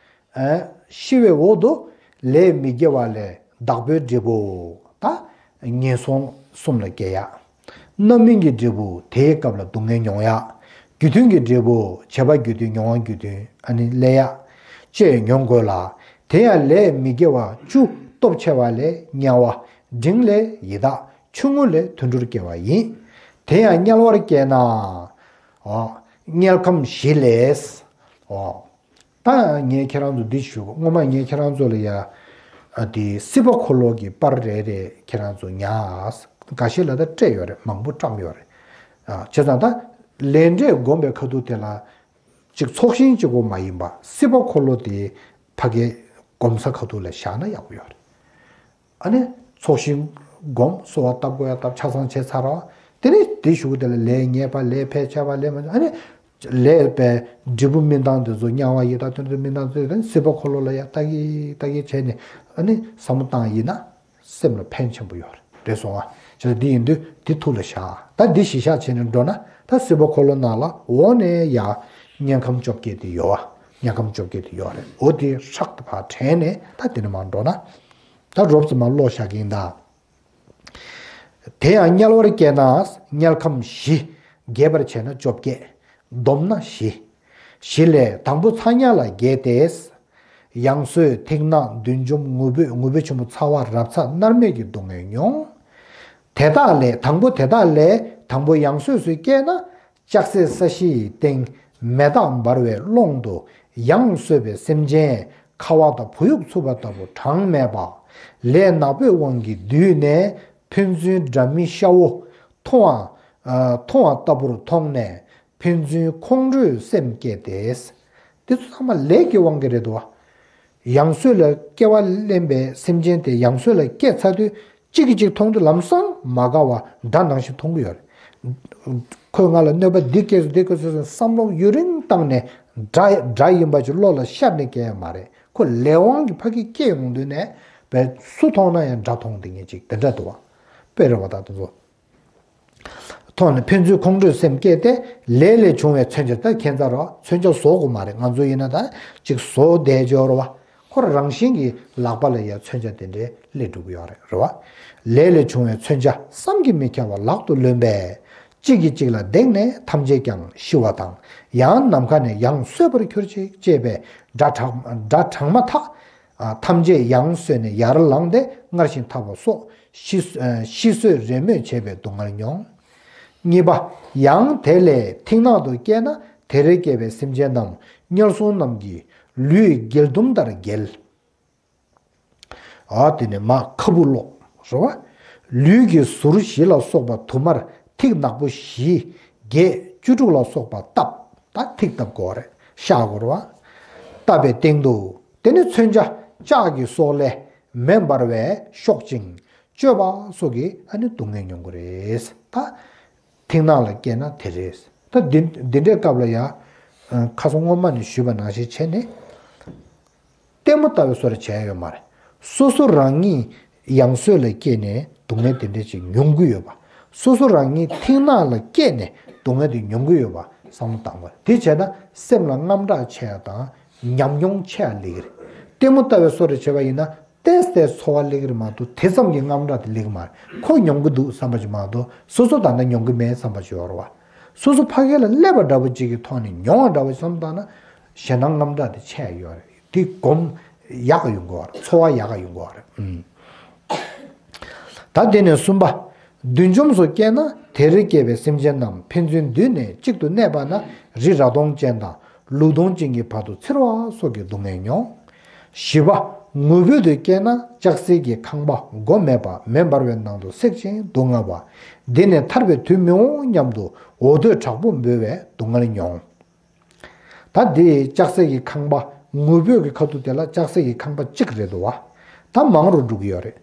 ཨ། ཤི་བའི་འོག་ཏུ་ལས་མི་དགེ་བ་ལས་བདག་པོའི་འབྲས་བུ་དང་ངན་སོང་གསུམ་ལ་སྐྱེ་ཡག་རྣམ་སྨིན་གྱི་འབྲས་བུ་དེའི་སྐབས་ལ་སྡུག་བསྔལ་མྱོང་ཡག་རྒྱུ་མཐུན་གྱི་འབྲས་བུ་བྱས་པ་རྒྱུ་མཐུན་མྱོང་བ་རྒྱུ་མཐུན་ཨ་ནི་སླེབས་ཡག་བཅས་མྱོང་དགོས་ལ། དེ་ཡང་ལས་མི་དགེ་བ་བཅུ་སྟོབས་ཆེ་བ་ལས་དམྱལ་བ། འབྲིང་ལས་ཡི་དྭགས། ཆུང་ངུ་ལས་དུད་འགྲོར་སྐྱེ་བ་ཡིན། དེ་ཡང་དམྱལ་བར་སྐྱེས་ན། འོ། དམྱལ་ཁམས་བཞི་ལས། འོ། ད་ངས་ཁྱེད་རང་ཚོ་འདི་ཞུ། སྔོན་མ་ངས་ཁྱེད་རང་ཚོ་ལ་ཡ། ཨ་དེ་སྲིད་པ་འཁོར་ལོ་གི་པར་རེ་རེ་ཁྱེད་རང་ཚོ་ཉར། འགའ་ཤས་ལ་ད་སྤྲད་ཡོད་རེད། མང་པོ་བཀྲམ་ཡོད་རེད། ཨ་བྱས་ཙང་ད་ལས་འབྲས་སྒོམ་པའི་ཁ་ཐུག་དེ་ལ་ཅིག་ཚོགས་ཞིང་གཅིག་པོ་མ་ཡིན་པ་སྲིད་པ་འཁོར་ལོ་དེ་ཕ་གའི་སྒོམ་ས་ཁ་ཐུག་ལ་བཞག་ན་ཡག་པོ་ཡོད་རེད། ཨ་ནི་ཚོགས་ཞིང་ སྒོམ། གསོལ་བ་བཏབ་དགོས་ཡ་བཏབ། ཆ་ཚང་བྱས་ཚར་བ། དེ་ནས་དེའི་གཞུག་དེ་ལ་ལས་ཉེས་པ། ལས་ཕལ་ཆེ་བ། ལས་མ་ཨ་ནི་ལས་པའི་འབྲས་བུ་སྨིན་སྟངས་དེ་ཚོ། དམྱལ་བ་ཡི་དྭགས་དེ་ཚོ་སྨིན་སྟངས་དེ་ཚོ་སྲིད་པ་འཁོར་ལོ་ལ་ཡ་ལྟ་གི་ལྟ་གི་བྱས་ནས། ཨ་ནི་བསམ་བློ་བཏང་ཡིན་ན། སེམས་ལ་ཕན་ཆེན་པོ་ཡོད་རེད། རེད་སོང་ང་། བྱས་ཙང་འདི་ཡིན་དུས་འདི་ཐུགས་ལ་བཞག་ད་འདི་གཞི་བཞག་བྱས་ནས་འགྲོ་ན། ད་སྲིད་པ་འཁོར་ལོ་ནང་ལ་འོག་ནས་ཡར་དམྱལ་ཁམས་བཅོ་བརྒྱད་དེ་ཡོད་བ། དམྱལ་ཁམས་བཅོ་བརྒྱད་དེ་ཡོད་རེད། འོ་དེ་ཧྲག་ཏུ་ཕར་དྲན་ནས་ད་དེ་ནས་མར་འགྲོ་ན། ད་རོབ་ཙམ་མར་ཀློག་བཞག་གི་ཡིན་ད། དེ་ཡང་དམྱལ་བར་སྐྱེས་ན་དམྱལ་ཁམས་བཞི། རྒྱས་པར་བྱས་ན་བཅོ་བརྒྱད། བསྡོམས་ན་བཞི། བཞི་ལས་དང་པོ་ཚ་དམྱལ་ལ་རྒྱས་ཏེ། ཡང་སོས་མཐིང་ནག་བདུད་འཇོམས་ངུ་འབོད། ངུ་འབོད་ཆེན་པོ། ཚ་བ། རབ་ཚ། མནར་མེད་ཀྱི་སྡུག་བསྔལ་མྱོང་། དེ་དག་ལས་དང་པོ་དེ་དག་ལས་དང་པོ་ཡང་སོས་སུ་སྐྱེས་ན། ལྕགས་སྲེག་ས་གཞི་ཡི་སྟེང་མེ་སྟག་འབར་བའི་ཀློང་དུ་ཡང་སོས་པའི་སེམས་ཅན་ཁ་བ་དང་བུ་ཡུག་འཚུབས་པ་ལྟ་བུ་གྲངས་མེད་པ། ལས་ནག་པོའི་དབང་གིས་བསྡུས་ནས་ཕན་ཚུན་འདྲ་མིན་ཤ་བོ་མཐོང་བ་མཐོང་བ་ལྟ་བུར་མཐོང་ནས། ཕན་ཚུན་ཁོང་ཁྲོའི་སེམས་སྐྱེས་ཏེ། འདི་ཚོ་ཚང་མ་ལས་ཀྱི་དབང་གིས་རེད་དོ། ཡང་སོས་ལ་སྐྱེ་བ་ལེན་པའི་སེམས་ཅན་དེ་ཡང་སོས་ལ་སྐྱེས་ཚར་དུས་གཅིག་གིས་གཅིག་མཐོང་དུས་ལམ་སང་མ་དགའ་བ་དགྲ་ནང་བཞིན་མཐོང་གི་ཡོད་རེད། ཁོས་ང་ལ་གནོད་པ་འདི་སྐྱེལ་སོང་། འདི་སྐྱེལ་སོང་ཟེར་བསམ་བློ་ཡུན་རིང་བཏང་ནས་དགྲ་དགྲ་ཡིན་པ་ཅིག་བློ་ལ་ཤར་ནས་སྐྱེ་ཡ་མ་རེད། ཁོ་ལས་དབང་གིས་ཕ་གི་སྐྱེ་ཡོང་དུས་ནས་བས་སུ་མཐོང་ན་ཡང་དགྲ་མཐོང་དེ་ངེས་ཅིག་དེ་འདྲ་འདུག་བ། དཔེ་རེད་བ། ད་དེ་ཚོ། མཐོང་ནས་ཕན་ཚུན་ཁོང་ཁྲོའི་སེམས་སྐྱེས་ཏེ། ལས་ལས་བྱུང་བའི་མཚོན་ཆ། ད་ཁྱད་མཚར་རོ། མཚོན་ཆ་བཟོ་དགོས་མ་རེད། ང་ཚོ་ཡིན་ན་ད་ཅིག་བཟོ་བསྡད་ཡོད་རེད་བ། ཁོ་རང་བཞིན་གྱིས་ལག་པ་ལ་ཡ་མཚོན་ཆ་དེ་འདྲའི་སླེབས་འགྲོ་གི་ཡོད་རེད། རེད་བ། ལས་ལས་བྱུང་བའི་མཚོན་ཆ་བསམ་གྱིས་མི་ཁྱབ་པ་ལག་ཏུ་ལོན་པས། གཅིག་གིས་གཅིག་ལ་བརྡེགས་ནས་ཐམས་ཅད་ཀྱང་ཤི་བ་དང་། ཡང་ནམ་མཁའ་ནས་ཡང་གསོད་པར་གྱུར་ཅིག་ཅེས་པའི་སྒྲ་གྲགས་སྒྲ་གྲགས་མ་ཐག་ཐམས་ཅད་ཡང་གསོས་ནས་ཡར་ལངས་ཏེ་སྔར་བཞིན་འཐབ་པ་སོགས། ཤི་ཤི་གསོས་རེས་མོས་བྱས་པའི་སྡུག་བསྔལ་མྱོང་། གཉིས་པ། ཡང་དེ་ལས་མཐིང་ནག་ཏུ་སྐྱེས་ན། དེར་སྐྱེས་པའི་སེམས་ཅན་རྣམས་དམྱལ་སྲུང་རྣམས་ཀྱིས་ལུས་མགལ་དུམ་ལྟར་འགྱེལ། ཨ་དེ་ནས་མར་ཁ་སྦུབ་སློག་རེད་བ། ལུས་ཀྱི་ཟུར་བཞི་ལ་སོགས་པ་དུ་མར་ཐིག་ནག་པོ་བཞི་བརྒྱད་བཅུ་དྲུག་ལ་སོགས་པ་བཏབ། ད་ཐིག་བཏབ་དགོས་རེད། གཤགས་དགོས་རེད་བ། བཏབ་པའི་སྟེང་དུ། དེ་ནས་མཚོན་ཆ་ལྕགས་ཀྱི་སོག་ལེ་མེ་འབར་བས་གཤོག་ཅིང་གཅོད་པ་སོགས་ཀྱི་ཨ་ནི་སྡུག་བསྔལ་མྱོང་གི་རེད། ད་མཐིང་ནག་ལ་སྐྱེས་ན་དེ་རེད། ད་འདི་འདི་འདྲའི་སྐབས་ལ་ཡང་ཁ་སང་སྔོན་མ་ནས་ཞུས་པ་ནང་བཞིན་བྱས་ནས། ལྟད་མོ་ལྟ་བའི་བཟོ་འདྲ་བྱས་ཡོད་མ་རེད། སོ་སོ་རང་ཉིད་ཡང་སོས་ལ་སྐྱེས་ནས་སྡུག་བསྔལ་དེ་འདྲ་ཅིག་མྱོང་གི་ཡོད་པ། སོ་སོ་རང་ཉིད་མཐིང་ནག་ལ་སྐྱེས་ནས་སྡུག་བསྔལ་དེ་མྱོང་གི་ཡོད་པ་བསམ་བློ་བཏང་དགོས་རེད། དེ་བྱས་ན་སེམས་ལ་དངངས་སྐྲག་ཆེ་ཡ་དང་ཉམས་མྱོང་ཆེ་ཡ་སླེབས་ཀྱི་རེད། ལྟད་མོ་ལྟ་བའི་བཟོ་འདྲ་བྱས་པ་ཡིན་ན་ཏོག་ཙམ་ཚོར་བ་སླེབས་ཀྱི་རེད་མ་གཏོགས་དེ་ཙམ་གྱི་དངངས་སྐྲག་དེ་སླེབས་ཀྱི་མ་རེད། ཁོ་མྱོང་གི་འདུག་བསམ་པ་ཅིག་མ་གཏོགས་སོ་སོ་ད་ལྟ་མྱོང་གི་མེད་བསམ་པ་ཅིག་ཡོད་རེད་བ། སོ་སོ་ཕ་གི་ལ་སླེབས་པ་འདྲ་པོ་ཅིག་གི་ཐོག་ནས་མྱོང་བ་འདྲ་པོ་བསམ་བཏང་ན་ཞེད་སྣང་དངངས་སྐྲག་དེ་ཆེ་ཡ་ཡོད་རེད། དེ་སྒོམ་ཡག་ག་ཡོང་གི་ཡོད་རེད། ཚོར་བ་ཡག་ག་ཡོང་གི་ཡོད་རེད། ཨུམ། ད་དེ་ནས་གསུམ་པ། བདུད་འཇོམས་སུ་སྐྱེས་ན་དེར་སྐྱེས་པའི་སེམས་ཅན་རྣམས་ཕན་ཚུན་འདུས་ནས་གཅིག་ཏུ་གནས་པ་ན་རི་ར་དོང་ཅན་དང་ལུག་དོང་ཅན་གྱི་བར་དུ་འཚིར་བ་སོགས་ཀྱི་སྡུག་བསྔལ་མྱོང་། བཞི་པ། ངུ་འབོད་དུ་སྐྱེས་ན་ལྕགས་སྲེག་གི་ཁང་པ་སྒོ་མེད་པ་མེ་འབར་བའི་ནང་དུ་སྲེག་ཅིང་སྡུག་བསྔལ་བ། འདི་ནས་ཐར་བའི་དུས་མི་འོང་སྙམ་དུ་འོ་དོད་དྲག་པོ་འབོད་པའི་སྡུག་བསྔལ་མྱོང་། ད་འདི་ལྕགས་སྲེག་གི་ཁང་པ་ངུ་འབོད་ཀྱི་ཁ་ཐུག་དེ་ལ་ལྕགས་སྲེག་གི་ཁང་པ་གཅིག་རེད་འདུག་བ། ད་མང་རུ་འགྲོ་གི་ཡོད་རེད།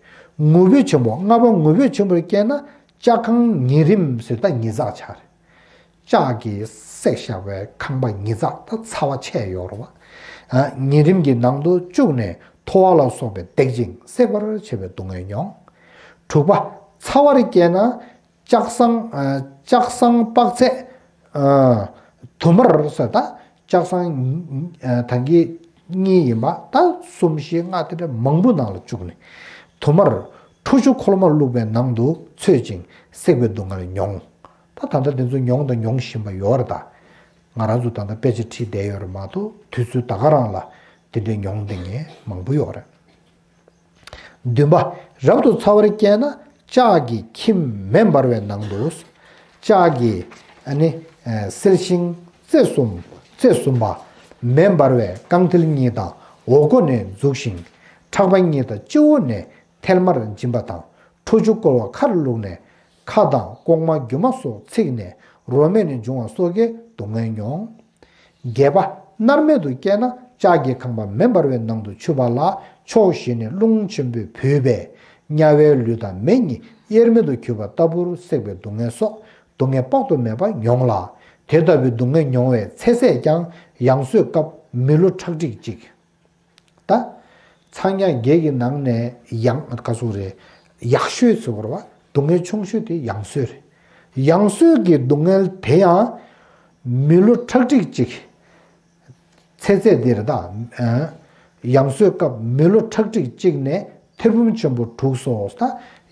ངུ་འབོད་ཆེན་པོ། ལྔ་པ། ངུ་འབོད་ཆེན་པོར་སྐྱེས་ན་ལྕགས་ཁང་ཉེ་རིམས་ཟེར། ད་ཉི་ཚགས་ཆགས་རེད། ལྕགས་ཀྱིས་བསྲེགས་བཞག་པའི་ཁང་པ་ཉི་ཚགས། ད་ཚ་བ་ཆེ་ཡོད་རེད་བ། ཨ། ཉེ་རིམས་ཀྱི་ནང་དུ་བཅུག་ནས་ཐོ་བ་ལ་སོགས་པས་བརྡེག་ཅིང་བསྲེག་པར་བྱེད་པའི་སྡུག་བསྔལ་མྱོང་། དྲུག་པ། ཚ་བར་སྐྱེས་ན་ལྕགས་ཟངས། ཨ། ལྕགས་ཟངས་དཔག་ཚད། ཨ། དུ་མར་ཟེར། ད་ལྕགས་ཟངས། ཨ། ད་གིན་གཉིས་ཡིན་པ་ད་གསུམ་བཞི་ལྔ་དེ་འདྲ་མང་པོ་ནང་ལ་བཅུག་ནས་དུ་མར་ཁྲོ་ཆུ་ཁོལ་མ་བླུགས་པའི་ནང་དུ་ཚོད་ཅིང་བསྲེག་པའི་སྡུག་བསྔལ་མྱོང་། ད་ད་ལྟ་དེ་ཚོ་མྱོང་དང་མྱོང་བཞིན་པ་ཡོད་རེད། ད་ང་རང་ཚོ་ད་ལྟ་དཔེ་ཆ་ཁྲིད་བསྡད་ཡོད་རེད་མ་གཏོགས་དུས་ཚོད་ད་ག་རང་ལ་དེ་འདྲའི་མྱོང་བསྡད་མཁན་མང་པོ་ཡོད་རེད། བདུན་པ། རབ་ཏུ་ཚ་བར་སྐྱེས་ན་ལྕགས་ཀྱི་ཁྱིམ་མེ་འབར་བའི་ནང་དུ། ལྕགས་ཀྱི་ཨ་ནི་ཨ་གསལ་ཤིང་རྩེ་གསུམ། རྩེ་གསུམ་པ་མེ་འབར་བས་རྐང་མཐིལ་གཉིས་དང་འོག་སྒོ་ནས་འཛུགས་ཤིང་། ཕྲག་པ་གཉིས་དང་སྤྱི་བོ་ནས་ཐལ་མར་འབྱིན་པ་དང་། ཁྲོ་ཆུ་བསྐོལ་བ་ཁར་བླུགས་ནས་ཁ་དང་ལྐོག་མ་རྒྱུ་མ་སོགས་ཚིག་ནས་རོ་མེ་ནས་འབྱུང་བ་སོགས་ཀྱི་སྡུག་བསྔལ་མྱོང་། བརྒྱད་པ། མནར་མེད་དུ་སྐྱེས་ན་ལྕགས་ཀྱི་ཁང་པ་མེ་འབར་བའི་ནང་དུ་ཆུད་པ་ལ་ཕྱོགས་བཞི་ནས་རླུང་ཆེན་པོས་བུས་པས་ དམྱལ་བའི་ལུས་དང་མེ་གཉིས་དབྱེར་མེད་དུ་གྱུར་པ་ལྟ་བུར་བསྲེགས་པའི་སྡུག་བསྔལ་སོགས་སྡུག་བསྔལ་དཔག་ཏུ་མེད་པ་མྱོང་ལ། དེ་ལྟ་བུའི་སྡུག་བསྔལ་མྱོང་བའི་ཚེ་ཟད་ཀྱང་ཡང་སོས་སྐབས་མི་ལོ་ཁྲག་ཁྲིག་གཅིག་ད། འཚང་རྒྱ་བརྒྱད་ཀྱི་ནང་ནས་ཡང་ག་ཟུག་རེད། ཡག་ཤོས་ཟེར་བ་རེད་བ། སྡུག་བསྔལ་ཆུང་ཤོས་དེ་ཡང་སོས་རེད། ཡང་སོས་ཀྱི་སྡུག་བསྔལ་དེ་ཡང་མི་ལོ་ཁྲག་ཁྲིག་གཅིག་ཚེ་ཚད་འདིར་ད། ཡང་སོས་སྐབས་མི་ལོ་ཁྲག་ཁྲིག་གཅིག་ནས་ཐེར་འབུམ་ཆེན་པོ་དྲུག་སོགས་ད།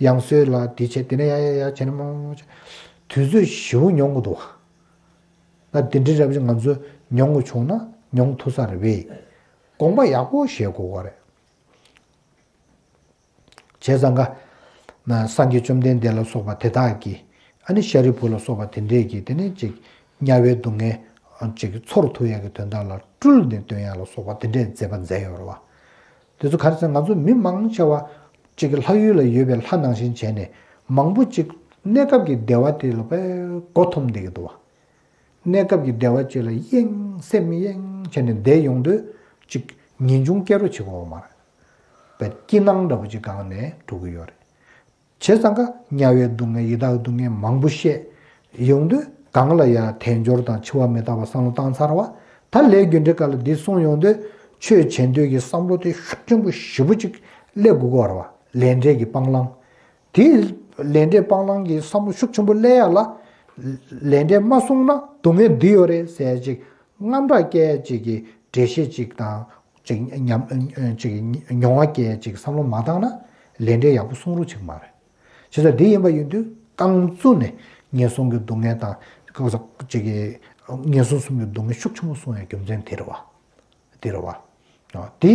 ཡང་སོས་ལ་དེ་བྱས་དེ་ནས་ཡ་ཡ་ཡ་བྱས་ནས་མང་མང་བྱས། དུས་ཚོད་ཞེ་པོ་མྱོང་གི་འདུག་བ། ད་དེ་འདྲའི་རབ་ཅིག་ང་ཚོས་མྱོང་དགོས་བྱུང་ན་མྱོང་ཐུབ་ས་རེད་བས། དགོངས་པ་ཡག་པོ་བཞེས་དགོས་པ་རེད། བྱས་ཙང་ཀ། ན་སངས་རྒྱས་བཅོམ་ལྡན་འདས་ལ་སོགས་པ་དེ་དག་གིས་ཨ་ནི་ཤཱ་རིའི་བུ་ལ་སོགས་པ་དེ་འདྲས་ཀྱིས་དེ་ནས་ཅིག་དམྱལ་བའི་སྡུག་བསྔལ་ཅིག་ཚོར་ཐུབ་ཡག་གི་དོན་དག་ལ་སྤྲུལ་ནས་སྟོན་ཡག་ལ་སོགས་པ་དེ་འདྲས་མཛད་པ་མཛད་ཡོད་རེད་བ། དེ་ཚོ་ག་རེ་ཟེར་ང་ཚོ་མི་མང་ཆེ་བ་ཅིག་གི་ལྷ་ཡུལ་ལ་ཡོད་པའི་ལྷ་ནང་བཞིན་བྱས་ནས་མང་པོ་ཅིག་གནས་སྐབས་ཀྱི་བདེ་བ་དེ་ལ་དཔེ་མགོ་འཐོམས་བསྡད་ཀྱི་འདུག་བ། གནས་སྐབས་ཀྱི་བདེ་བ་ཅིག་ལ་གཡེང་སེམས་གཡེང་བྱས་ནས་བསྡད་ཡོང་དུས་ཅིག་ངེས་འབྱུང་སྐྱེ་རོགས་བྱེད་དགོས་མ་རེད། བས་སྐྱིད་སྣང་འདྲ་པོ་ཅིག་སྒང་ནས་འགྲོ་གི་ཡོད་རེད། བྱས་ཙང་ཀ་དམྱལ་བའི་སྡུག་བསྔལ་ཡི་དྭགས་སྡུག་བསྔལ་མང་པོ་བཤད་ཡོང་དུས་སྒང་ལ་ཡ་དལ་འབྱོར་དང་འཆི་བ་མི་རྟག་པ་བསམ་བློ་བཏང་ཚར་བ། ད་ལས་རྒྱུ་འབྲས་སྐབས་ལ་འདི་གསུངས་ཡོང་དུས་ཆོས་བྱེད་འདོད་ཀྱི་བསམ་བློ་དེ་ཤུགས་ཆེན་པོ་ཞེ་པོ་ཅིག་སླེབས་དགོས་ཀྱི་ཡོད་རེད་བ། ལས་འབྲས་ཀྱི་སྤང་བླང་། དེ་ལས་འབྲས་སྤང་བླང་གི་བསམ་བློ་ཤུགས་ཆེན་པོ་སླེབས་ཡག་ལ། ལས་འབྲས་མ་བསྲུངས་ན་སྡུག་བསྔལ་འདི་ཡོད་རེད་ཟེར་ཅིག་དངངས་སྐྲག་སྐྱེ་ཅིག་གི་འགྲེལ་བཤད་ཅིག་དང་ཅིག་ཉམས་ཅིག་མྱོང་བ་སྐྱེ་ཅིག་བསམ་བློ་མ་བཏང་ན་ལས་འབྲས་ཡག་པོ་བསྲུང་རོགས་ཅིག་མ་རེད། བྱས་ཙང་འདི་ཡིན་པ་ཡིན་དུས་རྐང་བཙུགས་ནས་ངན་སོང་གི་སྡུག་བསྔལ་དང་ཅིག་གི་ངན་སོང་གསུམ་གྱི་སྡུག་བསྔལ་ཤུགས་ཆེན་པོ་བསྲུང་ཡག་རྒྱུ་མཚན་དེ་རེད་བ། དེ་རེད་བ། དེ་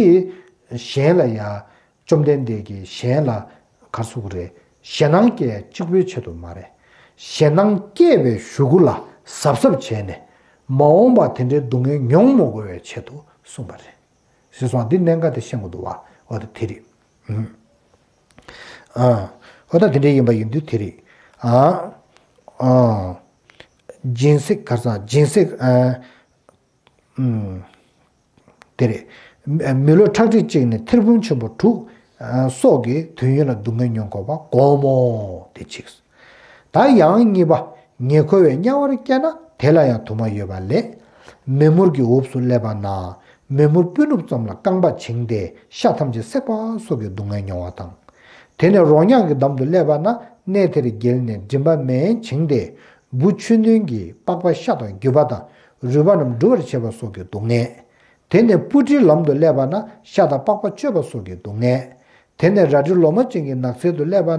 གཞན་ལ་ཡ། བཅོམ་ལྡན་འདས་ཀྱིས་གཞན་ལ་ག་རེ་ཟེར་དགོས་རེད། ཞེད་སྣང་སྐྱེ་གཅིག་པོའི་ཆེད་དུ་མ་རེད། ཞེད་སྣང་སྐྱེས་པའི་གཞུག་གུ་ལ་གཟབ་གཟབ་བྱས་ནས་མ་འོངས་པ་དེ་འདྲའི་སྡུག་བསྔལ་མྱོང་མ་དགོས་པའི་ཆེད་དུ་གསུངས་པ་རེད། ཞེས་སོགས་འདི་གནད་འགག་དེ་ཤེས་དགོས་འདུག་བ། འོ་ད་དེ་རེད། ཨ། འོ་ད་དེ་འདྲ་ཡིན་པ་ཡིན་དུས་དེ་རེད། ཨ། ཨ། སྦྱིན་སྲེག་ག་རེ་ཟེར་སྦྱིན་སྲེག་ཨ། དེ་རེད། མི་ལོ་ཁྲག་ཁྲིག་གཅིག་ནས་ཐེར་འབུམ་ཆེན་པོ་དྲུག་སོགས་ཀྱི་དུས་ཡུན་ལ་སྡུག་བསྔལ་མྱོང་དགོས་པ་སྒོམ་མོ། དེ་གཅིག་ད་ཡང་གཉིས་པ། ཉེ་འཁོར་བའི་དམྱལ་བར་སྐྱེས་ན་དེ་ལ་ཡང་དུ་མ་ཡོད་པ་ལས། མེ་མུར་གྱི་འོབས་སུ་སླེབས་པ་ན། མེ་མུར་སྤུན་ནུབ་ཙམ་ལ་རྐང་པ་བྱིང་སྟེ་ཤ་ཐམས་ཅད་བསྲེགས་པ་སོགས་ཀྱི་སྡུག་བསྔལ་མྱོང་བ་དང་། དེ་ནས་རོ་མྱགས་ཀྱི་འདམ་དུ་སླེབས་པ་ན་གནས་དེར་འགྱེལ་ནས་མགྲིན་པ་མེ་བྱིང་སྟེ་འབུ་ཆུ་སྣོད་ཀྱིས་པགས་པ་ཤ་དང་རྒྱུས་པ་དང་རུས་པ་རྣམས་འབྲུ་བར་བྱེད་པ་སོགས་ཀྱི་སྡུག་བསྔལ། དེ་ནས་སྤུ་གྲིའི་ལམ་དུ་སླེབས་པ་ན་ཤ་དང་པགས་པ་གཅོད་པ་སོགས་ཀྱི་སྡུག་བསྔལ། དེ་ནས་རལ་གྲི་ལོ་མ་ཅན་གྱི་ནགས་ཚལ་དུ་སླེབས་པ་ན་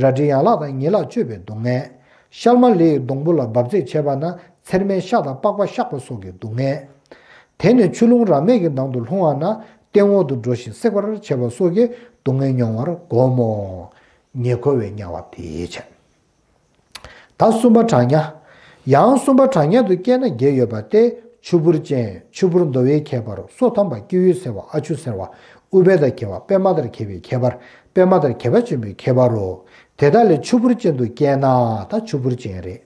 རལ་གྲི་ཡན་ལག་དང་ཉིང་ལག་གཅོད་པའི་སྡུག་བསྔལ། ཤལ་མ་ལི་ཡི་སྡོང་པོ་ལ་འབབ་རྩེད་བྱེད་པ་ན་ཚེར་མའི་ཤ་དང་པགས་པ་གཤགས་པ་སོགས་ཀྱི་སྡུག་བསྔལ། དེ་ནས་ཆུ་ཀླུང་རབ་མེད་ཀྱི་ནང་དུ་ལྷུང་བ་ན་སྟེང་འོག་ཏུ་འགྲོ་ཞིང་བསྲེག་པར་བྱེད་པ་སོགས་ཀྱི་སྡུག་བསྔལ་མྱོང་བར་སྒོམ་མོ། ཉེ་འཁོར་བའི་དམྱལ་བ་དེའི་ཕྱིར། ད་གསུམ་པ་གྲང་དམྱལ། ཡང་གསུམ་པ་གྲང་དམྱལ་དུ་སྐྱེས་ན་བརྒྱད་ཡོད་པ་སྟེ། ཆུ་བུར་ཅན། ཆུ་བུར་འདོ་བའི་ཁྱད་པར། སོ་ཐམ་པ། ཀྱི་ཡུལ་སེར་བ། ཨ་ཆུ་སེར་བ། ཨུཏྤལ་དང་གྱེས་པ། པད་མ་ལྟར་གྱེས་པའི་ཁྱད་པར། པད་མ་ལྟར་གྱེས་པ་ཆེན་པོའི་ཁྱད་པར་རོ། དེ་དག་ལས་ཆུ་བུར་ཅན་དུ་སྐྱེས་ན། ད་ཆུ་བུར་ཅན་རེད།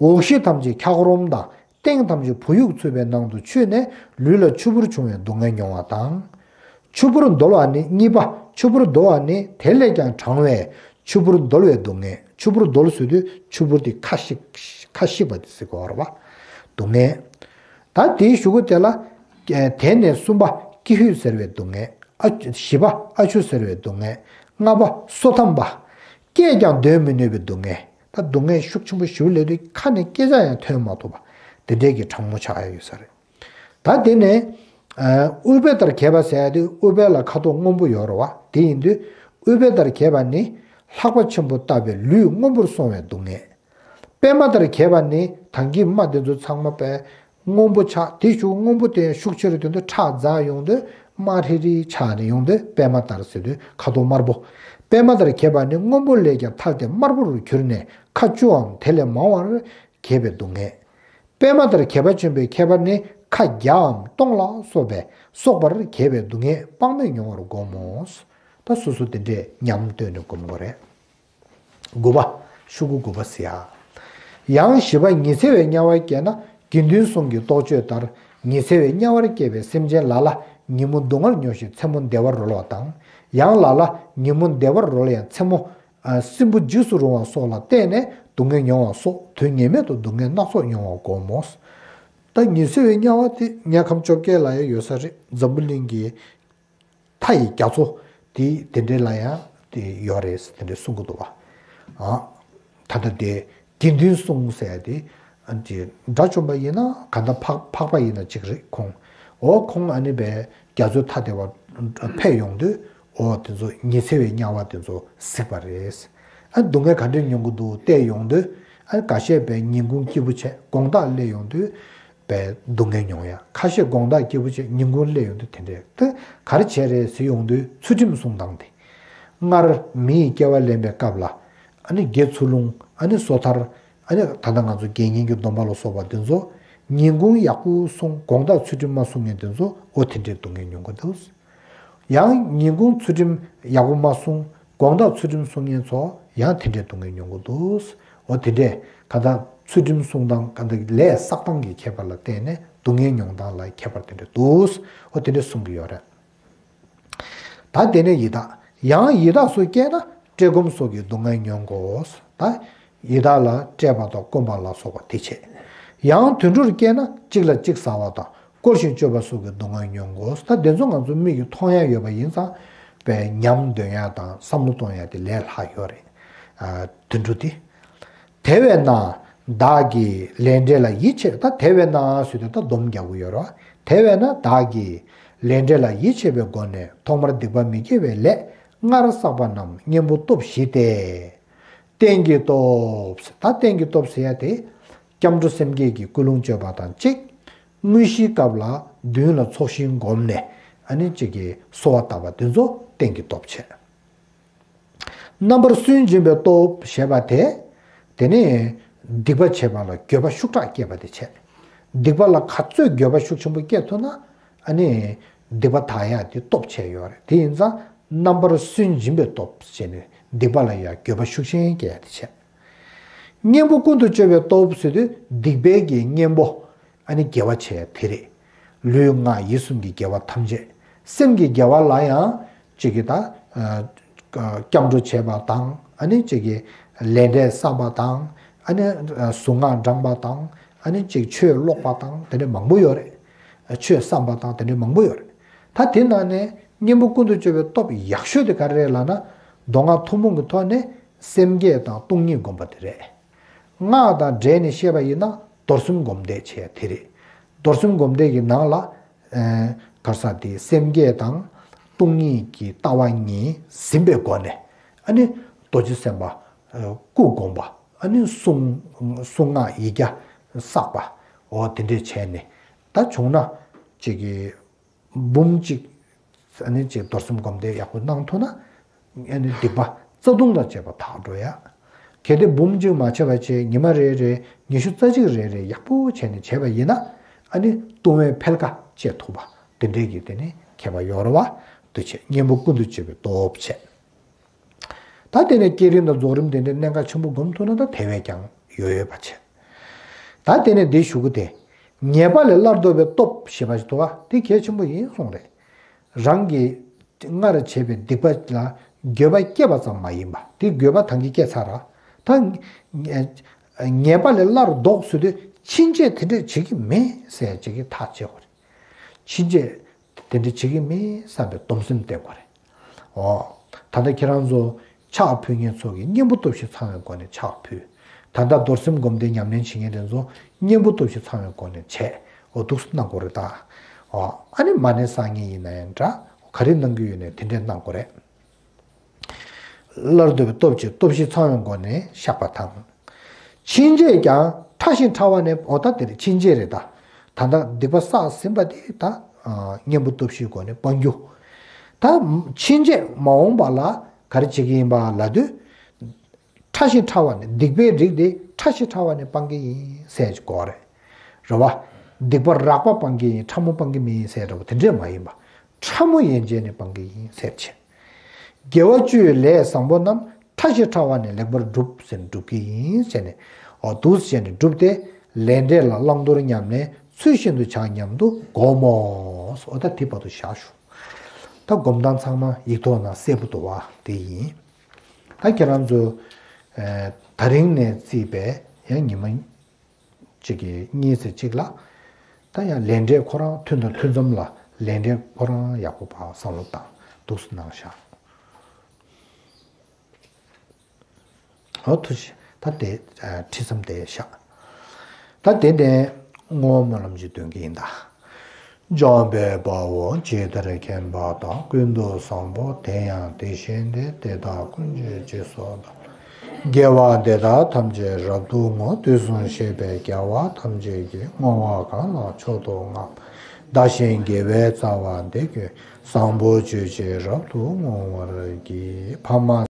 འོག་གཞི་ཐམས་ཅད་འཁྱགས་རོམ་དང་སྟེང་ཐམས་ཅད་བུ་ཡུག་འཚུབ་པའི་ནང་དུ་ཆུད་ནས་ལུས་ལ་ཆུ་བུར་བྱུང་བའི་སྡུག་བསྔལ་མྱོང་བ་དང་། ཆུ་བུར་རྡོལ་བ་ནི་གཉིས་པ། ཆུ་བུར་རྡོལ་བ་ནི་དེ་ལས་ཀྱང་གྲང་བས་ཆུ་བུར་རྡོལ་བའི་སྡུག་བསྔལ། ཆུ་བུར་རྡོལ་ཟེར་དུས་ཆུ་བུར་དེ་ཁ་ཤིག་ཁ་ཤིག་པ་དེ་ཟེར་གོ་བ་རེད་བ། སྡུག་བསྔལ། ད་དེའི་གཞུག་གུ་དེ་ལ། དེ་ནས་གསུམ་པ་ཀྱི་ཧུད་ཟེར་བའི་སྡུག་བསྔལ། ཨ་བཞི་པ་ཨ་ཆུ་ཟེར་བའི་སྡུག་བསྔལ། ལྔ་པ་སོ་ཐམ་པ། སྐད་ཀྱང་འདོན་མི་ནུས་པའི་སྡུག་བསྔལ། ད་སྡུག་བསྔལ་ཤུགས་ཆེན་པོ་ཞེ་པོ་སླེབས་དུས་ཁ་ནས་སྐད་ཆ་ཡང་ཐོན་མ་ཐུབ་པ། དེ་འདྲའི་གི་གྲང་མོ་ཆགས་ཡ་ཡོད་ས་རེད། ད་དེ་ནས། ཨུཏྤལ་ལྟར་གྱེས་པ་ཟེར་ཡ་དེ་ཨུཏྤལ་ལ་ཁ་དོག་སྔོན་པོ་ཡོད་རེད་བ། དེ་ཡིན་དུས། ཨུཏྤལ་ལྟར་གྱེས་པ་ནི། ལྷགས་པ་ཆེན་པོ་བཏབ་པའི་ལུས་སྔོན་པོར་སོང་བའི་སྡུག་བསྔལ། པད་མ་ལྟར་གྱེས་པ་ནི་དང་གི་རྨ་དེ་ཚོ་ཚང་མ་པས་སྔོན་པོ་ཆགས། དེ་ཤུགས་སྔོན་པོ་དེ་ཤུགས་ཆེ་རུ་དོན་དུ་ཁྲག་འཛག་ཡོང་དུས་དམར་ཧྲིལ་ཧྲིལ་ཆགས་ནས་ཡོང་དུས་པད་མ་ལྟར་ཟེར་དུས་ཁ་དོག་དམར་པོ། པད་མ་ལྟར་གྱེས་པ་ནི་སྔོན་པོ་ལས་ཀྱང་ཐལ་ཏེ་དམར་པོ་རུ་གྱུར་ནས་ཁ་བཅུའམ་དེ་ལས་མང་བར་གྱེས་པའི་སྡུག་བསྔལ། པད་མ་ལྟར་གྱེས་པ་ཆེན་པོའི་ཁྱད་པར་ནི་ཁ་བརྒྱའམ་སྟོང་ལ་སོགས་པས་སོགས་པར་གྱེས་པའི་སྡུག་བསྔལ་དཔག་མེད་མྱོང་བར་བསྒོམ་མོ། ད་སོ་སོ་དེ་འདྲས་ཉམས་བཏོན་ནས་སྒོམ་དགོས་རེད། དགུ་པ། ཤོག་གུ་དགུ་པ་ཟེར་ཡ། ཡང་བཞི་པ་ཉི་ཚེ་བའི་དམྱལ་བར་སྐྱེས་ན་དགེ་འདུན་གསུམ་གྱི་རྟོགས་བརྗོད་ལྟར་ཉི་ཚེ་བའི་དམྱལ་བར་སྐྱེས་པའི་སེམས་ཅན་ལ་ལ་ ཉིན་མོ་སྡུག་བསྔལ་མྱོང་ཞིང་མཚན་མོ་བདེ་བར་རོལ་བ་དང་། ཡང་ལ་ལ་ཉིན་མོ་བདེ་བར་རོལ་ཡང་མཚན་མོ། ཨ། སྲིན་བུ་འཇིགས་སུ་རུང་བ་སོགས་ལ་བརྟེན་ནས་སྡུག་བསྔལ་མྱོང་བ་སོགས་དུས་ངེས་མེད་དུ་སྡུག་བསྔལ་སྣ་ཚོགས་མྱོང་བ་བསྒོམ་མོ། ད་ཉི་ཚེ་བའི་དམྱལ་བ་དེ་དམྱལ་ཁམས་བཅོ་བརྒྱད་ལ་ཡང་ཡོད་ས་རེད། འཛམ་བུ་གླིང་གི་མཐའ་ཡི་རྒྱ་མཚོ་དེ་དེ་འདྲའི་ལ་ཡང་དེ་ཡོད་རེད་དེ་འདྲའི་གསུང་གི་འདུག་བ། ཨ། ད་ལྟ་དེ་དགེ་འདུན་གསུམ་ཟེར་དེ་ཨ་ནི་དགྲ་བཅོམ་པ་ཡིན་ན་གང་ལྟར་འཕགས་འཕགས་པ་ཡིན་ན་གཅིག་རེད་ཁོང་། འོ་ཁོང་ཨ་ནི་བས་རྒྱ་མཚོའི་མཐའ་དེ་བར་ཕེབས་ཡོང་དུས། འོ་དེ་ཚོ་ཉི་ཚེ་བའི་དམྱལ་བ་དེ་ཚོ་གཟིགས་པ་རེད། ཨ། སྡུག་བསྔལ་ག་འདྲས་མྱོང་གི་འདུག་བལྟས་ཡོང་དུས། ཨ། འགའ་ཤས་པས་ཉིན་གུང་སྐྱིད་པོ་བྱས་དགོང་དག་སླེབས་ཡོང་དུས་པས་སྡུག་བསྔལ་མྱོང་ཡ། ཁ་ཤས་དགོང་དག་སྐྱིད་པོ་བྱས་ཉིན་གུང་སླེབས་ཡོང་དུས་དེ་འདྲས་དེ་ག་རེ་བྱས་རེད་ཟེར་ཡོང་དུས་ཚུལ་ཁྲིམས་སྲུང་སྟངས་དེ། སྔར་མི་ཡི་སྐྱེ་བ་ལེན་པའི་སྐབས་ལ། ཨ་ནི་དགེ་ཚུལ་སློང་། ཨ་ནི་སོ་ཐར། ཨ་ནི་ད་ལྟ་ང་ཚོ་དགེ་བསྙེན་གྱི་སྡོམ་པ་ལ་སོགས་པ་དེ་ཚོ་ཉིན་གུང་ཡག་པོ་སྲུང་། དགོང་དག་ཚུལ་ཁྲིམས་མ་སྲུང་མཁན་དེ་ཚོ་འོ་དེ་འདྲས་སྡུག་བསྔལ་མྱོང་གི་འདུག། ཡང་ཉིན་གུང་ཚུལ་ཁྲིམས་ཡག་པོ་མ་སྲུང་། དགོང་དག་ཚུལ་ཁྲིམས་སྲུང་མཁན་ཚོ་ཡང་དེ་འདྲས་སྡུག་བསྔལ་མྱོང་གི་འདུག། འོ་དེ་འདྲས་གང་ལྟར་ཚུལ་ཁྲིམས་སྲུང་སྟངས་གང་ལྟར་ལས་བསགས་སྟངས་ཀྱི་ཁྱད་པར་ལ་བརྟེན་ནས་སྡུག་བསྔལ་མྱོང་སྟངས་ལ་ཁྱད་པར་དེ་འདྲས་འདུག། འོ་དེ་འདྲས་གསུང་གི་ཡོད་རེད། ད་དེ་ནས་ཡི་དྭགས། ཡང་ཡི་དྭགས་སུ་སྐྱེས་ན་བཀྲེས་སྐོམ་སོགས་ཀྱི་སྡུག་བསྔལ་མྱོང་དགོས། ད་ཡི་དྭགས་ལ་བཀྲེས་པ་དང་སྐོམ་པ་ལ་སོགས་པ་དེ་བྱེད། ཡང་དུད་འགྲོར་སྐྱེས་ན་གཅིག་ལ་གཅིག་ཟ་བ་དང་བསྐོར་ཞིང་གཅོད་པ་སོགས་ཀྱི་སྡུག་བསྔལ་མྱོང་དགོས། ད་དེ་ཚོ་ང་ཚོ་མིག་གིས་མཐོང་ཡ་ཡོད་པ་ཡིན་ཙང་པས་ཉམས་འདོན་ཡ་དང་བསམ་བློ་གཏོང་ཡ་དེ་ལས་སླ་ཡོད་རེད། ཨ། དུད་འགྲོ་དེ། དེ་བས་ན་བདག་གིས་ལས་འབྲས་ལ་ཡིད་ཆེས། ད་དེ་བས་ན་ཟེར་དུས་ད་སྡོམ་རྒྱག་གི་ཡོད་རེད། དེ་བས་ན་བདག་གིས་ལས་འབྲས་ལ་ཡིད་ཆེས་པའི་སྒོ་ནས་ཐོག་མར་སྡིག་པ་མི་དགེ་བའི་ལས་སྔར་བསགས་པ་རྣམས་གཉེན་པོ་སྟོབས་བཞི་སྟེ། རྟེན་གྱི་སྟོབས། ད་རྟེན་གྱི་སྟོབས་ཟེར་ཡ་དེ་སྐྱབས་འགྲོ་སེམས་བསྐྱེད་ཀྱི་ཀུན་སློང་བཅོས་པ་དང་གཅིག། དངོས་གཞིའི་སྐབས་ལ་མདུན་ལ་ཚོགས་ཞིང་བསྒོམས་ནས་ཨ་ནི་གཅིག་གིས་གསོལ་བ་བཏབ་པ་དེ་ཚོ་རྟེན་གྱི་སྟོབས་བྱས། རྣམ་པར་སུན་འབྱིན་པའི་སྟོབས་ཞེས་པ་དེ། དེ་ནི་སྡིག་པ་བྱེད་པ་ལ་འགྱོད་པ་ཤུགས་དྲག་སྐྱེས་པ་དེ་བྱས། སྡིག་པ་ལ་ག་ཚོད་འགྱོད་པ་ཤུགས་ཆེན་པོ་སྐྱེས་ཐུབ་ན། ཨ་ནི་སྡིག་པ་དག་ཡག་དེ་སྟོབས་ཆེ་ཡོད་རེད། དེ་ཡིན་ཙང་རྣམ་པར་སུན་འབྱིན་པའི་སྟོབས་ཟེར་ནས་སྡིག་པ་ལ་ཡང་འགྱོད་པ་ཤུགས་ཆེན་སྐྱེ་ཡག་དེ་བྱས། གཉེན་པོ་ཀུན་ཏུ་སྤྱོད་པའི་སྟོབས་ཟེར་དུས་སྡིག་པའི་གི་གཉེན་པོ། ཨ་ནི་དགེ་བ་བྱས་དེ་རེད། ལུས་ངག་ཡིད་གསུམ་གྱི་དགེ་བ་ཐམས་ཅད། སེམས་ཀྱི་དགེ་བ་ལ་ཡང་གཅིག་གིས་ད་སྐྱབས་འགྲོ་བྱས་པ་དང་། ཨ་ནི་གཅིག་གིས་ལས་འབྲས་བསགས་པ་དང་། ཨ་ནི་གཟུངས་སྔགས་བགྲངས་པ་དང་། ཨ་ནི་གཅིག་ཆོས་ཀློག་པ་དང་དེ་འདྲ་མང་པོ་ཡོད་རེད། ཆོས་བསམ་པ་དང་དེ་འདྲ་མང་པོ་ཡོད་རེད། ད་དེ་ནང་ནས་གཉེན་པོ་ཀུན་ཏུ་སྤྱོད་པའི་སྟོབས་ཡག་ཤོས་དེ་ག་རེ་རེད་ལབ་ན། མདོ་སྔགས་ཐུན་མོང་གི་ཐོག་ནས་སེམས་བསྐྱེད་དང་སྟོང་ཉིད་བསྒོམ་པ་དེ་རེད། སྔགས་དང་འབྲེལ་ནས་བཤད་པ་ཡིན་ན་རྡོར་སེམས་སྒོམ་བཟླས་བྱས་དེ་རེད། རྡོར་སེམས་སྒོམ་བཟླས་ཀྱི་ནང་ལ། ཨ། ག་རེ་ཟེར་དེ་སེམས་བསྐྱེད་དང་སྟོང་ཉིད་ཀྱི་ལྟ་བ་གཉིས་ཟིན་པའི་སྒོ་ནས། ཨ་ནི་རྡོ་རྗེ་སེམས་དཔའ། ཨ། སྐུ་བསྒོམ་པ། ཨ་ནི་གསུང་གསུང་སྔགས་ཡིག་བརྒྱ་བསགས་པ། འོ་དེ་འདྲས་བྱས་ནས་ད་བྱུང་ན་ཅིག་གི་འབུམ་གཅིག། ཨ་ནི་ཅིག་རྡོར་སེམས་སྒོམ་བཟླས་ཡག་པོ་གནང་ཐུབ་ན། ཨ་ནི་སྡིག་པ་རྩ་ལྟུང་དང་བཅས་པ་དག་འགྲོ་ཡ། གལ་ཏེ་འབུམ་གཅིག་མ་བྱས་པ་བྱས་ཉི་མ་རེ་རེ་ཉི་ཤུ་རྩ་གཅིག་རེ་རེ་ཡག་པོ་བྱས་ནས་བྱས་པ་ཡིན་ན། ཨ་ནི་ལྟུང་བའི་འཕེལ་ཁ་བཅད་ཐུབ་པ་དེ་འདྲའི་གི་དེ་ནི་ཁྱད་པར་ཡོད་རེད་བ། འདུ་བྱེད་གཉེན་པོ་ཀུན་ཏུ་སྤྱོད་པའི་སྟོབས་བྱས། ད་དེ་ནས་བསྐྱེད་རིམ་དང་རྫོགས་རིམ་དེ་འདྲའི་གནད་འགག་ཆེན་པོ་སྒོམ་ཐུབ་ན་ད་དེ་བས་ཀྱང་ཡོད་ཡོད་པ་བྱས། ད་དེ་ནས་འདི་ཞུ་རྒྱུ་དེ། ཉེས་པ་ལས་སླར་ལྡོག་པའི་སྟོབས་ཞེས་པ་ཞིག་འདུག་བ། དེ་གལ་ཆེན་པོ་ཡིན་གསུངས་རེད། རང་གིས་སྔར་བྱས་པའི་སྡིག་པ་ལ་འགྱོད་པ་སྐྱེས་པ་ཙམ་མ་ཡིན་པ། དེ་འགྱོད་པ་ད་གིན་སྐྱེས་ཚར་ར། ད་ཉེས་པ་ལས་སླར་ལྡོག་ཟེར་དུས་ཕྱིན་ཆད་དེ་འདྲས་བྱེད་ཀྱི་མེད་ཟེར་བྱེད་ཀྱི་ཐག་བཅད་དགོས་རེད། ཕྱིན་ཆད་དེ་འདྲ་བྱེད་ཀྱི་མེད་བསམ་པའི་སྡོམ་སེམས་བསྟེན་དགོས་རེད། འོ། ད་ལྟ་ཁྱེད་རང་ཚོ་ཕྱག་ཕུལ་མཁན་ཚོ་གིས་གཉེན་པོ་སྟོབས་བཞི་ཚང་བའི་སྒོ་ནས་ཕྱག་ཕུལ། ད་ལྟ་རྡོར་སེམས་སྒོམ་བཟླས་ཉམས་ལེན་བྱེད་མཁན་དེ་ཚོ་གཉེན་པོ་སྟོབས་བཞི་ཚང་བའི་སྒོ་ནས་བྱས། འོ་འདུག་སེ་གནང་དགོས་རེད་ད། འོ། ཨ་ནི་མ་ཎི་བསགས་མཁན་ཡིན་ན་ཡང་འདྲ། ག་རེ་གནང་གི་ཡོད་ནའི་དེ་འདྲས་གནང་དགོས་རེད། སླར་ལྡོག་པའི་སྟོབས་ཀྱིས་སྟོབས་བཞི་ཚང་བའི་སྒོ་ནས་བཤགས་པ་དང་། ཕྱིན་ཆད་ཀྱང་ཕྲ་ཞིང་ཕྲ་བ་ནས། འོ་ད་དེ་རེད། ཕྱིན་ཆད་རེད་ད། ད་ལྟ་སྡིག་པ་བསགས་ཟིན་པ་དེ་ད་གཉེན་པོ་སྟོབས་བཞིའི་སྒོ་ནས་སྤང་རྒྱུ། ད་ཕྱིན་ཆད་མ་འོངས་པ་ལ་ག་རེ་བྱེད་ཀྱི་ཡིན་པ་ལབ་དུས། ཕྲ་ཞིང་ཕྲ་བ་ནས། སྡིག་པའི་རིགས་དེ་ཕྲ་ཞིང་ཕྲ་བ་ནས་སྤང་གི་ཡིན་ཟེར་གྱི་གོ་རེད། རེད་བ། སྡིག་པ་རགས་པ་སྤང་གི་ཡིན། ཕྲ་མོ་སྤང་གི་མིན་ཟེར་འདྲ་བོ་དེ་འདྲས་མ་ཡིན་པ། ཕྲ་མོ་ཡན་ཆད་ནས་སྤང་གི་ཡིན་ཟེར་བྱས། དགེ་བ་བཅུའི་ལས་བཟང་པོ་རྣམས་ཕྲ་ཞིང་ཕྲ་བ་ནས་ལེགས་པར་སྒྲུབ་ཟེར་ནས་སྒྲུབ་ཀྱི་ཡིན་ཟེར་ནས། འོ་འདུག་སེ་བྱས་ནས་སྒྲུབ་སྟེ། ལས་འབྲས་ལ་བླང་དོར་ཉམས་ལེན་ཚུལ་བཞིན་དུ་བྱ་སྙམ་དུ་བསྒོམ་མོ། སོང་། ཨོ་ད་དེ་བར་དུ་བཞག་ཞུ། ད་སྒོམ་སྟངས་ཚང་མ་ཡིག་ཐོག་ནང་གསལ་པོ་འདུག་བ་དེ་ཡིན། ད་ཁྱེད་རང་ཚོ་ཨེ་ད་རིང་ནས་བརྩིས་པའི་ཡང་ཉི་མ་གཅིག་གི་གཉིས་ཚེ་གཅིག་ལ། ད་ཡང་ལས་འབྲས་ཁོ་རང་ཐུན་དང་ཐུན་མཚམས་ལ་ལས་འབྲས་ཁོ་རང་ཡག་པོ་བ་བསམ་བློ་བཏང་འདུག་སེ་གནང་བཞག། ཨོ་ཐུགས་རྗེ་ཆེ། ད་དེ་ཨ་ཁྲིད་མཚམས་དེ་བཞག། ད་དེ་ནས་བསྔོ་བ་སྨོན་ལམ་ཅིག་འདོན་གྱི་ཡིན་ད། འཇམ་དཔལ་དཔའ་བོས་ཇི་ལྟར་མཁྱེན་པ་དང་། ཀུན་ཏུ་བཟང་པོ་དེ་ཡང་དེ་བཞིན་ཏེ། དེ་དག་ཀུན་གྱི་རྗེས་སུ་བདག་དགེ་བ་འདི་དག་ཐམས་ཅད་རབ་ཏུ་བསྔོ། དུས་གསུམ་གཤེགས་པའི་རྒྱལ་བ་ཐམས་ཅད་ཀྱིས། བསྔོ་བ་གང་ལ་མཆོག་ཏུ་བསྔགས་པ། བདག་གཞན་དགེ་བའི་རྩ་བ་འདི་ཀུན། བཟང་པོ་སྤྱོད་ཕྱིར་རབ་ཏུ་བསྔོ་བར་བགྱི། ཕ་མ་